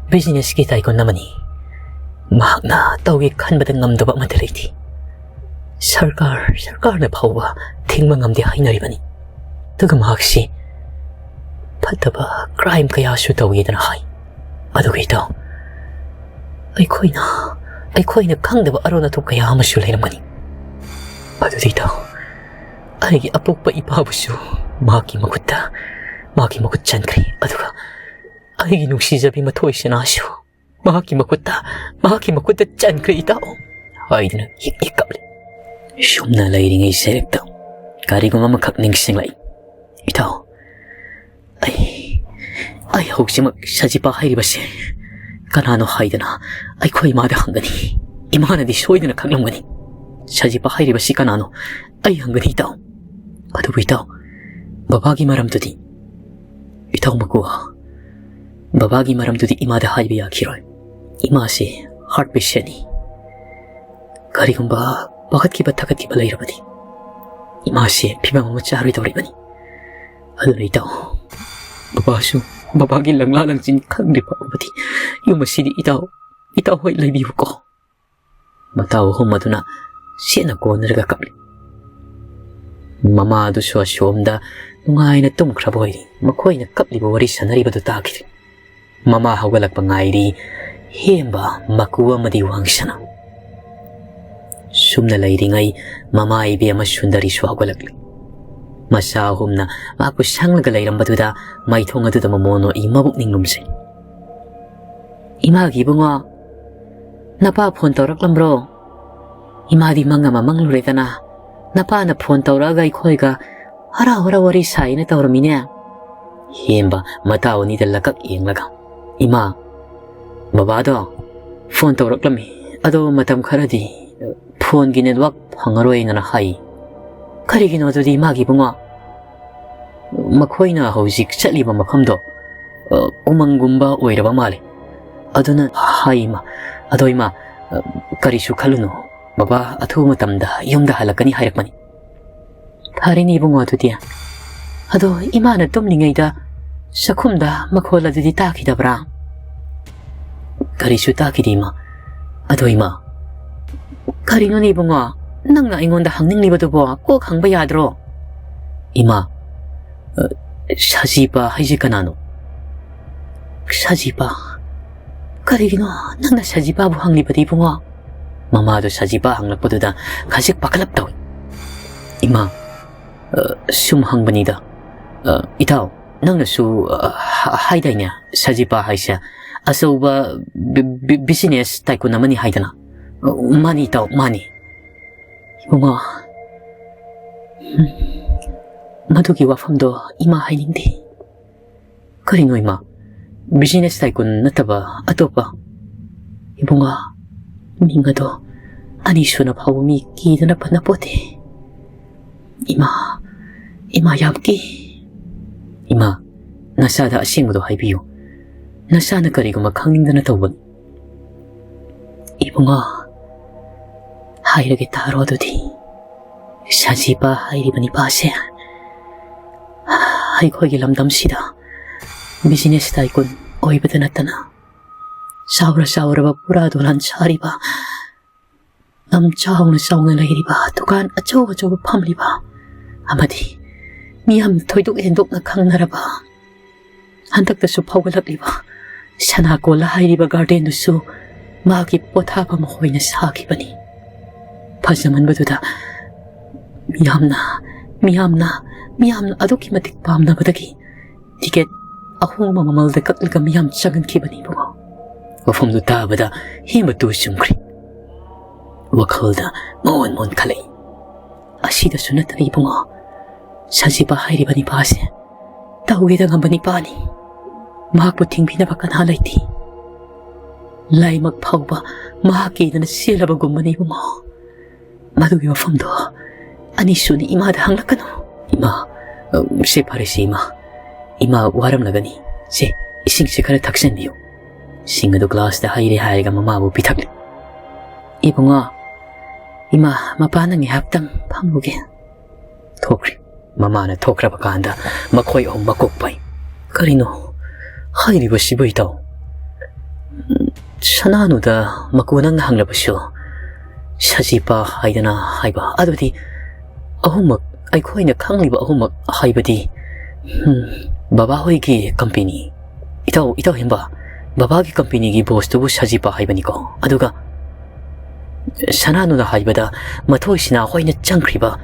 ꯕꯤꯖꯤꯅꯦꯁꯀꯤ ꯇꯥꯏꯀꯨꯟ ꯑꯃꯅꯤ꯫ ꯃꯍꯥꯛꯅ ꯇꯧꯒꯦ ꯈꯟꯕꯗ ꯉꯝꯗꯕ ꯑꯃꯠꯇ ꯂꯩꯇꯦ꯫ ꯁꯔꯀꯥꯔ, ꯁꯔꯀꯥꯔꯅ ꯐꯥꯎꯕ ꯊꯤꯡꯕ ꯉꯝꯗꯦ ꯍꯥꯏꯅꯔꯤꯕꯅꯤ꯫ ꯑꯗꯨꯒ ꯃꯍꯥꯛꯁꯤ ꯐꯠꯇꯕ ꯀ꯭ꯔꯥꯏꯝ ꯀꯌꯥꯁꯨ ꯇꯧꯏꯗꯅ ꯍꯥꯏ꯫ ꯑꯗꯨꯒ ꯏꯇꯥꯎ, ꯑꯩꯈꯣꯏꯅ, ꯑꯩꯈꯣꯏꯅ ꯈꯪꯗꯕ ꯑꯔꯣꯟ ꯑꯊꯨꯞ ꯀꯌꯥ ꯑꯃꯁꯨ ꯂꯩꯔꯝꯒꯅꯤ꯫ ꯑꯗꯨꯗꯤ ꯏꯇꯥꯎ, ꯑꯩꯒꯤ ꯑꯄꯣꯛꯄ ꯏꯄꯥꯕꯨꯁꯨ ꯃꯍꯥꯛꯀꯤ ꯃꯈꯨꯠꯇ, ꯃꯍꯥꯛꯀꯤ ꯃꯈꯨꯠ ꯆꯟꯈ꯭ꯔꯦ꯫ ꯑꯗꯨꯒ ꯑꯩꯒꯤ ꯅꯨꯡꯁꯤꯖꯕꯤ ꯃꯊꯣꯏ ꯁꯅꯥꯁꯨ ꯃꯍꯥꯛꯀꯤ ꯃꯈꯨꯠꯇ, ꯃꯍꯥꯛꯀꯤ ꯃꯈꯨꯠꯇ ꯆꯟꯈ꯭ꯔꯦ, ꯏꯇꯥꯎ," ꯍꯥꯏꯗꯨꯅ ꯍꯤꯛ ꯍꯤꯛ ꯀꯞꯂꯤ꯫ ꯁꯨꯝꯅ ꯂꯩꯔꯤꯉꯩ ꯁꯦꯔꯦꯛꯇ ꯀꯔꯤꯒꯨꯝꯕ ꯑꯃꯈꯛ ꯅꯤꯡꯁꯤꯡꯂꯛꯏ꯫ "ꯏꯇꯥꯎ, ꯑꯩ, ꯑꯩ ꯍꯧꯖꯤꯛꯃꯛ ꯁꯖꯤꯄꯥ ꯍꯥꯏꯔꯤꯕꯁꯦ ꯀꯅꯥꯅꯣ ꯍꯥꯏꯗꯅ ꯑꯩꯈꯣꯏ ꯏꯃꯥꯗ ꯍꯪꯒꯅꯤ꯫ ꯏꯃꯥꯅꯗꯤ ꯁꯣꯏꯗꯅ ꯈꯪꯂꯝꯒꯅꯤ꯫ ꯁꯖꯤꯄꯥ ꯍꯥꯏꯔꯤꯕꯁꯤ ꯀꯅꯥꯅꯣ ꯑꯩ ꯍꯪꯒꯅꯤ, ꯏꯇꯥꯎ꯫ ꯑꯗꯨꯕꯨ ꯏꯇꯥꯎ, ꯕꯕꯥꯒꯤ ꯃꯔꯝꯗꯨꯗꯤ, ꯏꯇꯥꯎ ꯃꯀꯨ, ꯕꯕꯥꯒꯤ ꯃꯔꯝꯗꯨꯗꯤ ꯏꯃꯥꯗ ꯍꯥꯏꯕ ꯌꯥꯈꯤꯔꯣꯏ꯫ ꯏꯃꯥꯁꯦ ꯍꯥꯔꯠ ꯄꯦꯁꯦꯟꯅꯤ꯫ ꯀꯔꯤꯒꯨꯝꯕ ꯄꯥꯈꯠꯈꯤꯕ ꯊꯀꯠꯈꯤꯕ ꯂꯩꯔꯕꯗꯤ ꯏꯃꯥꯁꯦ ꯐꯤꯕꯝ ꯑꯃ ꯆꯥꯔꯣꯏꯗꯧꯔꯤꯕꯅꯤ꯫ ꯑꯗꯨꯅ ꯏꯇꯥꯎ, ꯕꯕꯥꯁꯨ ꯕꯕꯥꯒꯤ ꯂꯪꯂꯥ ꯂꯪꯆꯤꯟ ꯈꯪꯗ꯭ꯔꯤ ꯐꯥꯎꯕꯗꯤ ꯌꯨꯝ ꯑꯁꯤꯗꯤ ꯏꯇꯥꯎ, ꯏꯇꯥꯎ ꯍꯣꯏ ꯂꯩꯕꯤꯌꯨꯀꯣ꯫" ꯃꯇꯥꯎ ꯑꯍꯨꯝ ꯑꯗꯨꯅ ꯁꯦꯠꯅ ꯀꯣꯟꯅꯔꯒ ꯀꯞꯂꯤ꯫ ꯃꯃꯥ ꯑꯗꯨꯁꯨ ꯑꯁꯣꯝꯗ ꯅꯨꯡꯉꯥꯏꯅ ꯇꯨꯝꯈ꯭ꯔꯕ ꯑꯣꯏꯔꯤ꯫ ꯃꯈꯣꯏꯅ ꯀꯞꯂꯤꯕ ꯋꯥꯔꯤ ꯁꯥꯟꯅꯔꯤꯕꯗꯨ ꯇꯥꯈꯤꯗꯦ꯫ ꯃꯃꯥ ꯍꯧꯒꯠꯂꯛꯄ ꯉꯥꯏꯔꯤ꯫ ꯍꯦꯝꯕ, ꯃꯀꯨ ꯑꯃꯗꯤ ꯋꯥꯡꯁꯅꯥ꯫ ꯁꯨꯝꯅ ꯂꯩꯔꯤꯉꯩ ꯃꯃꯥ ꯏꯕꯦꯝꯃ ꯁꯨꯟꯗꯔꯤꯁꯨ ꯍꯧꯒꯠꯂꯛꯂꯤ꯫ ꯃꯆꯥ ꯑꯍꯨꯝꯅ ꯃꯍꯥꯛꯄꯨ ꯁꯪꯂꯒ ꯂꯩꯔꯝꯕꯗꯨꯗ ꯃꯥꯏꯊꯣꯡ ꯑꯗꯨꯗ ꯃꯃꯣꯟ ꯅꯣꯛꯏ, ꯃꯕꯨꯛꯅꯤꯡ ꯂꯨꯝꯖꯩ꯫ ꯏꯃꯥꯒꯤ ꯏꯕꯨꯡꯉꯣ, ꯅꯄꯥ ꯐꯣꯟ ꯇꯧꯔꯛꯂꯝꯕ꯭ꯔꯣ? ꯏꯃꯥꯗꯤ ꯃꯪ ꯑꯃ ꯃꯪꯂꯨꯔꯦꯗꯅ, ꯅꯄꯥꯅ ꯐꯣꯟ ꯇꯧꯔꯛꯑꯒ ꯑꯩꯈꯣꯏꯒ ꯍꯔꯥꯎ ꯍꯔꯥꯎ ꯋꯥꯔꯤ ꯁꯥꯏꯅ ꯇꯧꯔꯝꯃꯤꯅꯦ꯫ ꯍꯦꯝꯕ ꯃꯇꯥꯎ ꯑꯅꯤꯗ ꯂꯀꯛ ꯌꯦꯡꯂꯒ, "ꯏꯃꯥ, ꯕꯕꯥꯗꯣ ꯐꯣꯟ ꯇꯧꯔꯛꯂꯝꯃꯤ, ꯑꯗꯣ ꯃꯇꯝ ꯈꯔꯗꯤ ꯐꯣꯟꯒꯤ ꯅꯦꯠꯋꯥꯛ ꯐꯪꯉꯔꯣꯏꯅ ꯍꯥꯏ꯫ ꯀꯔꯤꯒꯤꯅꯣ ꯑꯗꯨꯗꯤ ꯏꯃꯥꯒꯤ ꯏꯕꯨꯡꯉꯣ? ꯃꯈꯣꯏꯅ ꯍꯧꯖꯤꯛ ꯆꯠꯂꯤꯕ ꯃꯐꯝꯗꯣ, ꯑ, ꯎꯃꯪꯒꯨꯝꯕ ꯑꯣꯏꯔꯕ ꯃꯥꯜꯂꯦ꯫ ꯑꯗꯨꯅ ꯍꯥꯏ ꯏꯃꯥ, ꯑꯗꯣ ꯏꯃꯥ, ꯑ, ꯀꯔꯤꯁꯨ ꯈꯜꯂꯨꯅꯨ꯫ ꯕꯕꯥ ꯑꯊꯨꯕ ꯃꯇꯝꯗ ꯌꯨꯝꯗ ꯍꯜꯂꯛꯀꯅꯤ ꯍꯥꯏꯔꯛꯄꯅꯤ꯫" "ꯐꯔꯦꯅꯦ ꯏꯕꯨꯡꯉꯣ ꯑꯗꯨꯗꯤ꯫ ꯑꯗꯣ ꯏꯃꯥꯅ ꯇꯨꯝꯂꯤꯉꯩꯗ ꯆꯥꯛꯈꯨꯝꯗ ꯃꯈꯣꯜ ꯑꯗꯨꯗꯤ ꯇꯥꯈꯤꯗꯕ꯭ꯔꯥ?" "ꯀꯔꯤꯁꯨ ꯇꯥꯈꯤꯗꯦ ꯏꯃꯥ꯫ ꯑꯗꯣ ꯏꯃꯥ꯫" "ꯀꯔꯤꯅꯣꯅꯦ ꯏꯕꯨꯡꯉꯣ? ꯅꯪꯅ ꯑꯩꯉꯣꯟꯗ ꯍꯪꯅꯤꯡꯂꯤꯕꯗꯨꯕꯣ ꯀꯣꯛ ꯍꯪꯕ ꯌꯥꯗ꯭ꯔꯣ?" "ꯏꯃꯥ, ꯑ, ꯁꯖꯤꯄꯥ ꯍꯥꯏꯁꯦ ꯀꯅꯥꯅꯣ?" "ꯁꯖꯤꯄꯥ? ꯀꯔꯤꯒꯤꯅꯣ ꯅꯪꯅ ꯁꯖꯤꯄꯥꯕꯨ ꯍꯪꯂꯤꯕꯗꯤ ꯏꯕꯨꯡꯉꯣ?" ꯃꯃꯥꯗꯣ ꯁꯖꯤꯄꯥ ꯍꯪꯂꯛꯄꯗꯨꯗ ꯈꯖꯤꯛ ꯄꯥꯈꯠꯂꯞ ꯇꯧꯏ꯫ "ꯏꯃꯥ, ꯑ, ꯁꯨꯝ ꯍꯪꯕꯅꯤꯗ꯫ ꯑ, ꯏꯇꯥꯎ, ꯅꯪꯅꯁꯨ, ꯑ, ꯍ-, ꯍꯥꯏꯗꯥꯏꯅꯦ, ꯁꯖꯤꯄꯥ ꯍꯥꯏꯁꯦ ꯑꯆꯧꯕ ꯕꯤ-, ꯕꯤ-, ꯕꯤꯖꯤꯅꯦꯁ ꯇꯥꯏꯀꯨꯟ ꯑꯃꯅꯤ ꯍꯥꯏꯗꯅ?" "ꯑ, ꯃꯥꯅꯤ ꯏꯇꯥꯎ, ꯃꯥꯅꯤ꯫" "ꯏꯕꯨꯡꯉꯣ, ꯎꯝ, ꯃꯗꯨꯒꯤ ꯋꯥꯐꯝꯗꯣ ꯏꯃꯥ ꯍꯥꯏꯅꯤꯡꯗꯦ꯫" "ꯀꯔꯤꯅꯣ ꯏꯃꯥ? ꯕꯤꯖꯤꯅꯦꯁ ꯇꯥꯏꯀꯨꯟ ꯅꯠꯇꯕ ꯑꯇꯣꯞꯄ?" "ꯏꯕꯨꯡꯉꯣ, ꯃꯤꯡ ꯑꯗꯣ ꯑꯅꯤ ꯁꯨꯅ ꯐꯥꯎꯕ ꯃꯤ ꯀꯤꯗꯅ ꯄꯟꯅꯄꯣꯠꯇꯦ꯫ ꯏꯃꯥ, ꯏꯃꯥ ꯌꯥꯝ ꯀꯤ꯫" "ꯏꯃꯥ, ꯅꯆꯥꯗ ꯑꯁꯦꯡꯕꯗꯣ ꯍꯥꯏꯕꯤꯌꯨ꯫ ꯅꯆꯥꯅ ꯀꯔꯤꯒꯨꯝꯕ ꯈꯪꯅꯤꯡꯗꯅ ꯇꯧꯕꯅꯤ꯫" "ꯏꯕꯨꯡꯉꯣ, ꯍꯥꯏꯔꯒꯦ ꯇꯥꯔꯣ ꯑꯗꯨꯗꯤ꯫ ꯁꯖꯤꯄꯥ ꯍꯥꯏꯔꯤꯕ ꯅꯤꯄꯥꯁꯦ ꯑꯩꯈꯣꯏꯒꯤ ꯂꯝꯗꯝꯁꯤꯗ ꯕꯤꯖꯤꯅꯦꯁ ꯇꯥꯏꯀꯨꯟ ꯑꯣꯏꯕꯗ ꯅꯠꯇꯅ ꯆꯥꯎꯔ ꯆꯥꯎꯔꯕ ꯄꯨꯔꯥ ꯗꯣꯂꯥꯟ ꯁꯥꯔꯤꯕ, ꯂꯝ ꯆꯥꯎꯅ ꯆꯥꯎꯅ ꯂꯩꯔꯤꯕ, ꯗꯨꯀꯥꯟ ꯑꯆꯧ ꯑꯆꯧꯕ ꯐꯝꯂꯤꯕ ꯑꯃꯗꯤ ꯃꯤꯌꯥꯝꯅ ꯊꯣꯏꯗꯣꯛ ꯍꯦꯟꯗꯣꯛꯅ ꯈꯪꯅꯔꯕ, ꯍꯟꯗꯛꯇꯁꯨ ꯐꯥꯎꯒꯠꯂꯛꯂꯤꯕ ꯁꯅꯥꯀꯣꯜꯂ ꯍꯥꯏꯔꯤꯕ ꯒꯥꯔꯗꯦꯟꯗꯨꯁꯨ ꯃꯥꯒꯤ ꯄꯣꯊꯥꯐꯝ ꯑꯣꯏꯅ ꯁꯥꯈꯤꯕꯅꯤ꯫ ꯐꯖꯃꯟꯕꯗꯨꯗ ꯃꯤꯌꯥꯝꯅ, ꯃꯤꯌꯥꯝꯅ, ꯃꯤꯌꯥꯝꯅ ꯑꯗꯨꯛꯀꯤ ꯃꯇꯤꯛ ꯄꯥꯝꯅꯕꯗꯒꯤ ꯇꯤꯀꯦꯠ ꯑꯍꯣꯡꯕ ꯃꯃꯜꯗ ꯀꯛꯂꯒ ꯃꯤꯌꯥꯝ ꯆꯪꯍꯟꯈꯤꯕꯅꯤ ꯏꯕꯨꯡꯉꯣ꯫ ꯋꯥꯐꯝꯗꯨ ꯇꯥꯕꯗ ꯍꯦꯟꯕ ꯇꯨ ꯆꯨꯝꯈ꯭ꯔꯦ꯫ ꯋꯥꯈꯜꯗ ꯃꯑꯣꯟ ꯃꯑꯣꯟ ꯈꯜꯂꯛꯏ꯫ ꯑꯁꯤꯗꯁꯨ ꯅꯠꯇꯅ ꯏꯕꯨꯡꯉꯣ, ꯁꯖꯤꯄꯥ ꯍꯥꯏꯔꯤꯕ ꯅꯤꯄꯥꯁꯦ ꯇꯧꯒꯦꯗ ꯉꯝꯕ ꯅꯤꯄꯥꯅꯤ꯫ ꯃꯍꯥꯛꯄꯨ ꯊꯤꯡꯕꯤꯅꯕ ꯀꯅꯥ ꯂꯩꯇꯦ꯫ ꯂꯥꯏꯃꯛ ꯐꯥꯎꯕ ꯃꯍꯥꯛꯀꯤꯗꯅ ꯆꯦꯜꯂꯕꯒꯨꯝꯕꯅꯤ ꯏꯕꯨꯡꯉꯣ꯫ ꯃꯗꯨꯒꯤ ꯋꯥꯐꯝꯗꯣ ꯑꯅꯤꯁꯨꯅꯤ ꯏꯃꯥꯗ ꯍꯪꯂꯛꯀꯅꯨ꯫ ꯏꯃꯥ, ꯑ, ꯁꯦ ꯐꯔꯦꯁꯦ ꯏꯃꯥ꯫ ꯏꯃꯥ ꯋꯥꯔꯝꯂꯒꯅꯤ꯫ ꯁꯦ, ꯏꯁꯤꯡꯁꯦ ꯈꯔ ꯊꯛꯆꯟꯕꯤꯌꯨ꯫ ꯏꯁꯤꯡ ꯑꯗꯨ ꯒ꯭ꯂꯥꯁꯇ ꯍꯩꯔꯦ ꯍꯥꯏꯔꯒ ꯃꯃꯥꯕꯨ ꯄꯤꯊꯛꯂꯤ꯫ ꯏꯕꯨꯡꯉꯣ, ꯏꯃꯥ, ꯃꯄꯥꯟꯗ ꯉꯥꯏꯍꯥꯛꯇꯪ ꯐꯝꯂꯨꯒꯦ꯫ ꯊꯣꯛꯈ꯭ꯔꯦ꯫ ꯃꯃꯥꯅ ꯊꯣꯛꯈ꯭ꯔꯕ ꯀꯥꯟꯗ ꯃꯈꯣꯏ ꯑꯍꯨꯝ ꯃꯀꯣꯛ ꯄꯥꯏ꯫ ꯀꯔꯤꯅꯣ ꯍꯥꯏꯔꯤꯕꯁꯤꯕꯨ ꯏꯇꯥꯎ? ꯁꯅꯥꯅꯨꯗ ꯃꯀꯨ ꯅꯪꯅ ꯍꯪꯂꯕꯁꯨ ꯁꯖꯤꯄꯥ ꯍꯥꯏꯗꯅ ꯍꯥꯏꯕ ꯑꯗꯨꯗꯤ ꯑꯍꯨꯝꯃꯛ, ꯑꯩꯈꯣꯏꯅ ꯈꯪꯂꯤꯕ ꯑꯍꯨꯝꯃꯛ ꯍꯥꯏꯕꯗꯤ, ꯎꯝ, ꯕꯕꯥ ꯍꯣꯏꯒꯤ ꯀꯝꯄꯦꯅꯤ꯫ ꯏꯇꯥꯎ, ꯏꯇꯥꯎ ꯍꯦꯝꯕ, ꯕꯕꯥꯒꯤ ꯀꯝꯄꯦꯅꯤꯒꯤ ꯕꯣꯁꯇꯨꯕꯨ ꯁꯖꯤꯄꯥ ꯍꯥꯏꯕꯅꯤꯀꯣ꯫ ꯑꯗꯨꯒ ꯁꯅꯥꯅꯨꯅ ꯍꯥꯏꯕꯗ ꯃꯊꯣꯏꯁꯤꯅ ꯍꯣꯏꯅ ꯆꯪꯈ꯭ꯔꯤꯕ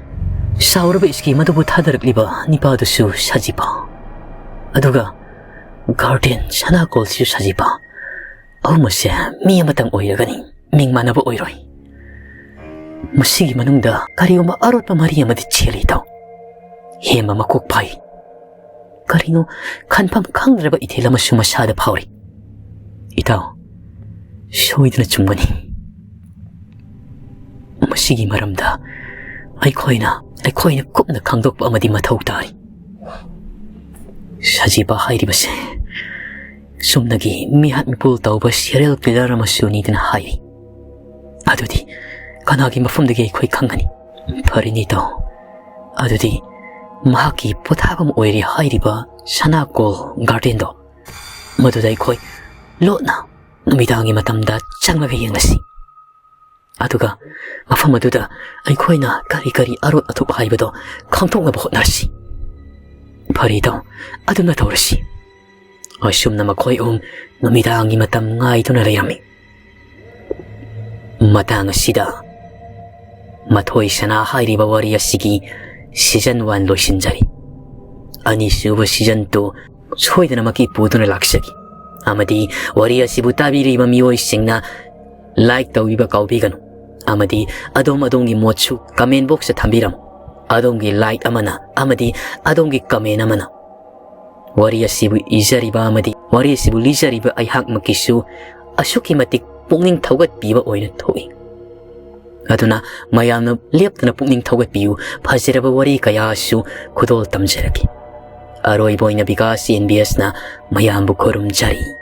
ꯆꯥꯎꯔꯕ ꯁ꯭ꯀꯤꯝ ꯑꯗꯨꯕꯨ ꯊꯥꯗꯔꯛꯂꯤꯕ ꯅꯤꯄꯥꯗꯨꯁꯨ ꯁꯖꯤꯄꯥ꯫ ꯑꯗꯨꯒ ꯒꯥꯔꯗꯦꯟ ꯁꯅꯥꯀꯣꯜꯁꯤꯁꯨ ꯁꯖꯤꯄꯥ꯫ ꯑꯍꯨꯝ ꯑꯁꯦ ꯃꯤ ꯑꯃꯇꯪ ꯑꯣꯏꯔꯒꯅꯤ, ꯃꯤꯡ ꯃꯥꯟꯅꯕ ꯑꯣꯏꯔꯣꯏ꯫ ꯃꯁꯤꯒꯤ ꯃꯅꯨꯡꯗ ꯀꯔꯤꯒꯨꯝꯕ ꯑꯔꯣꯠꯄ ꯃꯔꯤ ꯑꯃꯗꯤ ꯆꯦꯜꯂꯤ ꯏꯇꯥꯎ꯫ ꯍꯦꯝꯕ ꯃꯀꯣꯛ ꯐꯥꯏ꯫ ꯀꯔꯤꯅꯣ ꯈꯟꯐꯝ ꯈꯪꯗ꯭ꯔꯕ ꯏꯊꯤꯜ ꯑꯃꯁꯨ ꯃꯁꯥꯗ ꯐꯥꯎꯔꯤ꯫ ꯏꯇꯥꯎ, ꯁꯣꯏꯗꯅ ꯆꯨꯝꯒꯅꯤ꯫ ꯃꯁꯤꯒꯤ ꯃꯔꯝꯗ ꯑꯩꯈꯣꯏꯅ, ꯑꯩꯈꯣꯏꯅ ꯀꯨꯞꯅ ꯈꯪꯗꯣꯛꯄ ꯑꯃꯗꯤ ꯃꯊꯧ ꯇꯥꯏ꯫ ꯁꯖꯤꯕ ꯍꯥꯏꯔꯤꯕꯁꯦ ꯆꯨꯝꯅꯒꯤ ꯃꯤꯍꯥꯠ ꯃꯤꯄꯨꯜ ꯇꯧꯕ ꯁꯤꯔꯤꯌꯦꯜ ꯀꯤꯂꯔ ꯑꯃꯁꯨꯅꯤꯗꯅ ꯍꯥꯏꯔꯤ꯫ ꯑꯗꯨꯗꯤ ꯀꯅꯥꯒꯤ ꯃꯐꯝꯗꯒꯤ ꯑꯩꯈꯣꯏ ꯈꯪꯒꯅꯤ? ꯐꯔꯦꯅꯦ ꯏꯇꯥꯎ, ꯑꯗꯨꯗꯤ ꯃꯍꯥꯛꯀꯤ ꯄꯣꯊꯥꯐꯝ ꯑꯣꯏꯔꯦ ꯍꯥꯏꯔꯤꯕ ꯁꯅꯥꯀꯣꯜ ꯒꯥꯔꯗꯦꯟꯗꯣ, ꯃꯗꯨꯗ ꯑꯩꯈꯣꯏ ꯂꯣꯠꯅ ꯅꯨꯃꯤꯗꯥꯡꯒꯤ ꯃꯇꯝꯗ ꯆꯪꯂꯒ ꯌꯦꯡꯂꯁꯤ꯫ ꯑꯗꯨꯒ ꯃꯐꯝ ꯑꯗꯨꯗ ꯑꯩꯈꯣꯏꯅ ꯀꯔꯤ ꯀꯔꯤ ꯑꯔꯣꯠ ꯑꯊꯨꯞ ꯍꯥꯏꯕꯗꯣ ꯈꯪꯗꯣꯛꯅꯕ ꯍꯣꯠꯅꯔꯁꯤ꯫ ꯐꯔꯦ ꯏꯇꯥꯎ, ꯑꯗꯨꯝꯅ ꯇꯧꯔꯁꯤ꯫ ꯑꯁꯨꯝꯅ ꯃꯈꯣꯏ ꯑꯍꯨꯝ ꯅꯨꯃꯤꯗꯥꯡꯒꯤ ꯃꯇꯝ ꯉꯥꯏꯗꯨꯅ ꯂꯩꯔꯝꯃꯤ꯫ ꯃꯇꯥꯡ ꯑꯁꯤꯗ ꯃꯊꯣꯏ ꯁꯅꯥ ꯍꯥꯏꯔꯤꯕ ꯋꯥꯔꯤ ꯑꯁꯤꯒꯤ ꯁꯤꯖꯟ ꯋꯥꯟ ꯂꯣꯏꯁꯤꯟꯖꯔꯤ꯫ ꯑꯅꯤꯁꯨꯕ ꯁꯤꯖꯟ ꯇꯨ ꯁꯣꯏꯗꯅꯃꯛꯀꯤ ꯄꯨꯗꯨꯅ ꯂꯥꯛꯆꯒꯦ꯫ ꯑꯃꯗꯤ ꯋꯥꯔꯤ ꯑꯁꯤꯕꯨ ꯇꯥꯕꯤꯔꯤꯕ ꯃꯤꯑꯣꯏꯁꯤꯡꯅ like ꯇꯧꯕꯤꯕ ꯀꯥꯎꯕꯤꯒꯅꯨ꯫ ꯑꯃꯗꯤ ꯑꯗꯣꯝ ꯑꯗꯣꯝꯒꯤ ꯃꯣꯠꯁꯨ comment box ꯇ ꯊꯝꯕꯤꯔꯝꯃꯨ꯫ ꯑꯗꯣꯝꯒꯤ like ꯑꯃꯅ ꯑꯃꯗꯤ ꯑꯗꯣꯝꯒꯤ comment ꯑꯃꯅ ꯋꯥꯔꯤ ꯑꯁꯤꯕꯨ ꯏꯖꯔꯤꯕ ꯑꯃꯗꯤ ꯋꯥꯔꯤ ꯑꯁꯤꯕꯨ ꯂꯤꯖꯔꯤꯕ ꯑꯩꯍꯥꯛꯃꯛꯀꯤꯁꯨ ꯑꯁꯨꯛꯀꯤ ꯃꯇꯤꯛ ꯄꯨꯛꯅꯤꯡ ꯊꯧꯒꯠꯄꯤꯕ ꯑꯣꯏꯅ ꯊꯣꯛꯏ꯫ ꯑꯗꯨꯅ ꯃꯌꯥꯝꯅ ꯂꯦꯞꯇꯅ ꯄꯨꯛꯅꯤꯡ ꯊꯧꯒꯠꯄꯤꯌꯨ꯫ ꯐꯖꯔꯕ ꯋꯥꯔꯤ ꯀꯌꯥꯁꯨ ꯈꯨꯗꯣꯜ ꯇꯝꯖꯔꯛꯈꯤ꯫ ꯑꯔꯣꯏꯕ ꯑꯣꯏꯅ ꯕꯤꯀꯥꯁ ꯑꯦꯟ ꯕꯤ ꯑꯦꯁꯅ ꯃꯌꯥꯝꯕꯨ ꯈꯨꯔꯨꯝꯖꯔꯤ꯫